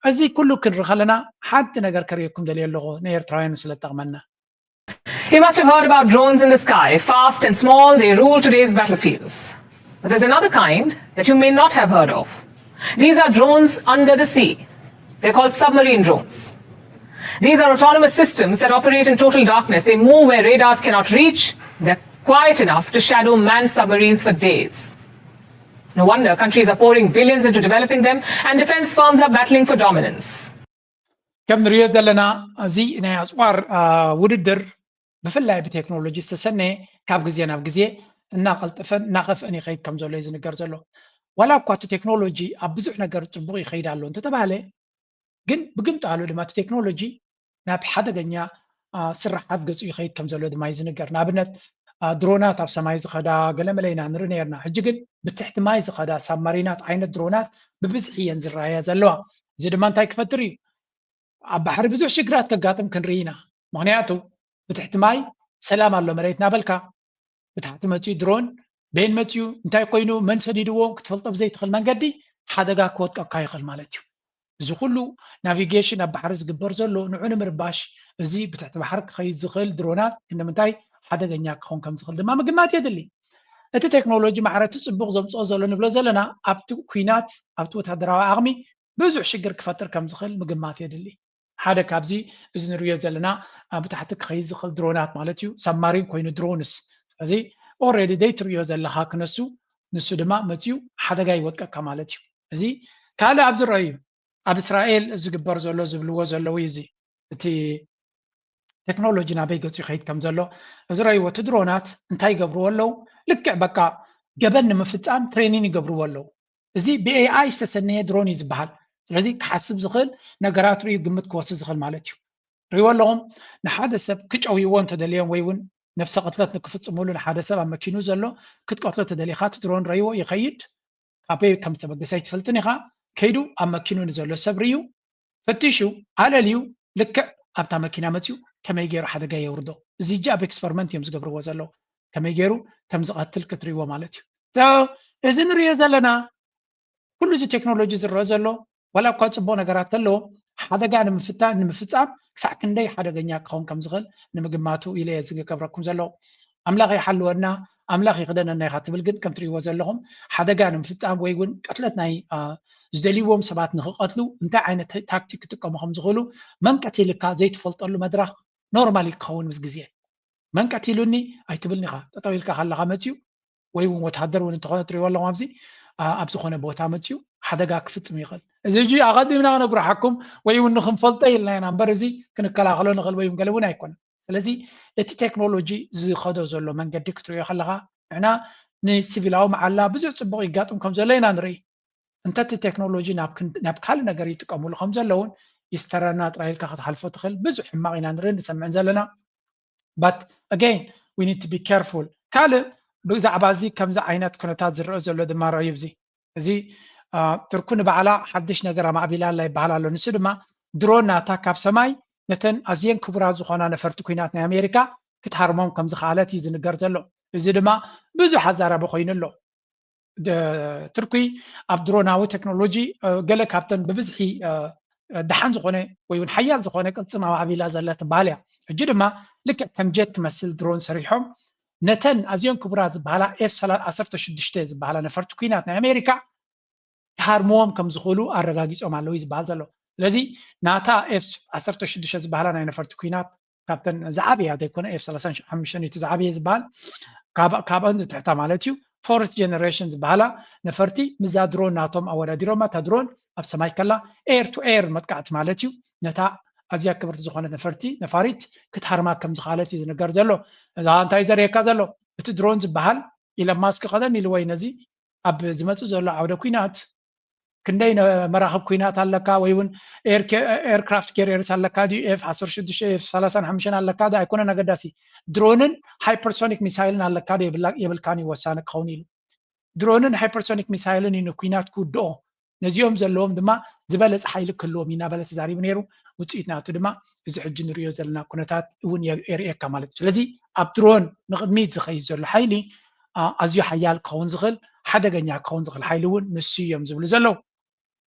እዚ ኩሉ ክንርኢ ከለና ሓንቲ ነገር ከርእየኩም ደልየ ኣለኹ ንኤርትራውያን ስለ ዝጠቕመና። You must have heard about drones in the sky, fast and small, they rule today's battlefields. But there's another kind that you may not have heard of. These are drones under the sea. They're called submarine drones. These are autonomous systems that operate in total darkness. They move where radars cannot reach. They're quiet enough to shadow manned submarines for days. No wonder countries are pouring billions into developing them, and defense firms are battling for dominance. ከም ንሪኦ ዘለና እዚ ናይ ኣፅዋር ውድድር ብፍላይ ብቴክኖሎጂ ዝተሰነየ ካብ ግዜ ናብ ግዜ እናቐልጠፈን እናኸፍአን ይኸይድ ከም ዘሎ እዩ ዝንገር ዘሎ። ዋላ እኳ እቲ ቴክኖሎጂ ኣብ ብዙሕ ነገር ፅቡቕ ይኸይድ ኣሎ እንተተባሃለ ግን ብግምጣሉ ድማ እቲ ቴክኖሎጂ ናብ ሓደገኛ ስራሓት ገፁ ይኸይድ ከም ዘሎ ድማ እዩ ዝንገር። ንኣብነት ድሮናት ኣብ ሰማይ ዝኸዳ ገለመለ ኢና ንርኢ ነርና። ሕጂ ግን ብትሕቲ ማይ ዝኸዳ ሳብማሪናት ዓይነት ድሮናት ብብዝሒ እየን ዝረኣያ ዘለዋ። እዚ ድማ እንታይ ክፈጥር እዩ? ኣብ ባሕሪ ብዙሕ ሽግራት ከጋጥም ክንርኢ ኢና። ምክንያቱ ብትሕቲ ማይ ሰላም ኣሎ መሬት እናበልካ ብታሕቲ መፅዩ ድሮን ቤን መፅዩ እንታይ ኮይኑ መን ሰዲድዎ ክትፈልጦ ብዘይትኽእል መንገዲ ሓደጋ ክወጥቀካ ይኽእል ማለት እዩ። እዚ ኩሉ ናቪጌሽን ኣብ ባሕሪ ዝግበር ዘሎ ንዑ ንምርባሽ እዚ ብትሕቲ ባሕሪ ክኸይድ ዝኽእል ድሮናት ክንደምንታይ ሓደገኛ ክኸውን ከም ዝኽእል ድማ ምግማት የድሊ። እቲ ቴክኖሎጂ ማዕረ እቲ ፅቡቕ ዘምፅኦ ዘሎ ንብሎ ዘለና ኣብቲ ኩናት ኣብቲ ወታደራዊ ዓቕሚ ብዙሕ ሽግር ክፈጥር ከም ዝኽእል ምግማት የድሊ። ሓደ ካብዚ እዚ ንሪኦ ዘለና ኣብ ታሕቲ ክኸይድ ዝኽእል ድሮናት ማለት እዩ። ሳብማሪን ኮይኑ ድሮንስ ስለዚ ኦልሬዲ ደይ ትሪኦ ዘለኻ ክነሱ ንሱ ድማ መፅዩ ሓደጋ ይወጥቀካ ማለት እዩ። እዚ ካልእ ኣብዚ ረኣዩ ኣብ እስራኤል ዝግበር ዘሎ ዝብልዎ ዘለዉ እዩ። እዚ እቲ ቴክኖሎጂ ናበይ ገፁ ይኸይድ ከም ዘሎ እዚ ረእይዎ። እቲ ድሮናት እንታይ ይገብርዎ ኣለዉ? ልክዕ በቃ ገበን ንምፍፃም ትሬኒን ይገብርዎ ኣለዉ። እዚ ብኤኣይ ዝተሰነየ ድሮን እዩ ዝበሃል። ስለዚ ክሓስብ ዝኽእል ነገራት ርእዩ ግምት ክወስድ ዝኽእል ማለት እዩ። ርእይዎ ኣለኹም ንሓደ ሰብ ክጨውይዎ እንተደልዮም ወይ እውን ነብሰ ቅትለት ንክፍፅምሉ ንሓደ ሰብ ኣብ መኪኑ ዘሎ ክትቀትሎ ተደሊኻ እቲ ድሮን ረእይዎ ይኸይድ። ካበይ ከም ዝተበገሰ ኣይትፈልጥን ኢኻ። ከይዱ ኣብ መኪኑ ንዘሎ ሰብ ርእዩ ፈቲሹ ኣለልዩ ልክዕ ኣብታ መኪና መፅዩ ከመይ ገይሩ ሓደጋ የውርዶ። እዚ እጂ ኣብ ኤክስፐሪመንት እዮም ዝገብርዎ ዘለዉ ከመይ ገይሩ ከም ዝቐትል ክትርእይዎ ማለት እዩ። እዚ ንሪኦ ዘለና ኩሉ እዚ ቴክኖሎጂ ዝረአ ዘሎ ዋላ እኳ ፅቡቕ ነገራት ተለዎ ሓደጋ ንምፍታ ንምፍፃም ክሳዕ ክንደይ ሓደገኛ ክኸውን ከም ዝኽእል ንምግማቱ ኢለ እየ ዝገብረኩም ዘለኹ። ኣምላኽ ይሓልወና ኣምላኽ ይኽደነና ኢኻ ትብል ግን ከም ትሪእዎ ዘለኹም ሓደጋ ንምፍፃም ወይ እውን ቅትለት ናይ ዝደልይዎም ሰባት ንክቐትሉ እንታይ ዓይነት ታክቲክ ክጥቀሙ ከም ዝኽእሉ መንቀት ኢልካ ዘይትፈልጠሉ መድረኽ ኖርማል ክኸውን ምስ ግዜ መንቀት ኢሉኒ ኣይትብልን ኢኻ ጠጠው ኢልካ ካለኻ መፅዩ ወይ እውን ወታደር እውን እንተኾነ ትሪእዎ ኣለኹም ኣብዚ ኣብ ዝኾነ ቦታ መፅዩ ሓደጋ ክፍፅም ይኽእል። እዚ ሕጂ ኣቐዲምና ክነጉርሓኩም ወይ እውን ንክንፈልጦ ኢልና ኢና እምበር እዚ ክንከላኸሎ ንኽእል ወይ እውን ገለ እውን ኣይኮነን። ስለዚ እቲ ቴክኖሎጂ ዝኸዶ ዘሎ መንገዲ ክትሪኦ ከለኻ ንሕና ንሲቪላዊ መዓላ ብዙሕ ፅቡቕ ይጋጥም ከም ዘሎ ኢና ንርኢ። እንተ እቲ ቴክኖሎጂ ናብ ካልእ ነገር ይጥቀምሉ ከም ዘለውን ይስተረና ጥራይ ኢልካ ክትሓልፎ ትኽእል ብዙሕ ሕማቕ ኢና ንርኢ ንሰምዕን ዘለና። But again we need to be careful። ካልእ ብዛዕባ እዚ ከምዚ ዓይነት ኩነታት ዝረአ ዘሎ ድማ ረእዩ እዚ እዚ ትርኩ ንባዕላ ሓድሽ ነገር ኣማዕቢላ ኣላ ይበሃል ኣሎ። ንሱ ድማ ድሮን ናታ ካብ ሰማይ ነተን ኣዝየን ክቡራት ዝኾና ነፈርቲ ኩናት ናይ ኣሜሪካ ክትሃርሞም ከም ዝኸኣለት እዩ ዝንገር ዘሎ። እዚ ድማ ብዙሕ ኣዛራቢ ኮይኑ ኣሎ። ትርኩ ኣብ ድሮናዊ ቴክኖሎጂ ገለ ካብተን ብብዝሒ ደሓን ዝኾነ ወይ እውን ሓያል ዝኾነ ቅልፅም ኣማዕቢላ ዘላ ትበሃል እያ። ሕጂ ድማ ልክዕ ከም ጀት ትመስል ድሮን ሰሪሖም ነተን ኣዝዮን ክቡራት ዝበሃላ ኤፍ ዓሰርተ ሽዱሽተ ዝበሃላ ነፈርቲ ኩናት ናይ ኣሜሪካ ክሃርምዎም ከም ዝኽእሉ ኣረጋጊፆም ኣለዉ እዩ ዝበሃል ዘሎ። ስለዚ ናታ ኤፍ ዓሰርተ ሽዱሽተ ዝበሃላ ናይ ነፈርቲ ኩናት ካብተን ዝዓበያ ዘይኮነ ኤፍ ሰላሳ ሓሙሽተ እቲ ዝዓበየ ዝበሃል ካብኣን ዝትሕታ ማለት እዩ። ፎርስ ጀነሬሽን ዝበሃላ ነፈርቲ ምዛ ድሮን ናቶም ኣወዳዲሮማ እታ ድሮን ኣብ ሰማይ ከላ ኤር ቱ ኤር መጥቃዕቲ ማለት እዩ ነታ ኣዝያ ክብርቲ ዝኾነት ነፈርቲ ነፋሪት ክትሃርማ ከም ዝኸኣለት እዩ ዝንገር ዘሎ። እዛ እንታይ ዘርእየካ ዘሎ እቲ ድሮን ዝበሃል ኢለን ማስክ ቀደም ኢሉ ወይ ነዚ ኣብ ዝመፅእ ዘሎ ዓውደ ኩናት ክንደይ መራኽብ ኩናት ኣለካ ወይ እውን ኤርክራፍት ካሪየርስ ኣለካ ድዩ ኤፍ ዓሰርተ ሽዱሽተ ኤፍ ሰላሳን ሓሙሽተን ኣለካ ዶ ኣይኮነን ኣገዳሲ። ድሮንን ሃይፐርሶኒክ ሚሳይልን ኣለካ ዶ የብልካን እዩ ወሳኒ ክኸውን ኢሉ። ድሮንን ሃይፐርሶኒክ ሚሳይልን እዩ ንኩናት ክውድኦ። ነዚኦም ዘለዎም ድማ ዝበለፀ ሓይሊ ክህልዎም እዩ እናበለ ተዛሪቡ ነይሩ። ውፅኢት ናቱ ድማ እዚ ሕጂ ንሪኦ ዘለና ኩነታት እውን የርእየካ ማለት እዩ። ስለዚ ኣብ ድሮን ንቕድሚት ዝኸይድ ዘሎ ሓይሊ ኣዝዩ ሓያል ክኸውን ዝኽእል ሓደገኛ ክኸውን ዝኽእል ሓይሊ እውን ንሱ እዮም ዝብሉ ዘለዉ።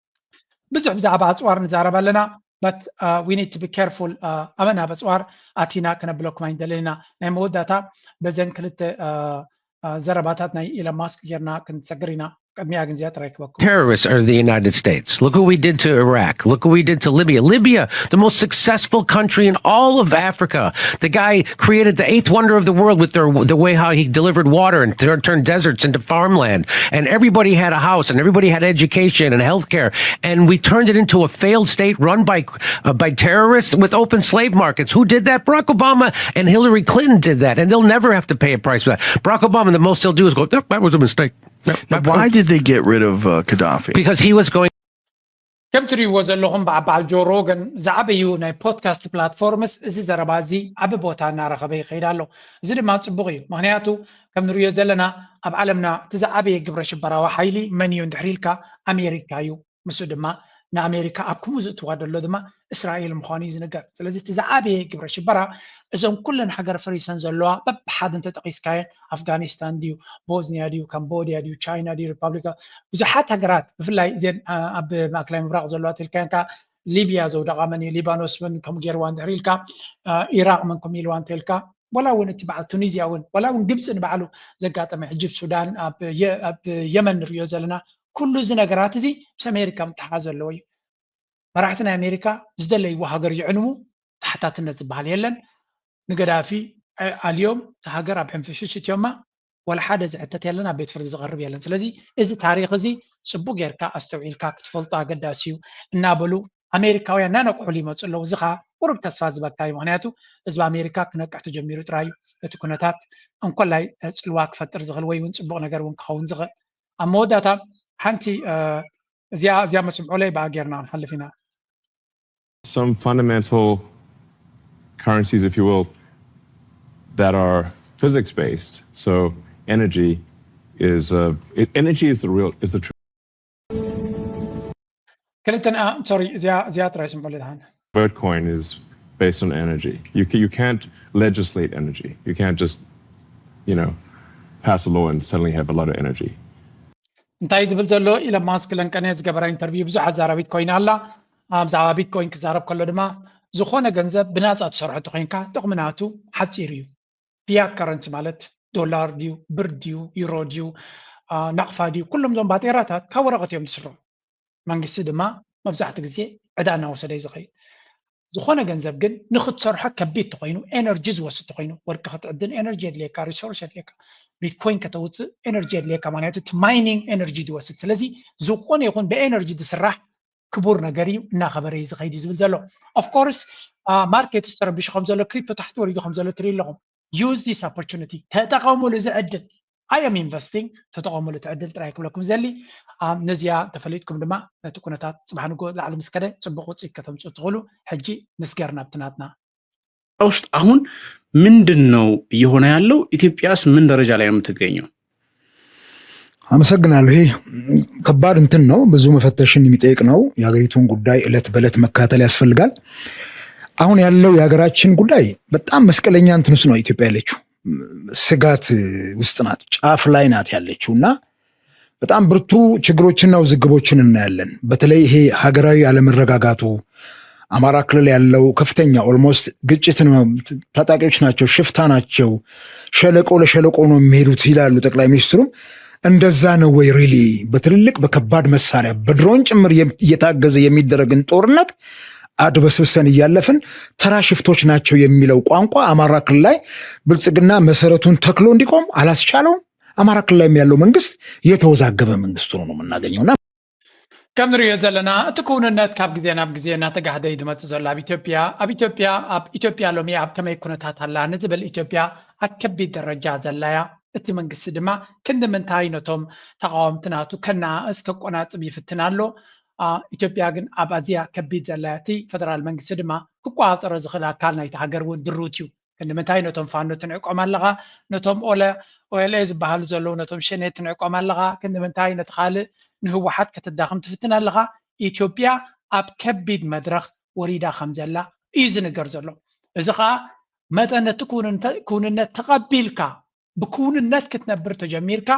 ብዙሕ ብዛዕባ ኣፅዋር ንዛረብ ኣለና but we need to be careful ኣበና ኣብ ኣፅዋር ኣቲና ክነብለኩም ኣይንደልን ኢና። ናይ መወዳእታ በዘን ክልተ ዘረባታት ናይ ኢለን ማስክ ጌርና ክንሰግር ኢና። ቅድሚያ ግን እዚኣ ጥራይ ክበኩም። Terrorists are the United States. Look what we did to Iraq. Look what we did to Libya. Libya, the most successful country in all of Africa. The guy created the eighth wonder of the world with their, the way how he delivered water and tur- turned deserts into farmland. And everybody had a house and everybody had education and health care. And we turned it into a failed state run by uh, by terrorists with open slave markets. Who did that? Barack Obama and Hillary Clinton did that. And they'll never have to pay a price for that. Barack Obama, the most he'll do is go, "Yep, that was a mistake." Now, why did they get rid of uh, Gaddafi? Because he was going ከም ትሪእዎ ዘለኹም በዓል ጆ ሮገን ዝዓበዩ ናይ ፖድካስት ፕላትፎርምስ እዚ ዘረባ እዚ ዓቢ ቦታ እናረኸበ ይኸይድ ኣሎ። እዚ ድማ ጽቡቕ እዩ። ምኽንያቱ ከም ንሪኦ ዘለና ኣብ ዓለምና እቲ ዝዓበየ ግብረ ሽበራዊ ሓይሊ መን እዩ እንድሕር ኢልካ ኣሜሪካ እዩ። ምስኡ ድማ ንኣሜሪካ ኣብ ከምኡ ዝእትዋ ዘሎ ድማ እስራኤል ምዃኑ እዩ ዝንገር። ስለዚ እቲ ዝዓበየ ግብረ ሽበራ እዞም ኩለን ሃገር ፈሪሰን ዘለዋ በብሓደ እንተጠቒስካየን ኣፍጋኒስታን ድዩ፣ ቦዝኒያ ድዩ፣ ካምቦድያ ድዩ፣ ቻይና ድዩ፣ ሪፓብሊካ ብዙሓት ሃገራት ብፍላይ እዘን ኣብ ማእከላይ ምብራቕ ዘለዋ ተልካየን ከዓ ሊብያ ዘውደቓ መን እዩ፣ ሊባኖስ መን ከም ገይርዋ እንድሕር ኢልካ፣ ኢራቕ መን ከም ኢልዋ እንተልካ፣ ወላ እውን እቲ በዓል ቱኒዝያ እውን ወላ እውን ግብፂ ንባዕሉ ዘጋጠመ ሕጂ ሱዳን ኣብ የመን ንሪኦ ዘለና ኩሉ እዚ ነገራት እዚ ምስ ኣሜሪካ ምትሓዝ ዘለዎ እዩ። መራሕቲ ናይ ኣሜሪካ ዝደለይዎ ሃገር ይዕንሙ፣ ተሓታትነት ዝበሃል የለን። ንገዳፊ ኣልዮም እቲ ሃገር ኣብ ሕንፍሽሽ እትዮማ ወላ ሓደ ዝሕተት የለን፣ ኣብ ቤት ፍርዲ ዝቐርብ የለን። ስለዚ እዚ ታሪኽ እዚ ፅቡቅ ጌርካ ኣስተውዒልካ ክትፈልጦ ኣገዳሲ እዩ እናበሉ ኣሜሪካውያን እናነቅሑሉ ይመፁ ኣለዉ። እዚ ከዓ ቁሩብ ተስፋ ዝበካ እዩ። ምክንያቱ ህዝቢ ኣሜሪካ ክነቅሕ ተጀሚሩ ጥራይ እዩ እቲ ኩነታት እንኮላይ ፅልዋ ክፈጥር ዝኽእል ወይ እውን ፅቡቅ ነገር እውን ክኸውን ዝኽእል። ኣብ መወዳእታ ሓንቲ እዚኣ እዚኣ መስምዑለይ ብኣ ጌርና ክንሓልፍ ኢና። Some fundamental currencies, if you will, that are physics based. So energy is uh, it, energy is the real is the true ክልተን ሶሪ እዚኣ እዚኣ ጥራይ ስምዑ ልድሃን Bitcoin is based on energy. You can, you can't legislate energy. You can't just you know pass a law and suddenly have a lot of energy. እንታይ ዝብል ዘሎ ኢለን ማስክ ለንቀነ ዝገበራ ኢንተርቪው ብዙሕ ኣዛራቢት ኮይና ኣላ። ብዛዕባ ቢትኮይን ክዛረብ ከሎ ድማ ዝኾነ ገንዘብ ብናፃ ትሰርሖ ተኮይንካ ጥቕሚ ናቱ ሓፂር እዩ። ፊያት ካረንሲ ማለት ዶላር ድዩ ብር ድዩ ዩሮ ድዩ ናቕፋ ድዩ ኩሎም ዞም ባጤራታት ካብ ወረቐት እዮም ዝስርሑ። መንግስቲ ድማ መብዛሕትኡ ግዜ ዕዳ እናወሰደ እዩ ዝኸይድ። ዝኾነ ገንዘብ ግን ንክትሰርሖ ከቢድ ተኮይኑ ኤነርጂ ዝወስድ ተኮይኑ ወርቂ ክትዕድን ኤነርጂ የድልየካ፣ ሪሶርስ የድልየካ፣ ቢትኮይን ከተውፅእ ኤነርጂ የድልየካ፣ ምክንያቱ እቲ ማይኒንግ ኤነርጂ ዝወስድ። ስለዚ ዝኾነ ይኹን ብኤነርጂ ዝስራሕ ክቡር ነገር እዩ፣ እናኸበረ እዩ ዝኸይድ እዩ ዝብል ዘሎ። ኦፍኮርስ ማርኬት ተረቢሹ ከም ዘሎ ክሪፕቶ ታሕቲ ወሪዱ ከም ዘሎ ትርኢ ኣለኹም። Use this opportunity ተጠቐሙሉ እዚ ዕድል። I am investing ተጠቐሙሉ እቲ ዕድል ጥራይ ክብለኩም ዘሊ። ነዚኣ ተፈሊጥኩም ድማ ነቲ ኩነታት ፅባሕ ንጎ ላዕሊ ምስ ከደ ፅቡቕ ውፅኢት ከተምፅኡ ትኽእሉ። ሕጂ ንስገር ናብቲ ናትና ውስጥ አሁን ምንድን ነው እየሆነ ያለው? ኢትዮጵያስ ምን ደረጃ ላይ ነው የምትገኘው? አመሰግናለሁ። ይሄ ከባድ እንትን ነው፣ ብዙ መፈተሽን የሚጠይቅ ነው። የሀገሪቱን ጉዳይ እለት በእለት መከታተል ያስፈልጋል። አሁን ያለው የሀገራችን ጉዳይ በጣም መስቀለኛ እንትን ውስጥ ነው ኢትዮጵያ ያለችው። ስጋት ውስጥ ናት፣ ጫፍ ላይ ናት ያለችው እና በጣም ብርቱ ችግሮችንና ውዝግቦችን እናያለን። በተለይ ይሄ ሀገራዊ አለመረጋጋቱ አማራ ክልል ያለው ከፍተኛ almost ግጭት ነው። ታጣቂዎች ናቸው፣ ሽፍታ ናቸው፣ ሸለቆ ለሸለቆ ነው የሚሄዱት ይላሉ ጠቅላይ ሚኒስትሩም። እንደዛ ነው ወይ really በትልልቅ በከባድ መሳሪያ በድሮን ጭምር እየታገዘ የሚደረግን ጦርነት አድበስብሰን እያለፍን ተራ ሽፍቶች ናቸው የሚለው ቋንቋ አማራ ክልል ላይ ብልጽግና መሰረቱን ተክሎ እንዲቆም አላስቻለውም። አማራ ክልል ላይም ያለው መንግስት የተወዛገበ መንግስት ሆኖ ነው የምናገኘውና ከም ንሪኦ ዘለና እቲ ክውንነት ካብ ግዜ ናብ ግዜ እናተጋህደ እዩ ዝመፅእ ዘሎ ኣብ ኢትዮጵያ። ኣብ ኢትዮጵያ ኣብ ኢትዮጵያ ሎሚ ኣብ ከመይ ኩነታት ኣላ ንዝብል ኢትዮጵያ ኣብ ከቢድ ደረጃ ዘላያ እቲ መንግስቲ ድማ ክንዲ ምንታይ ነቶም ተቓወምቲ ናቱ ከነኣእስ ከቆናጽብ ይፍትን ኣሎ። ኢትዮጵያ ግን ኣብ ኣዝያ ከቢድ ዘላ፣ እቲ ፈደራል መንግስቲ ድማ ክቆጻጸሮ ዝኽእል ኣካል ናይቲ ሃገር እውን ድሩት እዩ። ክንዲ ምንታይ ነቶም ፋኖ ትንዕቆም ኣለኻ? ነቶም ኦለ ኦኤልኤ ዝበሃሉ ዘለዉ፣ ነቶም ሸኔ ትንዕቆም ኣለኻ? ክንዲ ምንታይ ነቲ ካልእ ንህወሓት ከተዳኽም ትፍትን ኣለኻ? ኢትዮጵያ ኣብ ከቢድ መድረኽ ወሪዳ ከም ዘላ እዩ ዝንገር ዘሎ። እዚ ኸኣ መጠን ነቲ ክውንነት ተቐቢልካ ብክውንነት ክትነብር ተጀሚርካ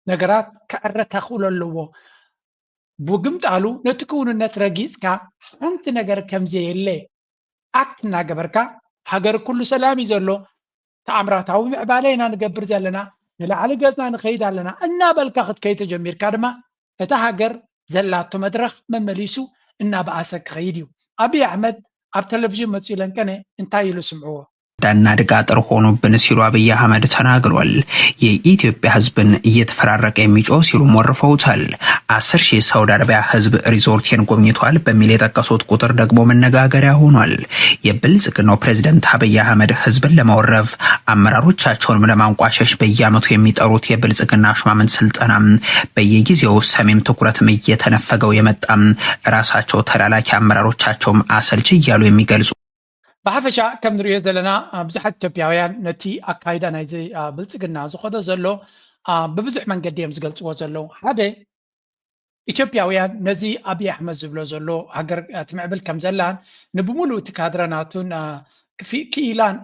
ነገራት ክዕረ ተኽእሎ ኣለዎ። ብግምጣሉ ነቲ ክውንነት ረጊጽካ ሓንቲ ነገር ከም ዘየለ ኣክት እናገበርካ፣ ሃገር ኩሉ ሰላም እዩ ዘሎ፣ ተኣምራታዊ ምዕባለ ኢና ንገብር ዘለና፣ ንላዕሊ ገጽና ንኸይድ ኣለና እናበልካ ክትከይድ ተጀሚርካ ድማ እታ ሃገር ዘላቶ መድረኽ መመሊሱ እናበኣሰ ክኸይድ እዩ። ኣብይ ኣሕመድ ኣብ ቴሌቪዥን መጺኡ ለንቀነ እንታይ ኢሉ ስምዕዎ። ዳና ድጋጥር ሆኑብን ሲሉ ኣብይ ኣህመድ ተናግሯል። የኢትዮጵያ ህዝብን እየተፈራረቀ የሚጮህ ሲሉም ወርፈውታል። አስር ሺህ የሳውዲ አረቢያ ህዝብ ሪዞርቴን ጎብኝቷል በሚል የጠቀሱት ቁጥር ደግሞ መነጋገሪያ ሆኗል። የብልጽግናው ፕሬዝደንት አብይ አህመድ ህዝብን ለመወረፍ አመራሮቻቸውንም ለማንቋሸሽ በየዓመቱ የሚጠሩት የብልጽግና ሹማምንት ስልጠና በየጊዜው ሰሜም ትኩረትም እየተነፈገው የመጣ ራሳቸው ተላላኪ አመራሮቻቸውም አሰልች እያሉ የሚገልጹ ብሓፈሻ ከም ንሪኦ ዘለና ብዙሓት ኢትዮጵያውያን ነቲ ኣካይዳ ናይዚ ብልፅግና ዝኸዶ ዘሎ ብብዙሕ መንገዲ እዮም ዝገልፅዎ ዘለዉ። ሓደ ኢትዮጵያውያን ነዚ ኣብይ ኣሕመድ ዝብሎ ዘሎ ሃገር ትምዕብል ከም ዘላን ንብሙሉእ እቲ ካድረ ናቱን ክኢላን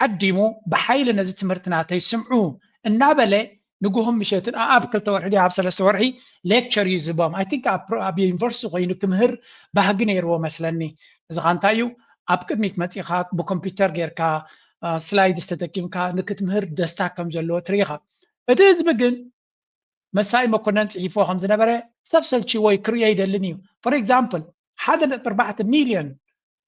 ዓዲሙ ብሓይሊ ነዚ ትምህርቲ ናተይ ስምዑ እናበለ ንግሆን ምሸትን ኣብ ክልተ ወርሒ ድዩ ኣብ ሰለስተ ወርሒ ሌክቸር እዩ ዝህቦም። I think ኣብ ዩኒቨርሲቲ ኮይኑ ክምህር ባህጊ ነይርዎ መስለኒ። እዚ ኸ እንታይ እዩ? ኣብ ቅድሚት መፂኻ ብኮምፒውተር ጌርካ ስላይድስ ተጠቂምካ ንክትምህር ደስታ ከም ዘለዎ ትርኢ ኢኻ። እቲ ህዝቢ ግን መሳኢ መኮነን ፅሒፍዎ ከም ዝነበረ ሰብ ሰልችዎ እዩ፣ ክርእዮ ኣይደልን እዩ። ፎር ኤግዛምፕል ሓደ ነጥቢ ኣርባዕተ ሚልዮን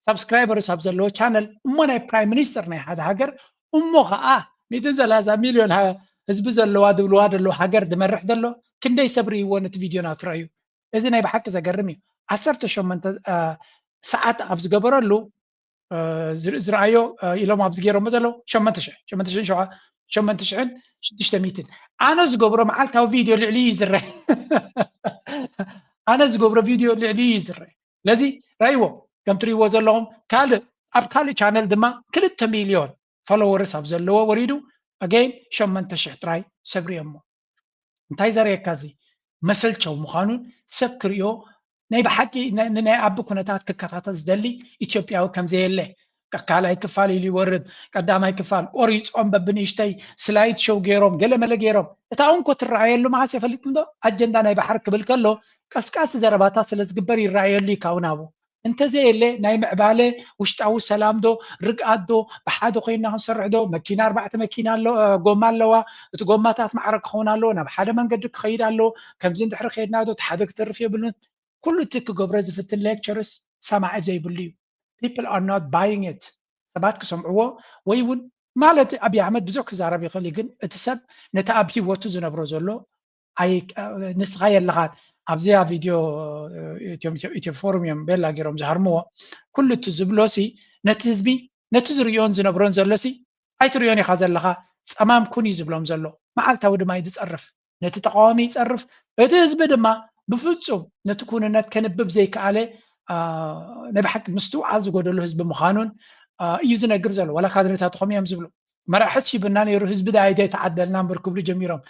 ሳብስክራይበርስ ኣብ ዘለዎ ቻነል እሞ ናይ ፕራይም ሚኒስተር ናይ ሓደ ሃገር እሞ ከዓ ሚእትን ሰላሳ ሚልዮን ህዝቢ ዘለዋ ድብልዋ ደለዉ ሃገር ድመርሕ ዘሎ ክንደይ ሰብ ርእይዎ ነቲ ቪድዮ ናቱ ረኣዩ። እዚ ናይ ብሓቂ ዘገርም እዩ። ዓሰርተ ሸሞንተ ሰዓት ኣብ ዝገበረሉ ዝረኣዮ ኢሎም ኣብዚ ገይሮሞ ዘለዉ ሸሞንተ ሽሕን ሽዱሽተ ሚእትን። ኣነ ዝገብሮ መዓልታዊ ቪድዮ ልዕሊ እዩ ዝረአ። ኣነ ዝገብሮ ቪድዮ ልዕሊ እዩ ዝረአ። ስለዚ ራይዎ ከም ትሪእዎ ዘለኹም ካልእ ኣብ ካልእ ቻነል ድማ ክልተ ሚልዮን ፎሎወርስ ኣብ ዘለዎ ወሪዱ ኣገይን ሸሞንተ ሽሕ ጥራይ ሰብ ሪኦሞ። እንታይ ዘርእየካ እዚ መሰልቸው ምዃኑን ሰብ ክሪኦ ናይ ብሓቂ ንናይ ኣቢ ኩነታት ክከታተል ዝደሊ ኢትዮጵያዊ ከም ዘየለ ካልኣይ ክፋል ኢሉ ይወርድ ቀዳማይ ክፋል ቆሪፆም በብንእሽተይ ስላይድ ሾው ገይሮም ገለመለ ገይሮም እታ እንኮ ትረኣየሉ መዓስ የፈሊጥኩም ዶ ኣጀንዳ ናይ ባሕሪ ክብል ከሎ ቀስቃሲ ዘረባታት ስለ ዝግበር ይረኣየሉ እዩ ካብኡ ናብኡ እንተዘየለ ናይ ምዕባለ ውሽጣዊ ሰላም ዶ ርግኣት ዶ ብሓደ ኮይና ክንሰርሕ ዶ መኪና ኣርባዕተ መኪና ጎማ ኣለዋ እቲ ጎማታት ማዕረ ክኸውን ኣለዎ ናብ ሓደ መንገዲ ክኸይድ ኣለዎ ከምዚ እንድሕሪ ከይድና ዶ እቲ ሓደ ክተርፍ የብሉን ኩሉ እቲ ክገብሮ ዝፍትን lectures ሰማዒ ዘይብሉ እዩ people are not buying it ሰባት ክሰምዕዎ ወይ እውን ማለት ኣብይ ኣሕመድ ብዙሕ ክዛረብ ይኽእል እዩ ግን እቲ ሰብ ነቲ ኣብ ሂወቱ ዝነብሮ ዘሎ ንስኻ የለኻን ኣብዚኣ ቪድዮ ኢትዮ ፎሩም እዮም ቤላ ገይሮም ዝሃርምዎ ኩሉ እቲ ዝብሎ ሲ ነቲ ህዝቢ ነቲ ዝርእዮን ዝነብሮን ዘሎ ሲ ኣይትርእዮን ኢኻ ዘለኻ ጸማም ኩን እዩ ዝብሎም ዘሎ መዓልታዊ ድማ እዩ ዝጸርፍ ነቲ ተቃዋሚ ይጸርፍ እቲ ህዝቢ ድማ ብፍጹም ነቲ ኩንነት ከንብብ ዘይከኣለ ናይ ብሓቂ ምስትውዓል ዝጎደሎ ህዝቢ ምዃኑን እዩ ዝነግር ዘሎ ዋላ ካድሬታት ኾም እዮም ዝብሉ መራሕስ ሂብና ነይሩ ህዝቢ ዳይ ዳይ ተዓደልና እምበር ክብሉ ጀሚሮም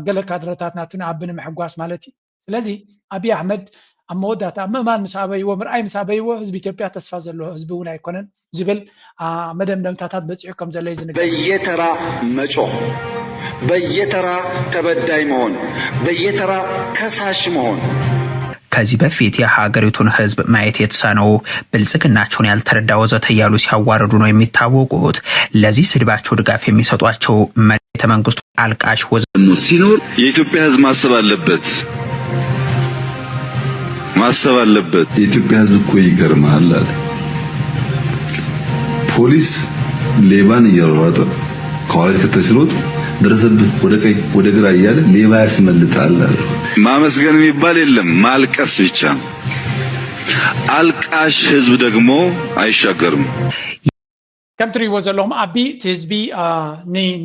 ገለ ካድረታት ናቱ ንኣቢ ንምሕጓስ ማለት እዩ ስለዚ ኣብይ ኣሕመድ ኣብ መወዳእታ ምእማን ምስ ኣበይዎ ምርኣይ ምስ ኣበይዎ ህዝቢ ኢትዮጵያ ተስፋ ዘለዎ ህዝቢ እውን ኣይኮነን ዝብል መደምደምታታት በፂሑ ከም ዘሎ እዩ ዝንገር። በየተራ መጮህ፣ በየተራ ተበዳይ መሆን፣ በየተራ ከሳሽ መሆን። ከዚህ በፊት የሀገሪቱን ህዝብ ማየት የተሳነው ብልጽግናቸውን ያልተረዳ ወዘተ እያሉ ሲያዋርዱ ነው የሚታወቁት። ለዚህ ስድባቸው ድጋፍ የሚሰጧቸው መሬተ መንግስቱ አልቃሽ ወዘተ ሲኖር የኢትዮጵያ ህዝብ ማሰብ አለበት። ማሰብ አለበት። የኢትዮጵያ ህዝብ እኮ ይገርምሃል አለ። ፖሊስ ሌባን እያሯሯጠ ከኋላ ከተህ ሲሮጥ ደረሰብህ፣ ወደ ቀኝ ወደ ግራ እያለ ሌባ ያስመልጣል አለ። ማመስገን የሚባል የለም፣ ማልቀስ ብቻ ነው። አልቃሽ ህዝብ ደግሞ አይሻገርም። ከም ትሪእዎ ዘለኹም ኣቢ እቲ ህዝቢ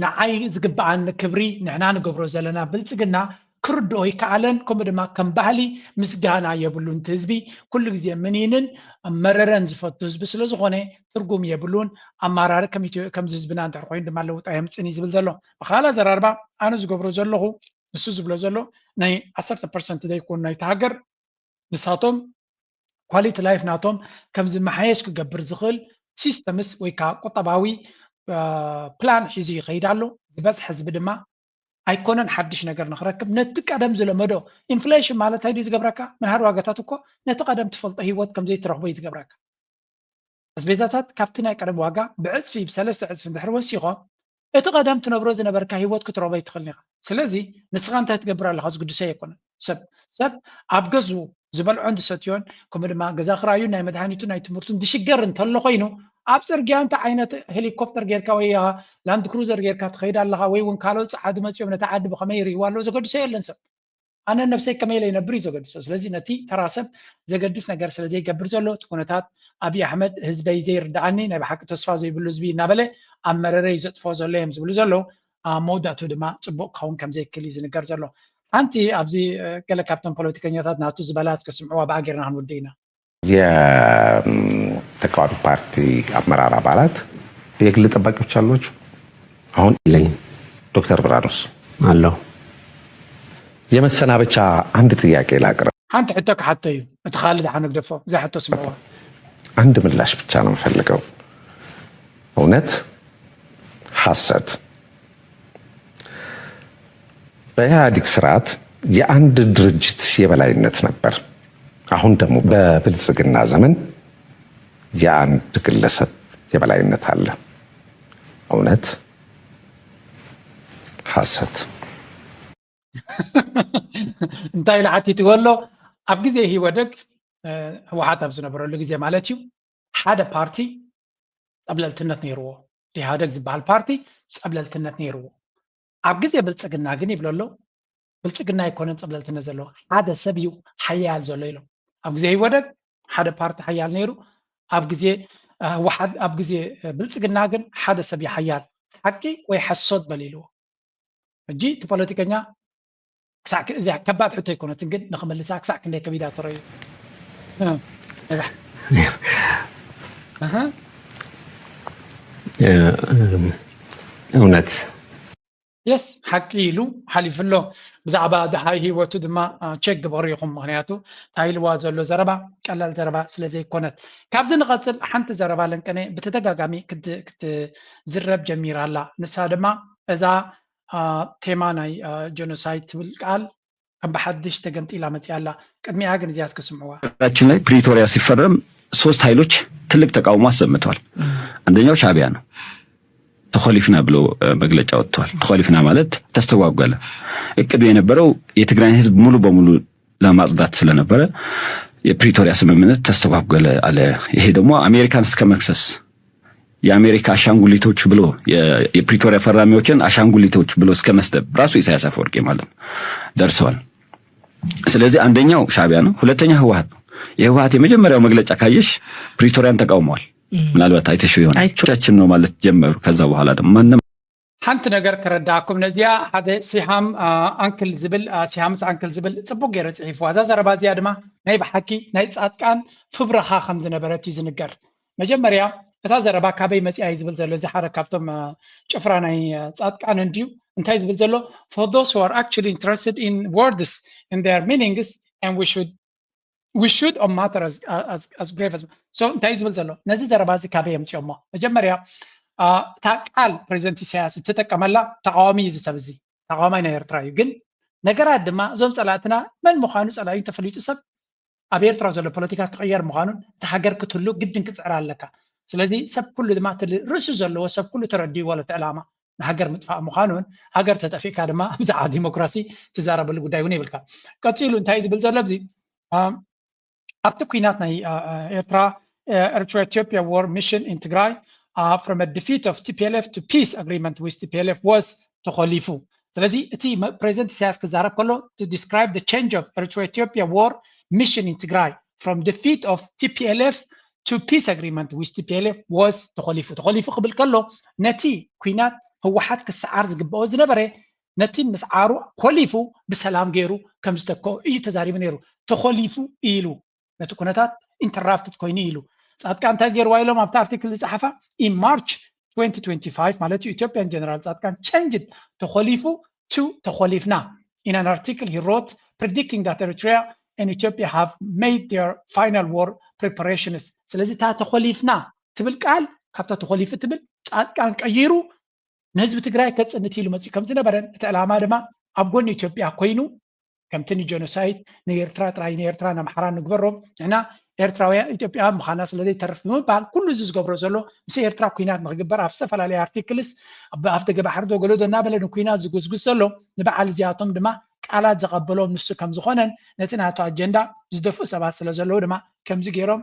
ንዓይ ዝግብኣኒ ክብሪ ንሕና ንገብሮ ዘለና ብልፅግና ክርድኦ ይከኣለን። ከምኡ ድማ ከም ባህሊ ምስጋና የብሉን። እቲ ህዝቢ ኩሉ ግዜ ምኒንን መረረን ዝፈቱ ህዝቢ ስለዝኾነ ትርጉም የብሉን። ኣማራሪ ከምዚ ህዝብና እንድሕር ኮይኑ ድማ ለውጢ ኣየምፅን እዩ ዝብል ዘሎ። ብካላ ዘራርባ ኣነ ዝገብሮ ዘለኹ ንሱ ዝብሎ ዘሎ ናይ ዓሰርተ ፐርሰንት ዘይኮኑ ናይቲ ሃገር ንሳቶም ኳሊቲ ላይፍ ናቶም ከም ዝመሓየሽ ክገብር ዝኽእል ሲስተምስ ወይ ከዓ ቁጠባዊ ፕላን ሒዙ ይኸይድ ኣሎ። ዝበዝሐ ህዝቢ ድማ ኣይኮነን ሓድሽ ነገር ንክረክብ ነቲ ቀደም ዝለመዶ ኢንፍሌሽን ማለት እንታይ ድዩ ዝገብረካ? ምንሃር ዋጋታት እኮ ነቲ ቀደም ትፈልጦ ህይወት ከም ዘይትረኽቦ እዩ ዝገብረካ። ኣስቤዛታት ካብቲ ናይ ቀደም ዋጋ ብዕፅፊ ብሰለስተ ዕፅፊ እንድሕር ወሲኾ እቲ ቀደም ትነብሮ ዝነበርካ ህይወት ክትረኽቦ ኣይትኽእልን ኢኻ። ስለዚ ንስኻ እንታይ ትገብር ኣለኻ ዝግድሶ ኣይኮነን። ሰብ ሰብ ኣብ ገዝኡ ዝበልዖን ዝሰትዮን ከምኡ ድማ ገዛ ክራዩን ናይ መድሃኒቱን ናይ ትምህርቱን ዝሽገር እንተሎ ኮይኑ ኣብ ፅርግያ እንታይ ዓይነት ሄሊኮፕተር ጌርካ ወይ ላንድ ክሩዘር ጌርካ ትኸይድ ኣለኻ ወይ እውን ካልኦት ፀዓዱ መፂኦም ነቲ ዓዲ ብኸመይ ይርእይዋ ኣለዉ ዘገድሶ የለን ሰብ ኣነ ነብሰይ ከመይ ኢለ ይነብር እዩ ዘገድሶ። ስለዚ ነቲ ተራ ሰብ ዘገድስ ነገር ስለ ዘይገብር ዘሎ እቲ ኩነታት ኣብይ ኣሕመድ ህዝበይ ዘይርድኣኒ ናይ ብሓቂ ተስፋ ዘይብሉ ህዝቢ እናበለ ኣብ መረረይ ዘጥፍኦ ዘሎ እዮም ዝብሉ ዘለዉ። ኣብ መወዳእትኡ ድማ ፅቡቕ ክኸውን ከም ዘይክእል እዩ ዝንገር ዘሎ። ሓንቲ ኣብዚ ገለ ካብቶም ፖለቲከኛታት ናቱ ዝበላ እስከ ስምዕዋ ብኣ ጌርና ክንውድእ ኢና። የተቃዋሚ ፓርቲ አመራር አባላት የግል ጠባቂዎች አሏችሁ? አሁን የለኝም። ዶክተር ብርሃኑስ አለው። የመሰናበቻ አንድ ጥያቄ ላቅርብ። ሓንቲ ሕቶ ክሓቶ እዩ እቲ ካልእ ድሓን ንግደፎ እዛ ሕቶ ስምዕዋ። አንድ ምላሽ ብቻ ነው የምፈልገው። እውነት፣ ሐሰት። በኢህአዴግ ስርዓት የአንድ ድርጅት የበላይነት ነበር። አሁን ደግሞ በብልጽግና ዘመን የአንድ ግለሰብ የበላይነት አለ። እውነት፣ ሐሰት። እንታይ ኢሉ ሓቲትዎ ኣሎ? ኣብ ግዜ ኢህወደግ ህወሓት ኣብ ዝነበረሉ ግዜ ማለት እዩ ሓደ ፓርቲ ፀብለልትነት ነይርዎ። ኢህወደግ ዝበሃል ፓርቲ ፀብለልትነት ነይርዎ። ኣብ ግዜ ብልፅግና ግን ይብሎ ኣሎ ብልፅግና ኣይኮነን ፀብለልትነት ዘለዎ ሓደ ሰብ እዩ ሓያል ዘሎ ኢሎም። ኣብ ግዜ ኢህወደግ ሓደ ፓርቲ ሓያል ነይሩ። ኣብ ግዜ ህወሓት ኣብ ግዜ ብልፅግና ግን ሓደ ሰብ እዩ ሓያል። ሓቂ ወይ ሓሶት በል ኢልዎ። ሕጂ እቲ ፖለቲከኛ ክሳዕ እዚኣ ከባድ ሕቶ ኣይኮነትን ግን ንክመልሳ ክሳዕ ክንደይ ከቢዳ ትረዩ እውነት የስ ሓቂ ኢሉ ሓሊፉ ኣሎ። ብዛዕባ ድሃይ ህይወቱ ድማ ቸክ ግበሩ ኢኹም፣ ምክንያቱ እንታይ ኢልዋ ዘሎ ዘረባ ቀላል ዘረባ ስለዘይኮነት። ካብዚ ንቐፅል ሓንቲ ዘረባ ለንቀነ ብተደጋጋሚ ክትዝረብ ጀሚራ ኣላ። ንሳ ድማ እዛ ቴማ ናይ ጀኖሳይድ ትብል ቃል ከም ብሓድሽ ተገምጢላ መፅያ ኣላ። ቅድሚኣ ግን እዚኣ እስኪ ስምዕዋ። ሀገራችን ላይ ፕሪቶሪያ ሲፈረም ሶስት ኃይሎች ትልቅ ተቃውሞ አሰምተዋል። አንደኛው ሻዕቢያ ነው። ተኾሊፍና ብሎ መግለጫ ወጥተዋል። ተኾሊፍና ማለት ተስተጓጎለ። እቅዱ የነበረው የትግራይን ህዝብ ሙሉ በሙሉ ለማጽዳት ስለነበረ የፕሪቶሪያ ስምምነት ተስተጓጎለ አለ። ይሄ ደግሞ አሜሪካን እስከ መክሰስ የአሜሪካ አሻንጉሊቶች ብሎ የፕሪቶሪያ ፈራሚዎችን አሻንጉሊቶች ብሎ እስከ መስደብ ራሱ ኢሳያስ አፈወርቂ ማለት ነው ደርሰዋል። ስለዚህ አንደኛው ሻዕቢያ ነው፣ ሁለተኛ ህወሓት ነው። የህወሓት የመጀመሪያው መግለጫ ካየሽ ፕሪቶሪያን ተቃውመዋል። ምናልባት አይተሽው ይሆናል። አይቼዋለሁ። ቻችን ነው ማለት ጀመሩ። ከዛ በኋላ ደግሞ ማንም ሓንቲ ነገር ከረዳእኩም ነዚኣ ሓደ ሲሃም ኣንክል ዝብል ሲሃምስ ኣንክል ዝብል ፅቡቅ ገይሩ ፅሒፍዋ። እዛ ዘረባ እዚኣ ድማ ናይ ብሓቂ ናይ ጻድቃን ፍብረኻ ከም ዝነበረት እዩ ዝንገር። መጀመርያ እታ ዘረባ ካበይ መፂኣ እዩ ዝብል ዘሎ እዚ ሓደ ካብቶም ጭፍራ ናይ ጻድቃን እንድዩ እንታይ ዝብል ዘሎ for those who are actually interested in words and their meanings and we should we should on matter as, as, as grave as so እንታይ ዝብል ዘሎ ነዚ ዘረባ እዚ ካበይ የምፅኦሞ? መጀመርያ እታ ቃል ፕሬዚደንት ኢሳያስ እትጥቀመላ ተቃዋሚ እዩ እዚ ሰብ እዚ ተቃዋማይ ናይ ኤርትራ እዩ። ግን ነገራት ድማ እዞም ፀላእትና መን ምዃኑ ፀላዩ ተፈሊጡ ሰብ ኣብ ኤርትራ ዘሎ ፖለቲካ ክቅየር ምዃኑን እቲ ሃገር ክትህሉ ግድን ክፅዕር ኣለካ። ስለዚ ሰብ ኩሉ ድማ እቲ ርእሲ ዘለዎ ሰብ ኩሉ ተረዲእዎ እቲ ዕላማ ንሃገር ምጥፋእ ምዃኑን ሃገር ተጠፊእካ ድማ ብዛዕባ ዲሞክራሲ ትዛረበሉ ጉዳይ እውን የብልካ። ቀፂሉ እንታይ ዝብል ዘሎ ኣብዚ ኣብቲ ኲናት ናይ ኤርትራ Eritrea Ethiopia war mission in Tigray from a defeat of T P L F to peace agreement with T P L F was ተኾሊፉ። ስለዚ እቲ ፕሬዚደንት ኢሳያስ ክዛረብ ከሎ to describe the change of Eritrea Ethiopia war mission in Tigray from defeat of T P L F to peace agreement with T P L F was ተኾሊፉ። ተኾሊፉ ክብል ከሎ ነቲ ኲናት ህወሓት ክሰዓር ዝግብኦ ዝነበረ ነቲ ምስዓሩ ኮሊፉ ብሰላም ገይሩ ከም ዝተክኦ እዩ ተዛሪቡ ነይሩ። ተኾሊፉ ኢሉ ነቲ ኩነታት interrupted ኮይኑ ኢሉ። ጻድቃን እንታይ ገይርዋ ኢሎም ኣብቲ ኣርቲክል ዝጸሓፋ in March twenty twenty-five ማለት እዩ ኢትዮጵያን ጀነራል ጻድቃን changed ተኾሊፉ to ተኾሊፍና in an article he wrote predicting that Eritrea and Ethiopia have made their final war preparations። ስለዚ እታ ተኾሊፍና ትብል ቃል ካብታ ተኾሊፉ ትብል ጻድቃን ቀይሩ ንህዝቢ ትግራይ ከጽንት ኢሉ መጽኡ ከም ዝነበረን እቲ ዕላማ ድማ ኣብ ጎኒ ኢትዮጵያ ኮይኑ ከምቲ ንጀኖሳይድ ንኤርትራ ጥራይ ንኤርትራ ንኣምሓራ ንግበሮ ንሕና ኤርትራውያን ኢትዮጵያውያን ምዃና ስለ ዘይተርፍ ብምባል ኩሉ እዚ ዝገብሮ ዘሎ ምስ ኤርትራ ኩናት ንክግበር ኣብ ዝተፈላለዩ ኣርቲክልስ ኣብ ኣፍደገ ባሕሪ ዶ ገለ ዶ እናበለ ንኩናት ዝጉዝጉዝ ዘሎ ንበዓል እዚኣቶም ድማ ቃላት ዘቐበሎም ንሱ ከም ዝኾነን ነቲ ናቱ ኣጀንዳ ዝደፍኡ ሰባት ስለ ዘለዉ ድማ ከምዚ ገይሮም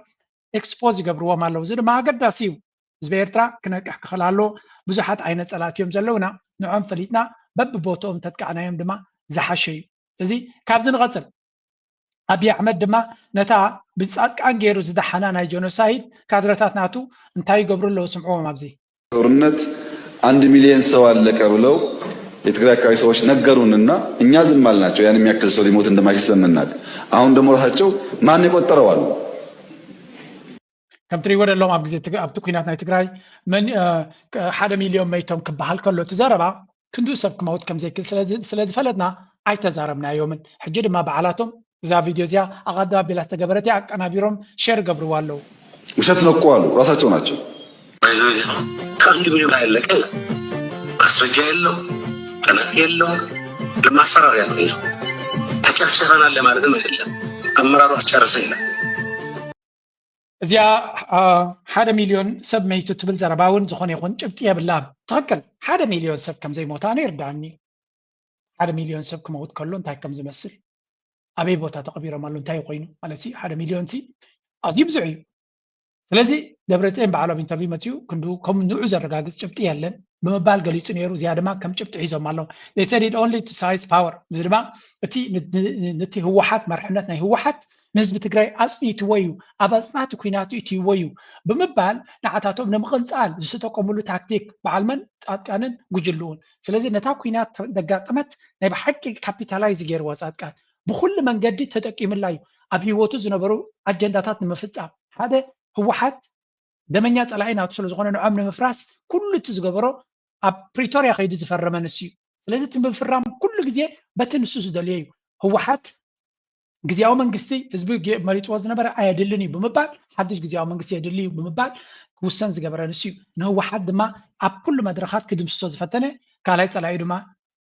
ኤክስፖዝ ይገብርዎም ኣለዉ። እዚ ድማ ኣገዳሲ እዩ። ህዝቢ ኤርትራ ክነቅሕ ክኽእል ኣለዎ። ብዙሓት ዓይነት ጸላእቲ እዮም ዘለዉና። ንዖም ፈሊጥና በብቦትኦም ተጥቃዕናዮም ድማ ዝሓሸ እዩ። እዚ ካብዚ ንቐጽል። ኣብይ ኣሕመድ ድማ ነታ ብጻድቃን ገይሩ ዝደሓና ናይ ጀኖሳይድ ካድረታት ናቱ እንታይ ይገብሩ ኣለዉ ስምዕዎም ኣብዚ። ጦርነት አንድ ሚሊዮን ሰው አለቀ ብለው የትግራይ አካባቢ ሰዎች ነገሩንና እኛ ዝም አልናቸው። ያን የሚያክል ሰው ሊሞት እንደማይችል ስለምናውቅ አሁን ደግሞ ራሳቸው ማን የቆጠረው አሉ። ከም ትሪእዎ ዘለኹም ኣብ ግዜ ትግ- ኣብቲ ኩናት ናይ ትግራይ መን እ፣ ክ- ሓደ ሚልዮን መይቶም ክበሃል ከሎ እቲ ዘረባ ክንድኡ ሰብ ክመውት ከም ዘይክእል ስለ ዝ- ስለ ዝፈለጥና ኣይተዛረብናዮምን። ሕጂ ድማ በዓላቶም እዛ ቪድዮ እዚኣ ኣቐዳቢላ ዝተገበረት እያ ኣቀናቢሮም ሸር ገብርዋ ኣለዉ። ውሸት ነው እኮ አሉ ራሳቸው ናቸው። ከአንድ ሚሊዮን ያለቀ ማስረጃ የለው፣ ጥናት የለው፣ ለማስፈራሪያ ነው። ተጨፍጭፈናል ለማለትም አይደለም። አመራሩ አስጨርሰ ይላል። እዚኣ ሓደ ሚልዮን ሰብ መይቱ ትብል ዘረባ እውን ዝኾነ ይኹን ጭብጢ የብላን። ትኽክል፣ ሓደ ሚልዮን ሰብ ከም ዘይሞተ ኣነ ይርድኣኒ። ሓደ ሚልዮን ሰብ ክመውት ከሎ እንታይ ከም ዝመስል፣ ኣበይ ቦታ ተቐቢሮም ኣሎ፣ እንታይ ኮይኑ ማለት ሓደ ሚልዮን ሲ ኣዝዩ ብዙሕ እዩ። ስለዚ ደብረፅዮን በዓል ኣብ ኢንተርቪው መፂኡ ክንዱ ከም ንዑ ዘረጋግፅ ጭብጢ የለን ብምባል ገሊፁ ነይሩ። እዚኣ ድማ ከም ጭብጢ ሒዞም ኣለዉ። They said it only to size power። እዚ ድማ እቲ ነቲ ህወሓት መርሕነት ናይ ህወሓት ንህዝቢ ትግራይ ኣፅኒትዎ እዩ፣ ኣብ ኣፅናቲ ኩናቱ እትይዎ እዩ ብምባል ንዓታቶም ንምቕንፃል ዝተጠቀምሉ ታክቲክ በዓል መን ፃድቃንን ጉጅልኡን። ስለዚ ነታ ኩናት ዘጋጠመት ናይ ብሓቂ ካፒታላይዝ ገይርዋ ፃድቃን ብኩሉ መንገዲ ተጠቂምላ እዩ ኣብ ህይወቱ ዝነበሩ ኣጀንዳታት ንምፍፃም ሓደ ህወሓት ደመኛ ፀላኢ ናቱ ስለዝኾነ ንዖም ንምፍራስ ኩሉ እቲ ዝገበሮ ኣብ ፕሪቶርያ ከይዱ ዝፈረመ ንሱ እዩ። ስለዚ እቲ ምፍራም ኩሉ ግዜ በቲ ንሱ ዝደልዮ እዩ። ህወሓት ግዜያዊ መንግስቲ ህዝቢ መሪፅዎ ዝነበረ ኣየድልን እዩ ብምባል ሓድሽ ግዜያዊ መንግስቲ የድሊ እዩ ብምባል ክውሰን ዝገበረ ንሱ እዩ። ንህወሓት ድማ ኣብ ኩሉ መድረኻት ክድምስሶ ዝፈተነ ካልኣይ ፀላኢ ድማ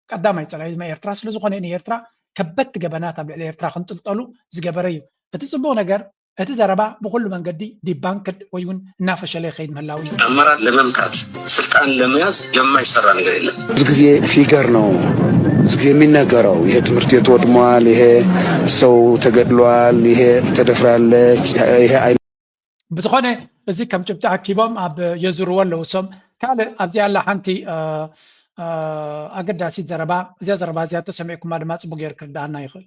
ቀዳማይ ፀላኢ ድማ ኤርትራ ስለዝኾነ ንኤርትራ ከበድቲ ገበናት ኣብ ልዕሊ ኤርትራ ክንጥልጠሉ ዝገበረ እዩ። እቲ ፅቡቕ ነገር እቲ ዘረባ ብኹሉ መንገዲ ዲባንክድ ወይ እውን እናፈሸለ ይኸይድ ምህላው እዩ። አመራር ለመምታት ስልጣን ለመያዝ የማይሰራ ነገር የለም። ብዙ ጊዜ ፊገር ነው ብዙ ጊዜ የሚነገረው። ይሄ ትምህርት ቤት ወድሟል፣ ይሄ ሰው ተገድሏል፣ ይሄ ተደፍራለች፣ ይሄ አይ ብዝኾነ እዚ ከም ጭብጢ ኣኪቦም ኣብ የዙርዎ ኣለዉ። እሶም ካልእ ኣብዚ ኣላ ሓንቲ ኣገዳሲት ዘረባ። እዚኣ ዘረባ እዚኣ ተሰሚዕኩማ ድማ ፅቡቅ ገይሩ ክርድኣና ይኽእል።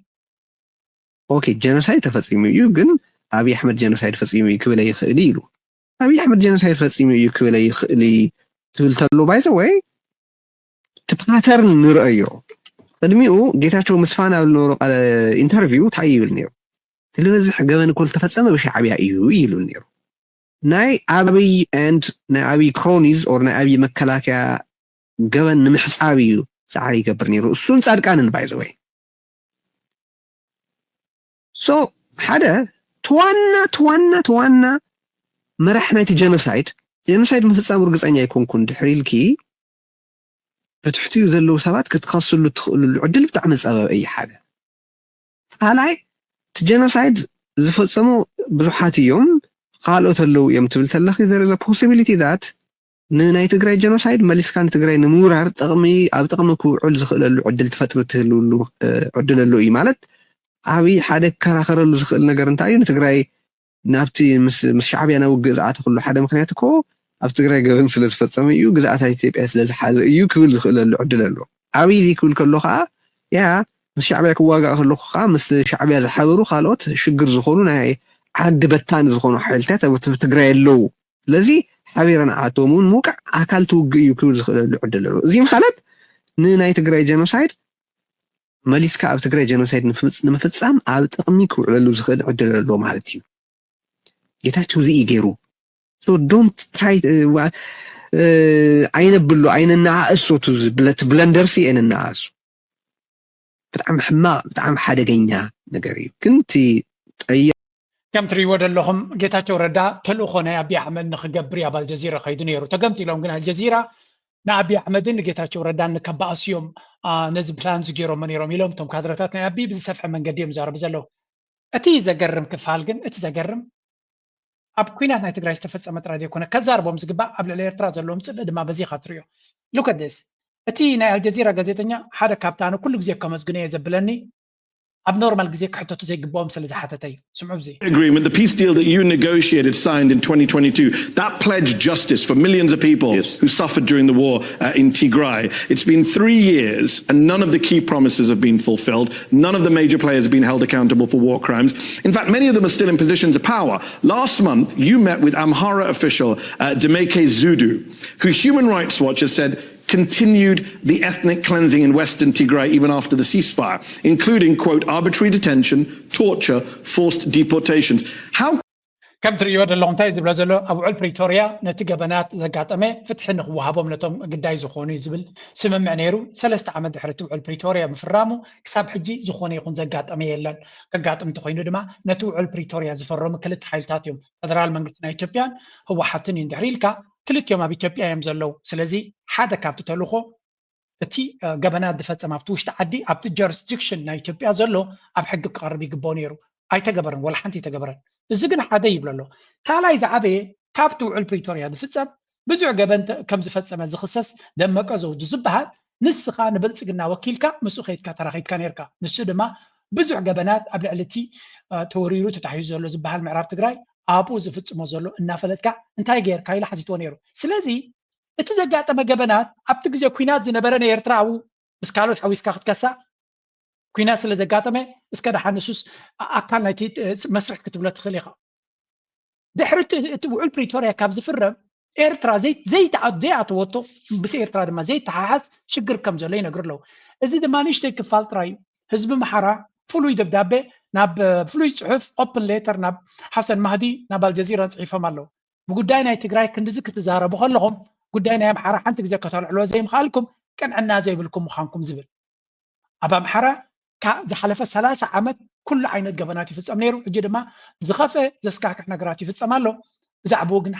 ኦኬ ጀኖሳይድ ተፈፂሙ እዩ፣ ግን ኣብይ ኣሕመድ ጀኖሳይድ ፈፂሙ እዩ ክብል ኣይኽእል ኢሉ። ኣብይ ኣሕመድ ጀኖሳይድ ፈፂሙ እዩ ክብል ኣይኽእል ትብል ተሎ ባይዘ ወይ እቲ ፓተርን ንርአዮ። ቅድሚኡ ጌታቸው ምስ ፋና ኣብ ዝነበሮ ቃለ ኢንተርቪው እንታይ ይብል ነይሩ? እቲ ዝበዝሕ ገበን እኮ ዝተፈፀመ ብሻዕቢያ እዩ ይብል ነይሩ። ናይ ኣብይ and ናይ ኣብይ ክሮኒዝ or ናይ ኣብይ መከላከያ ገበን ንምሕፃብ እዩ ፃዕሪ ይገብር ነይሩ። እሱን ፃድቃንን ባይዘወይ so ሓደ ተዋና ተዋና ተዋና መራሕ ናይቲ ጀኖሳይድ ጀኖሳይድ ምፍፃሙ ርግፀኛ ኣይኮንኩን ድሕሪ ኢልኪ ብትሕትኡ ዘለዉ ሰባት ክትኸስሉ ትኽእልሉ ዕድል ብጣዕሚ ዝፀበበ እዩ ሓደ። ካልኣይ እቲ ጀኖሳይድ ዝፈፀሙ ብዙሓት እዮም፣ ካልኦት ኣለዉ እዮም ትብል ተለኺ there is a possibility that ንናይ ትግራይ ጀኖሳይድ መሊስካ ንትግራይ ንምውራር ጥቕሚ ኣብ ጥቕሚ ክውዕል ዝኽእለሉ ዕድል ትፈጥሪ ትህልውሉ ዕድል ኣሎ እዩ ማለት ኣብይ ሓደ ክከራኸረሉ ዝኽእል ነገር እንታይ እዩ ንትግራይ ናብቲ ምስ ሻዕብያ ናብ ውግእ ዝኣተኽሉ ሓደ ምኽንያት እኮ ኣብ ትግራይ ገበን ስለ ዝፈፀመ እዩ ግዝኣት ኢትዮጵያ ስለ ዝሓዘ እዩ ክብል ዝኽእለሉ ዕድል ኣሎ ኣብይ እዚ ክብል ከሎ ከዓ ያ ምስ ሻዕብያ ክዋጋእ ከለኹ ከዓ ምስ ሻዕብያ ዝሓበሩ ካልኦት ሽግር ዝኾኑ ናይ ዓዲ በታን ዝኾኑ ሓይልታት ኣብ ትግራይ ኣለዉ። ስለዚ ሓቢረ ንዓቶም እውን ምውቃዕ ኣካል ትውግእ እዩ ክብል ዝኽእለሉ ዕድል ኣሎ። እዚ ማለት ንናይ ትግራይ ጀኖሳይድ መሊስካ ኣብ ትግራይ ጀኖሳይድ ንምፍፃም ኣብ ጥቕሚ ክውዕለሉ ዝኽእል ዕድል ኣሎ ማለት እዩ። ጌታቸው እዚ እዩ ገይሩ። So don't try ኣይነብሎ ኣይነነኣእሶ እቲ ብለንደርሲ ኣይነነኣእሶ። ብጣዕሚ ሕማቕ ብጣዕሚ ሓደገኛ ነገር እዩ። ግን እቲ ጠያ ከም ትሪእዎ ዘለኹም ጌታቸው ረዳ ተልእኾ ናይ ኣቢ ኣሕመድ ንክገብር ኣብ ኣልጀዚራ ከይዱ ነይሩ። ተገምጢሎም ግን ኣልጀዚራ ንኣቢ ኣሕመድን ንጌታቸው ረዳን ንከባእሱ እዮም ነዚ ፕላን ዝገይሮሞ ነይሮም ኢሎም እቶም ካድረታት ናይ ኣቢ ብዝሰፍሐ መንገዲ እዮም ዝዛረቡ ዘለዉ። እቲ ዘገርም ክፋል ግን እቲ ዘገርም ኣብ ኩናት ናይ ትግራይ ዝተፈፀመ ጥራይ ዘይኮነ ከዛርቦም ዝግባእ ኣብ ልዕሊ ኤርትራ ዘለዎም ፅልኢ ድማ በዚኻ ትሪኦ። Look at this። እቲ ናይ ኣልጀዚራ ጋዜጠኛ ሓደ ካብቲ ኣነ ኩሉ ግዜ ከመስግኖ እየ ዘብለኒ ኣብ ኖርማል ግዜ ክሕተቱ ዘይግብኦም ስለ ዝሓተተ እዩ። ስምዑ እዚ። Agreement, the peace deal that you negotiated, signed in twenty twenty-two, that pledged justice for millions of people Yes. who suffered during the war uh, in Tigray. It's been three years and none of the key promises have been fulfilled. None of the major players have been held accountable for war crimes. In fact, many of them are still in positions of power. Last month, you met with Amhara official uh, Demeke Zudu, who Human Rights Watch has said continued the ethnic cleansing in western Tigray even after the ceasefire, including, quote, arbitrary detention, torture, forced deportations. How ከም ትርእይዎ ዘለኹም እንታይ እዩ ዝብሎ ዘሎ? ኣብ ውዕል ፕሪቶርያ ነቲ ገበናት ዘጋጠመ ፍትሒ ንክወሃቦም ነቶም ግዳይ ዝኾኑ እዩ ዝብል ስምምዕ ነይሩ። ሰለስተ ዓመት ድሕሪ እቲ ውዕል ፕሪቶርያ ምፍራሙ ክሳብ ሕጂ ዝኾነ ይኹን ዘጋጠመ የለን። ከጋጥም እንተኾይኑ ድማ ነቲ ውዕል ፕሪቶርያ ዝፈረሙ ክልተ ሓይልታት እዮም፣ ፈደራል መንግስቲ ናይ ኢትዮጵያን ህወሓትን እዩ። እንድሕሪ ኢልካ ክልቲኦም ኣብ ኢትዮጵያ እዮም ዘለዉ። ስለዚ ሓደ ካብቲ ተልእኾ እቲ ገበናት ዝፈፀመ ኣብቲ ውሽጢ ዓዲ ኣብቲ ጀሪስዲክሽን ናይ ኢትዮጵያ ዘሎ ኣብ ሕጊ ክቐርብ ይግብኦ ነይሩ። ኣይተገበረን፣ ወላ ሓንቲ ኣይተገበረን። እዚ ግን ሓደ ይብሎ ኣሎ። ካልኣይ ዝዓበየ ካብቲ ውዕል ፕሪቶርያ ዝፍፀም ብዙሕ ገበን ከም ዝፈፀመ ዝኽሰስ ደመቀ ዘውዱ ዝበሃል ንስኻ ንብልፅግና ወኪልካ ምስኡ ከይድካ ተራኺብካ ነይርካ። ንሱ ድማ ብዙሕ ገበናት ኣብ ልዕሊ እቲ ተወሪሩ ተታሒዙ ዘሎ ዝበሃል ምዕራብ ትግራይ ኣብኡ ዝፍፅሞ ዘሎ እናፈለጥካ እንታይ ገይርካ ኢሉ ሓቲትዎ ነይሩ። ስለዚ እቲ ዘጋጠመ ገበናት ኣብቲ ግዜ ኲናት ዝነበረ ንኤርትራ ኣብኡ ምስ ካልኦት ሓዊስካ ክትከሳ ኲናት ስለ ዘጋጠመ እስከ ደሓን ንሱስ ኣካል ናይቲ መስርሕ ክትብሎ ትኽእል ኢኻ። ድሕሪ እቲ ውዕል ፕሪቶርያ ካብ ዝፍረም ኤርትራ ዘይኣተወቶ ምስ ኤርትራ ድማ ዘይተሓሓዝ ሽግር ከም ዘሎ ይነግሩ ኣለዉ። እዚ ድማ ንእሽተይ ክፋል ጥራይ እዩ። ህዝቢ ኣምሓራ ፍሉይ ደብዳቤ ናብ ፍሉይ ፅሑፍ ኦፕን ሌተር ናብ ሓሰን ማህዲ ናብ ኣልጀዚራ ፅሒፎም ኣለዉ። ብጉዳይ ናይ ትግራይ ክንድዚ ክትዛረቡ ከለኹም ጉዳይ ናይ ኣምሓራ ሓንቲ ግዜ ከተልዕልዎ ዘይምኽኣልኩም ቅንዕና ዘይብልኩም ምዃንኩም ዝብል። ኣብ ኣምሓራ ዝሓለፈ ሰላሳ ዓመት ኩሉ ዓይነት ገበናት ይፍፀም ነይሩ። ሕጂ ድማ ዝኸፍአ ዘስካሕክሕ ነገራት ይፍፀም ኣሎ። ብዛዕባኡ ግን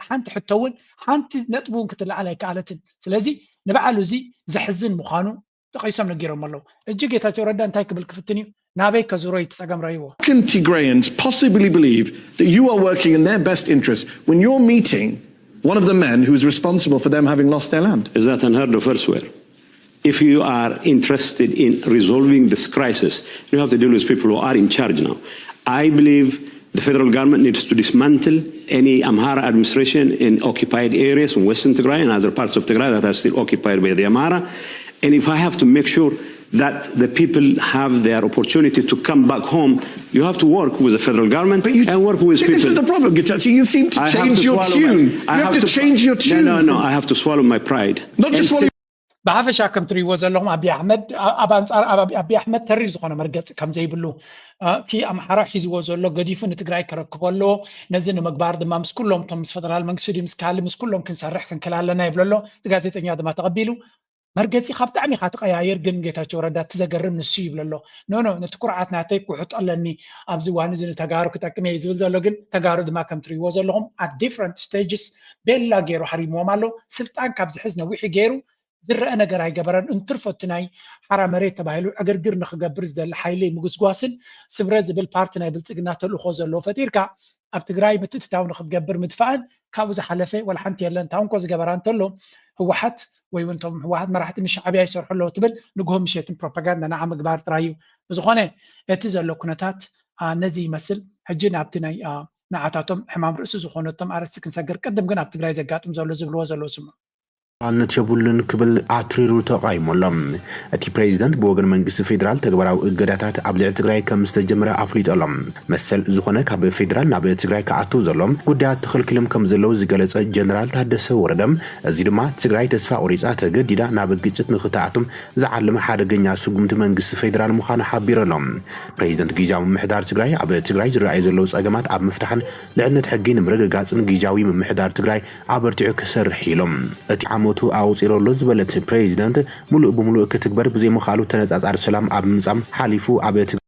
ሓንቲ ሕቶ እውን ሓንቲ ነጥቢ እውን ክትለዓል ኣይከኣለትን። ስለዚ ንበዓሉ እዚ ዘሕዝን ምዃኑ ጠቒሶም ነጊሮም ኣለዉ። ሕጂ ጌታቸው ረዳ እንታይ ክብል ክፍትን እዩ? ናበይ ከዙሮ እዩ እቲ ጸገም ረይዎ። How can Tigrayans possibly believe that you are working in their best interest when you're meeting one of the men who is responsible for them having lost their land? Is that unheard of elsewhere? If you are interested in resolving this crisis, you have to deal with people who are in charge now. I believe the federal government needs to dismantle any Amhara administration in occupied areas in western Tigray and other parts of Tigray that are still occupied by the Amhara. And if I have to make sure that the people have their opportunity to come back home, you have to work with the federal government But you- and work with See, people. This is the problem, Getachew. You seem to I have change to your swallow tune. My, I You have to sw- change your tune. No, no, no. from- I have to swallow my pride. Not And just swallow still- ብሓፈሻ ከም ትሪእዎ ዘለኹም ኣቢ ኣሕመድ ኣብ ኣንፃር ኣብ ኣቢ ኣሕመድ ተሪር ዝኾነ መርገፂ ከም ዘይብሉ እቲ ኣምሓራ ሒዝዎ ዘሎ ገዲፉ ንትግራይ ከረክቦ ኣለዎ። ነዚ ንምግባር ድማ ምስ ኩሎም እቶም ምስ ፈደራል መንግስቲ ድዩ ምስ ካልእ ምስ ኩሎም ክንሰርሕ ክንክል ኣለና ይብሎ ኣሎ። እቲ ጋዜጠኛ ድማ ተቐቢሉ መርገፂኻ ብጣዕሚ ኢኻ ትቐያይር፣ ግን ጌታቸው ረዳ እቲ ዘገርም ንሱ ይብሎ ኣሎ። ኖ ኖ ነቲ ኩርዓት ናተይ ክውሕጦ ኣለኒ ኣብዚ እዋን እዚ ንተጋሩ ክጠቅም እየ ዝብል ዘሎ፣ ግን ተጋሩ ድማ ከም ትሪእዎ ዘለኹም at different stages ቤላ ገይሩ ሃሪምዎም ኣሎ። ስልጣን ካብ ዝሕዝ ነዊሕ ገይሩ ዝረአ ነገር ኣይገበረን። እንትርፎ እቲ ናይ ሓራ መሬት ተባሂሉ ዕግርግር ንክገብር ዝደሊ ሓይሊ ምጉስጓስን ስምረት ዝብል ፓርቲ ናይ ብልፅግና ተልእኮ ዘለዎ ፈጢርካ ኣብ ትግራይ ምትእትታው ንክትገብር ምድፋእን ካብኡ ዝሓለፈ ዋላ ሓንቲ የለን። ታውንኮ ዝገበራ እንተሎ ህወሓት ወይ እውን እቶም ህወሓት መራሕቲ ምስ ሻዕብያ ይሰርሑ ኣለዉ ትብል ንግሆ ምሸትን ፕሮፓጋንዳ ንዓ ምግባር ጥራይ እዩ። ብዝኾነ እቲ ዘሎ ኩነታት ነዚ ይመስል። ሕጂ ናብቲ ናይ ንዓታቶም ሕማም ርእሲ ዝኾነቶም ኣርእስቲ ክንሰግር ቅድም ግን ኣብ ትግራይ ዘጋጥም ዘሎ ዝብልዎ ዘለዉ ስምዑ። ኣነት የብሉን ክብል ኣትሪሩ ተቓይሙ ኣሎ። እቲ ፕሬዚደንት ብወገን መንግስቲ ፌዴራል ተግባራዊ እገዳታት ኣብ ልዕሊ ትግራይ ከም ዝተጀመረ ኣፍሊጡ ኣሎ። መሰል ዝኾነ ካብ ፌዴራል ናብ ትግራይ ክኣትው ዘሎም ጉዳያት ተኸልኪሎም ከም ዘለዉ ዝገለጸ ጀነራል ታደሰ ወረደ፣ እዚ ድማ ትግራይ ተስፋ ቆሪጻ ተገዲዳ ናብ ግጭት ንኽትኣትም ዝዓለመ ሓደገኛ ስጉምቲ መንግስቲ ፌዴራል ምዃኑ ሓቢሩ ኣሎ። ፕሬዚደንት ግዝያዊ ምምሕዳር ትግራይ ኣብ ትግራይ ዝረኣዩ ዘለዉ ጸገማት ኣብ ምፍታሕን ልዕልነት ሕጊ ንምርግጋጽን ግዝያዊ ምምሕዳር ትግራይ ኣበርቲዑ ክሰርሕ ኢሉ። እቲ ዓመቱ ኣውፂሩ ኣሎ ዝበለ እቲ ፕሬዚደንት፣ ሙሉእ ብሙሉእ ክትግበር ብዘይምኽኣሉ ተነፃፃሪ ሰላም ኣብ ምምፃእ ሓሊፉ ኣብ ትግራይ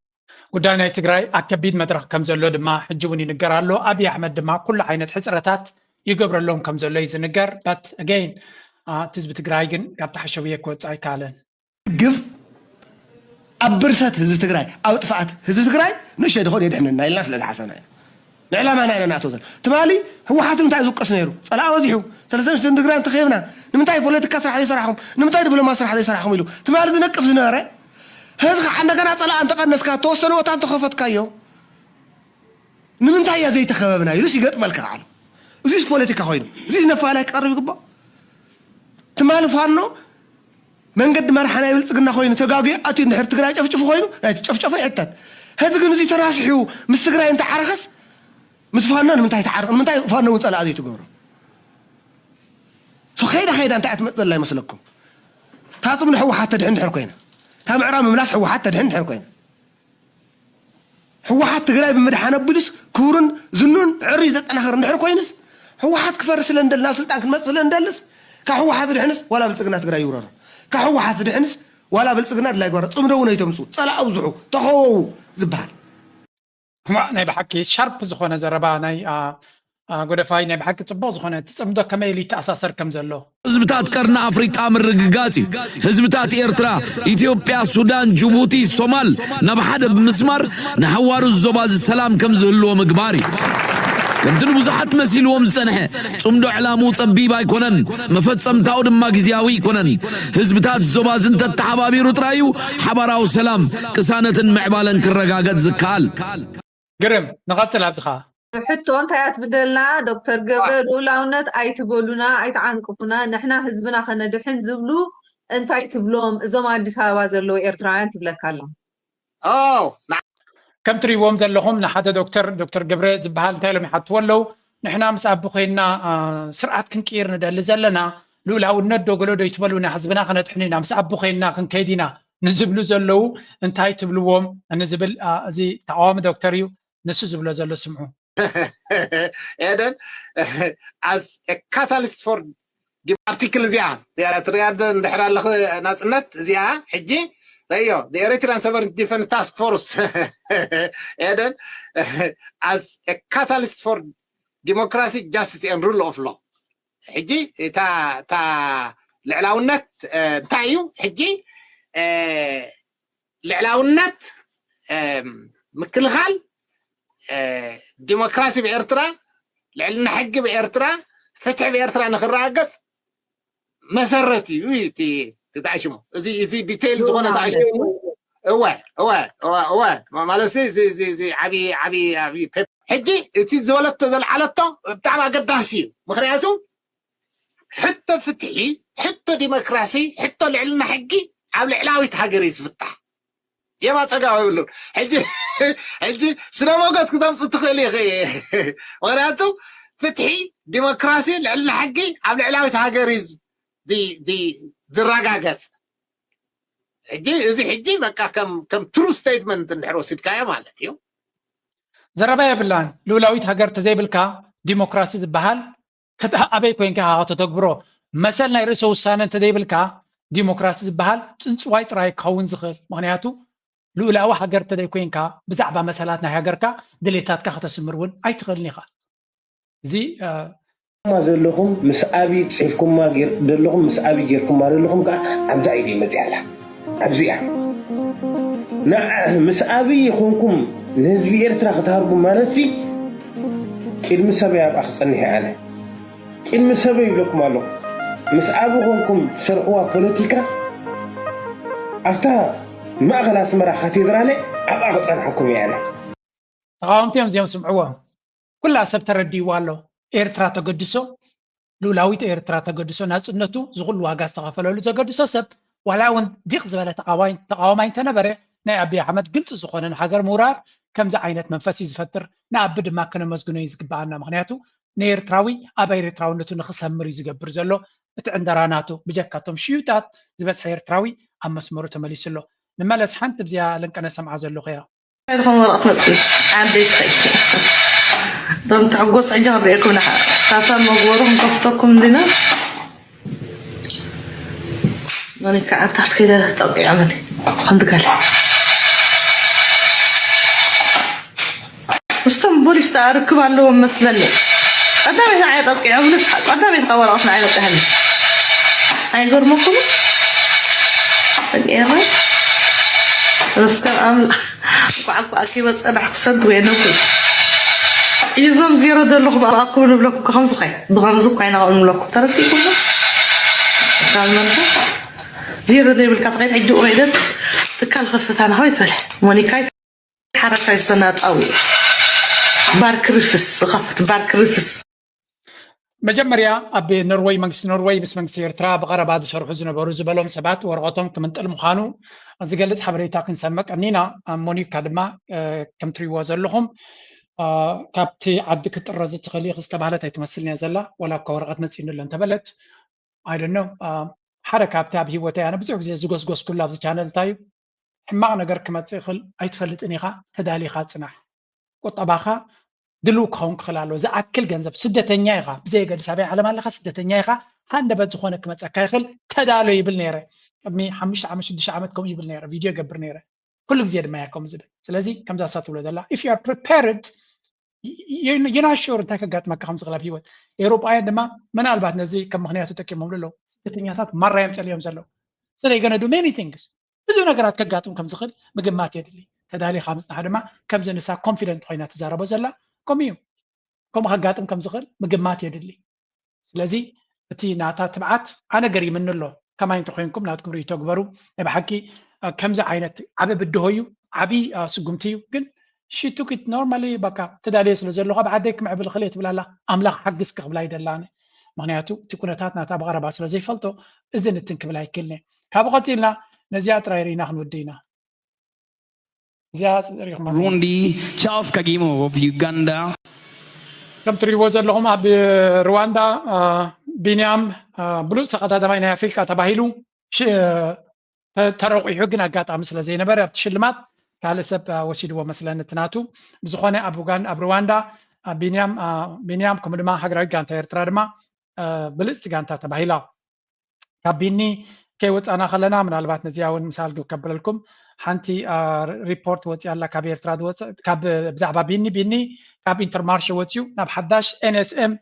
ጉዳይ ናይ ትግራይ ኣብ ከቢድ መድረኽ ከም ዘሎ ድማ ሕጂ እውን ይንገር ኣሎ። ኣብይ ኣሕመድ ድማ ኩሉ ዓይነት ሕፅረታት ይገብረሎም ከም ዘሎ እዩ ዝንገር። But again፣ አ፣ እቲ ህዝቢ ትግራይ ግን ካብ ተሓሸውየ ክወፅእ ኣይከኣለን። ግብ ኣብ ብርሰት ህዝቢ ትግራይ፣ ኣብ ጥፍኣት ህዝቢ ትግራይ ንእሸ ዝኾን የድሕነና ኢልና ስለ ዝሓሰብና ኢና። ንዕላማና ኢና ንኣትዎ ዘለና። ትማሊ ህወሓት ንምንታይ ዝውቀስ ነይሩ? ጸላኢ በዚሑ። ሰለስተ ሚኒስትር ትግራይ እንተኸይብና፣ ንምንታይ ፖለቲካ ስራሕ ዘይሰራሕኹም? ንምንታይ ዲፕሎማሲ ስራሕ ዘይሰራሕኹም? ኢሉ ትማሊ ዝነቅፍ ዝነበረ፣ ህዚ ከዓ እንደገና ጸላኢ እንተቐነስካ፣ ተወሰነ ቦታ እንተኸፈትካዮ፣ ንምንታይ እያ ዘይተኸበብና? ኢሉስ ይገጥመልካ ከዓ ኣሎ። እዚስ ፖለቲካ ኮይኑ፣ እዚስ ነፋላይ ክቐርብ ይግባእ። ትማሊ ፋኖ መንገዲ መርሓ ናይ ብልጽግና ኮይኑ ተጋግዩ ኣትዩ እንድሕር ትግራይ ጨፍጭፉ ኮይኑ፣ ናይ ጨፍጨፎ ይሕተት። ሕዚ ግን እዚ ተራሲሑ ምስ ትግራይ እንተዓረኸስ፣ ምስ ፋኖ ንምንታይ ተዓርቕ? ንምንታይ ፋኖ እውን ጸላኢ ዘይትገብሮ? ሶ ከይዳ ከይዳ እንታይ እያ ትመጽእ ዘላ ይመስለኩም? እታ ጽምዶ ህወሓት ተድሕን እንድሕር ኮይና፣ እታ ምዕራብ ምምላስ ህወሓት ተድሕን እንድሕር ኮይና፣ ህወሓት ትግራይ ብምድሓን ኣቢሉስ ክብሩን ዝኑን ዕርዩ ዘጠናኽር እንድሕር ኮይኑስ፣ ህወሓት ክፈርስ ስለ እንደሊ፣ ናብ ስልጣን ክንመጽእ ስለ እንደልስ፣ ካብ ህወሓት ዝድሕንስ ዋላ ብልጽግና ትግራይ ይውረሮ። ካብ ህወሓት ዝድሕንስ ዋላ ብልጽግና ድላይ ይግበሮ። ጽምዶ እውን ኣይተምጹ፣ ጸላኢ ኣብዝሑ፣ ተኸወው ዝበሃል። እዋእ፣ ናይ ብሓቂ ሻርፕ ዝኾነ ዘረባ ናይ፣ አ፣ አ፣ ጎደፋይ፣ ናይ ብሓቂ ጽቡቕ ዝኾነ እቲ ጽምዶ ከመይ ኢሉ ይተኣሳሰር ከም ዘሎ። ህዝብታት ቀርኒ ኣፍሪቃ ምርግጋጽ እዩ። ህዝብታት ኤርትራ፣ ኢትዮጵያ፣ ሱዳን፣ ጅቡቲ፣ ሶማል ናብ ሓደ ብምስማር ንሓዋሩ ዞባ እዚ ሰላም ከም ዝህልዎ ምግባር እዩ። ከምቲ ንብዙሓት መሲልዎም ዝጸንሐ ጽምዶ ዕላምኡ ጸቢብ ኣይኮነን፣ መፈጸምታኡ ድማ ግዝያዊ ኣይኮነን። ህዝብታት ዞባ እዚ እንተተሓባቢሩ ጥራይ እዩ ሓባራዊ ሰላም፣ ቅሳነትን ምዕባለን ክረጋገጽ ዝከኣል። ግርም፣ ንቐጽል ኣብዚ ኸኣ። ሕቶ እንታይ እያ ትብለና? ዶክተር ገብረ፣ ልኡላውነት ኣይትበሉና፣ ኣይትዓንቅፉና፣ ንሕና ህዝብና ከነድሕን ዝብሉ እንታይ ትብሎም እዞም ኣዲስ ኣበባ ዘለዉ ኤርትራውያን ትብለካ ኣላ። ኦ፣ ና- ከም ትሪእዎም ዘለኹም ንሓደ ዶክተር፣ ዶክተር ገብረ ዝበሃል እንታይ ኢሎም ይሓትዎ ኣለዉ? ንሕና ምስ ኣቢ ኮይንና፣ አ፣ ስርዓት ክንቅይር ንደሊ ዘለና፣ ልኡላውነት ዶ ገለ ዶ ይትበሉና፣ ህዝብና ከነድሕን ኢና፣ ምስ ኣቢ ኮይንና ክንከይድ ኢና ንዝብሉ ዘለዉ እንታይ ትብልዎም ንዝብል፣ አ፣ እዚ ተቃዋሚ ዶክተር እዩ። ንሱ ዝብሎ ዘሎ ስምዑ። ኤደን፣ as a catalyst for ዲ-፣ ኣርቲክል እዚኣ፣ እዚኣ ትሪኣ ዶ እንድሕር ኣለኺ ናጽነት፣ እዚኣ ሕጂ ረእዮ፣ the Eritrean Sovereign Defense Task Force፣ ኤደን፣ as a catalyst for democracy, justice and rule of law። ሕጂ እታ፣ እታ ልዕላውነት፣ እ፣ እንታይ እዩ? ሕጂ፣ እ፣ ልዕላውነት፣ እ፣ ምክልኻል፣ እ፣ ዲሞክራሲ ብኤርትራ፣ ልዕልና ሕጊ ብኤርትራ፣ ፍትሒ ብኤርትራ ንክረጋገጽ መሰረት እዩ፣ እዩ እቲ፣ እቲ ተኣሽሙ። እዚ፣ እዚ ዲቴይል ዝኾነ ተኣሽሙ። እወ፣ እወ፣ እወ፣ እወ። ማ-፣ ማለት እዚ፣ እዚ፣ እዚ፣ እዚ ዓቢ፣ ዓቢ፣ ዓቢ ፔፕ-፣ ሕጂ እቲ ዝበለቶ ዘልዓለቶ ብጣዕሚ ኣገዳሲ እዩ። ምኽንያቱ ሕቶ ፍትሒ፣ ሕቶ ዲሞክራሲ፣ ሕቶ ልዕልና ሕጊ ኣብ ልዕላዊት ሃገር እዩ ዝፍታሕ። የማ ጸጋም የብሉን። ሕጂ፣ ሕጂ ስነ ሞገት ክተምጽእ ትኽእል ኢኺ። ምኽንያቱ ፍትሒ፣ ዲሞክራሲ፣ ልዕልና ሕጊ ኣብ ልዕላዊት ሃገር እዩ ዝ-፣ ዲ-፣ ዲ-፣ ዝረጋገጽ። ሕጂ፣ እዚ ሕጂ በቃ ከም፣ ከም ትሩ ስቴትመንት እንድሕር ወሲድካዮ ማለት እዩ። ዘረባ የብላን። ልኡላዊት ሃገር ተዘይብልካ ዲሞክራሲ ዝበሃል ከተ-፣ ኣበይ ኮይንካ ኢኻ ከተተግብሮ? መሰል ናይ ርእሰ ውሳነ እንተዘይብልካ ዲሞክራሲ ዝበሃል ጽንጽዋይ ጥራይ ክኸውን ዝኽእል። ምኽንያቱ ልኡላዊ ሃገር እንተዘይኮይንካ ብዛዕባ መሰላት ናይ ሃገርካ ድሌታትካ ከተስምር እውን ኣይትኽእልን ኢኻ። እዚ፣ እ፣ ማ ዘለኹም ምስ ኣቢ ጽሒፍኩማ ጌር-፣ ዘለኹም ምስ ኣቢ ጌርኩማ ዘለኹም ከኣ ኣብዛ ኢደይ መጺኣ ኣላ። ኣብዚኣ። ንዓ-፣ ምስ ኣቢ ኮንኩም ንህዝቢ ኤርትራ ክትሃርቡ ማለትሲ ቅድሚ ሰበይ ኣብኣ ክጸንሕ እየ ኣነ። ቅድሚ ሰበይ ይብለኩም ኣለኹ። ምስ ኣቢ ኮንኩም ትሰርሕዋ ፖለቲካ ኣብታ ማእከል ኣስመራ ካቴድራለ ኣብኣ ክጸንሓኩም እየ ኣነ። ተቓወምቲ እዮም እዚኦም፣ ስምዕዎም። ኩላ ሰብ ተረዲእዋ ኣሎ። ኤርትራ ተገድሶ ልኡላዊት ኤርትራ ተገድሶ ናጽነቱ ዝኹሉ ዋጋ ዝተኸፈለሉ ዘገድሶ ሰብ ዋላ እውን ዲቕ ዝበለ ተቃዋይ- ተቃዋማይ እንተነበረ ናይ ኣቢይ ኣሕመድ ግልፂ ዝኾነ ንሃገር ምውራር ከምዚ ዓይነት መንፈስ እዩ ዝፈጥር። ንኣቢ ድማ ከነመስግኖ እዩ ዝግበኣና። ምክንያቱ ንኤርትራዊ ኣብ ኤርትራውነቱ ንክሰምር እዩ ዝገብር ዘሎ። እቲ ዕንደራ ናቱ ብጀካ እቶም ሽዩጣት ዝበዝሐ ኤርትራዊ ኣብ መስመሩ ተመሊሱ ኣሎ። ንመለስ ሓንቲ ብዚኣ ለንቀነ ሰምዓ ዘለኹ እያ። ኢኹም ወረቐት መፅእ ዓንደይ ትኸይድ እቶም ትሕጎስ ሕጂ ክንሪኤኩም ኢና። ካብታ መግበሩ ክንከፍተኩም እንዲና። መኒካ ዓንታት ከይደ ጠቂዖምኒ። ከምዚ ገለ ምስቶም ፖሊስ ርክብ ኣለዎም መስለኒ። ቀዳመይቲ ንዓይ ጠቂዖምንስ ቀዳመይቲ ካብ ወረቐት ንዓይ ነቂሐኒ። ኣይገርመኩም? ጠቂዐ መስከር ኣምላኽ ቋዕቋዕ ከይበፀ ዳሕ ክሰድ ወይ ነኩ ሒዞም ዜሮ ዘለኹም ኣብኣኩም ንብለኩም ከምዚ ኸይ ብኸምዚ እኳ ኢና ንብለኩም ተረዲእኩም ካብ መንፈ ዜሮ ዘይብልካ ተኸይድ ሕጂ ወይደት ትካል ከፍታ ናኸው ይትበለ ሞኒካይ ሓረካይ ሰናጣዊ ባርክ ርፍስ ዝኸፍት ባርክ ርፍስ መጀመርያ ኣብ ኖርወይ መንግስቲ ኖርወይ ምስ መንግስቲ ኤርትራ ብቐረባ ዝሰርሑ ዝነበሩ ዝበሎም ሰባት ወረቐቶም ክምንጥል ምዃኑ ዝገልጽ ሓበሬታ ክንሰምዕ ቀኒና። ሞኒካ ድማ ከም ትሪእዎ ዘለኹም ካብቲ ዓዲ ክትጥረዝ ትኽእል ኢኺ ዝተባህለት ኣይትመስልን እያ ዘላ። ዋላ እኳ ወረቐት መፂኡኒ ኣሎ እንተበለት ኣይደኖ ሓደ ካብቲ ኣብ ህይወተይ ኣነ ብዙሕ ግዜ ዝጎስጎስኩሉ ኣብዚ ቻነል እንታይ እዩ ሕማቕ ነገር ክመፅእ ይኽእል ኣይትፈልጥን ኢኻ ተዳሊኻ ፅናሕ። ቁጠባኻ ድልው ክኸውን ክኽእል ኣለዎ። ዝኣክል ገንዘብ ስደተኛ ኢኻ ብዘየገድስ ኣበይ ዓለም ኣለኻ ስደተኛ ኢኻ። ሃንደበት ዝኾነ ክመፀካ ይኽእል ተዳሎ ይብል ነይረ። ቅድሚ ሓሙሽተ ዓመት ሽዱሽተ ዓመት ከምኡ ይብል ነይረ። ቪድዮ ይገብር ነይረ። ኩሉ ግዜ ድማ እያ ከምኡ ዝብል። ስለዚ ከምዛ እሳ ትብሎ ዘላ if you are prepared you're not sure እንታይ ከጋጥመካ ከም ዝኽእል ኣብ ህይወት። ኤውሮጳውያን ድማ ምናልባት ነዚ ከም ምኽንያት ተጠቂሞምሉ ኣለዉ። ስደተኛታት ማራ እዮም ጸሊኦም ዘለዉ። So they're gonna do many things ብዙሕ ነገራት ከጋጥም ከም ዝኽእል ምግማት የድሊ። ተዳሊኻ ምጽናሕ ድማ ከምዚ ንሳ ኮንፊደንት ኮይና ትዛረቦ ዘላ ከምኡ እዩ። ከምኡ ከጋጥም ከም ዝኽእል ምግማት የድሊ። ስለዚ እቲ ናታ ትብዓት ኣነ ገሪምኒ ኣሎ። ከማይ እንተኮይንኩም ናትኩም ርእይቶ ግበሩ። ናይ ብሓቂ ከምዚ ዓይነት ዓቢ ብድሆ እዩ፣ ዓቢ ስጉምቲ እዩ። ግን she took it normally በቃ ተዳልየ ስለ ዘለኹ ኣብ ዓደይ ክምዕብል ክእል እየ ትብል ኣላ። ኣምላኽ ሓግዝኪ ክብላ ኣይደላነ። ምክንያቱ እቲ ኩነታት ናታ ብቐረባ ስለ ዘይፈልጦ እዚ ንትን ክብል ኣይክእልነ። ካብኡ ቀጺልና ነዚኣ ጥራይ ርኢና ክንውድእ ኢና። እዚኣ ሪኢኹማ Burundi, Charles Kagimo of Uganda. ከም ትሪእዎ ዘለኹም ኣብ ሩዋንዳ ቢንያም ብሉፅ ተቐዳዳማይ ናይ ኣፍሪካ ተባሂሉ ተረቑሑ ግን ኣጋጣሚ ስለ ዘይነበረ ኣብቲ ሽልማት ካልእ ሰብ ወሲድዎ መስለኒ እቲ ናቱ። ብዝኾነ ኣብ ሩዋንዳ ቢንያም ቢንያም ከምኡ ድማ ሃገራዊት ጋንታ ኤርትራ ድማ ብልፅቲ ጋንታ ተባሂላ። ካብ ቢኒ ከይወፃና ከለና ምናልባት ነዚኣ እውን ምሳል ከብለልኩም ሓንቲ ሪፖርት ወፂኣ ኣላ ካብ ኤርትራ ብዛዕባ ቢኒ ቢኒ ካብ ኢንተርማርሽ ወፂኡ ናብ ሓዳሽ ኤንኤስኤም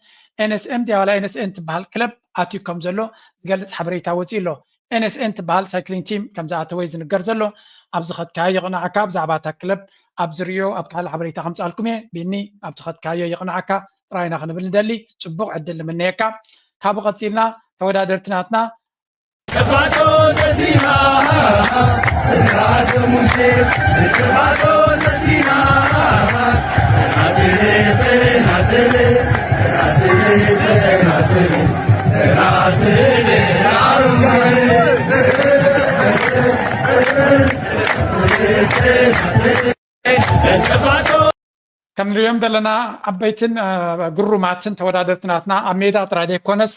ኤንኤስኤም ድያ ዋላ ኤንኤስኤን ትበሃል ክለብ ኣትዩ ከም ዘሎ ዝገልፅ ሓበሬታ ወፂኡ ኣሎ። ኤንኤስኤን ትበሃል ሳይክሊንግ ቲም ከም ዝኣተወ ዝንገር ዘሎ ኣብዚ ከድካዮ ይቕናዕካ ብዛዕባ እታ ክለብ ኣብ ዝርዮ ኣብ ካልእ ሓበሬታ ከምፅኣልኩም እየ ቢኒ ኣብ ዝኸድካዮ ይቕናዕካ ጥራይና ክንብል ንደሊ ፅቡቕ ዕድል ንምነየካ ካብኡ ቀፂልና ተወዳደርቲ ናትና ከም ንሪኦም ዘለና ዓበይትን ግሩማትን ተወዳደርቲ ናትና ኣብ ሜዳ ጥራይ ዘይኮነስ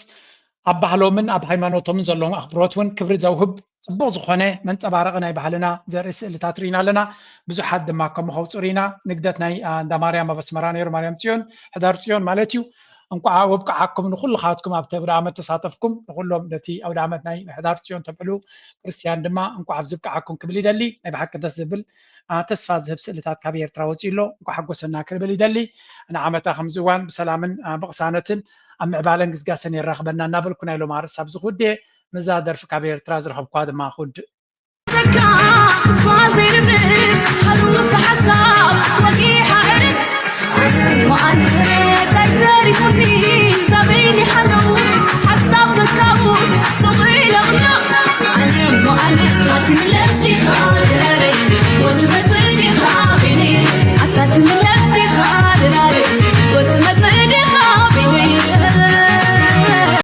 ኣብ ባህሎምን ኣብ ሃይማኖቶምን ዘለዎም ኣኽብሮት እውን ክብሪ ዘውህብ ፅቡቕ ዝኾነ መንፀባረቒ ናይ ባህልና ዘርኢ ስእልታት ርኢና ኣለና። ብዙሓት ድማ ከምኡ ከውፅኡ ርኢና። ንግደት ናይ እንዳማርያም ኣብ ኣስመራ ነይሩ ማርያም ፅዮን ሕዳር ፅዮን ማለት እዩ። እንኳዓ ወብቅዓኩም ንኩልኻትኩም ኣብቲ ኣውደ ዓመት ተሳተፍኩም ንኩሎም ነቲ ኣውደ ዓመት ናይ ሕዳር ፅዮን ተብዕሉ ክርስትያን ድማ እንኳዓ ኣብዚ ብቅዓኩም ክብል ይደሊ። ናይ ብሓቂ ደስ ዝብል ተስፋ ዝህብ ስእልታት ካብ ኤርትራ ወፂኡ ኣሎ። እንኳ ሓጎሰና ክብል ይደሊ። ንዓመታ ከምዚ እዋን ብሰላምን ብቕሳነትን ኣብ ምዕባለን ግስጋሰን የራኽበና እናበልኩ ናይ ሎም ኣርእስቲ ኣብዚ ክውድእ ምስዛ ደርፊ ካብ ኤርትራ ዝረኸብኳ ድማ ክውድእ።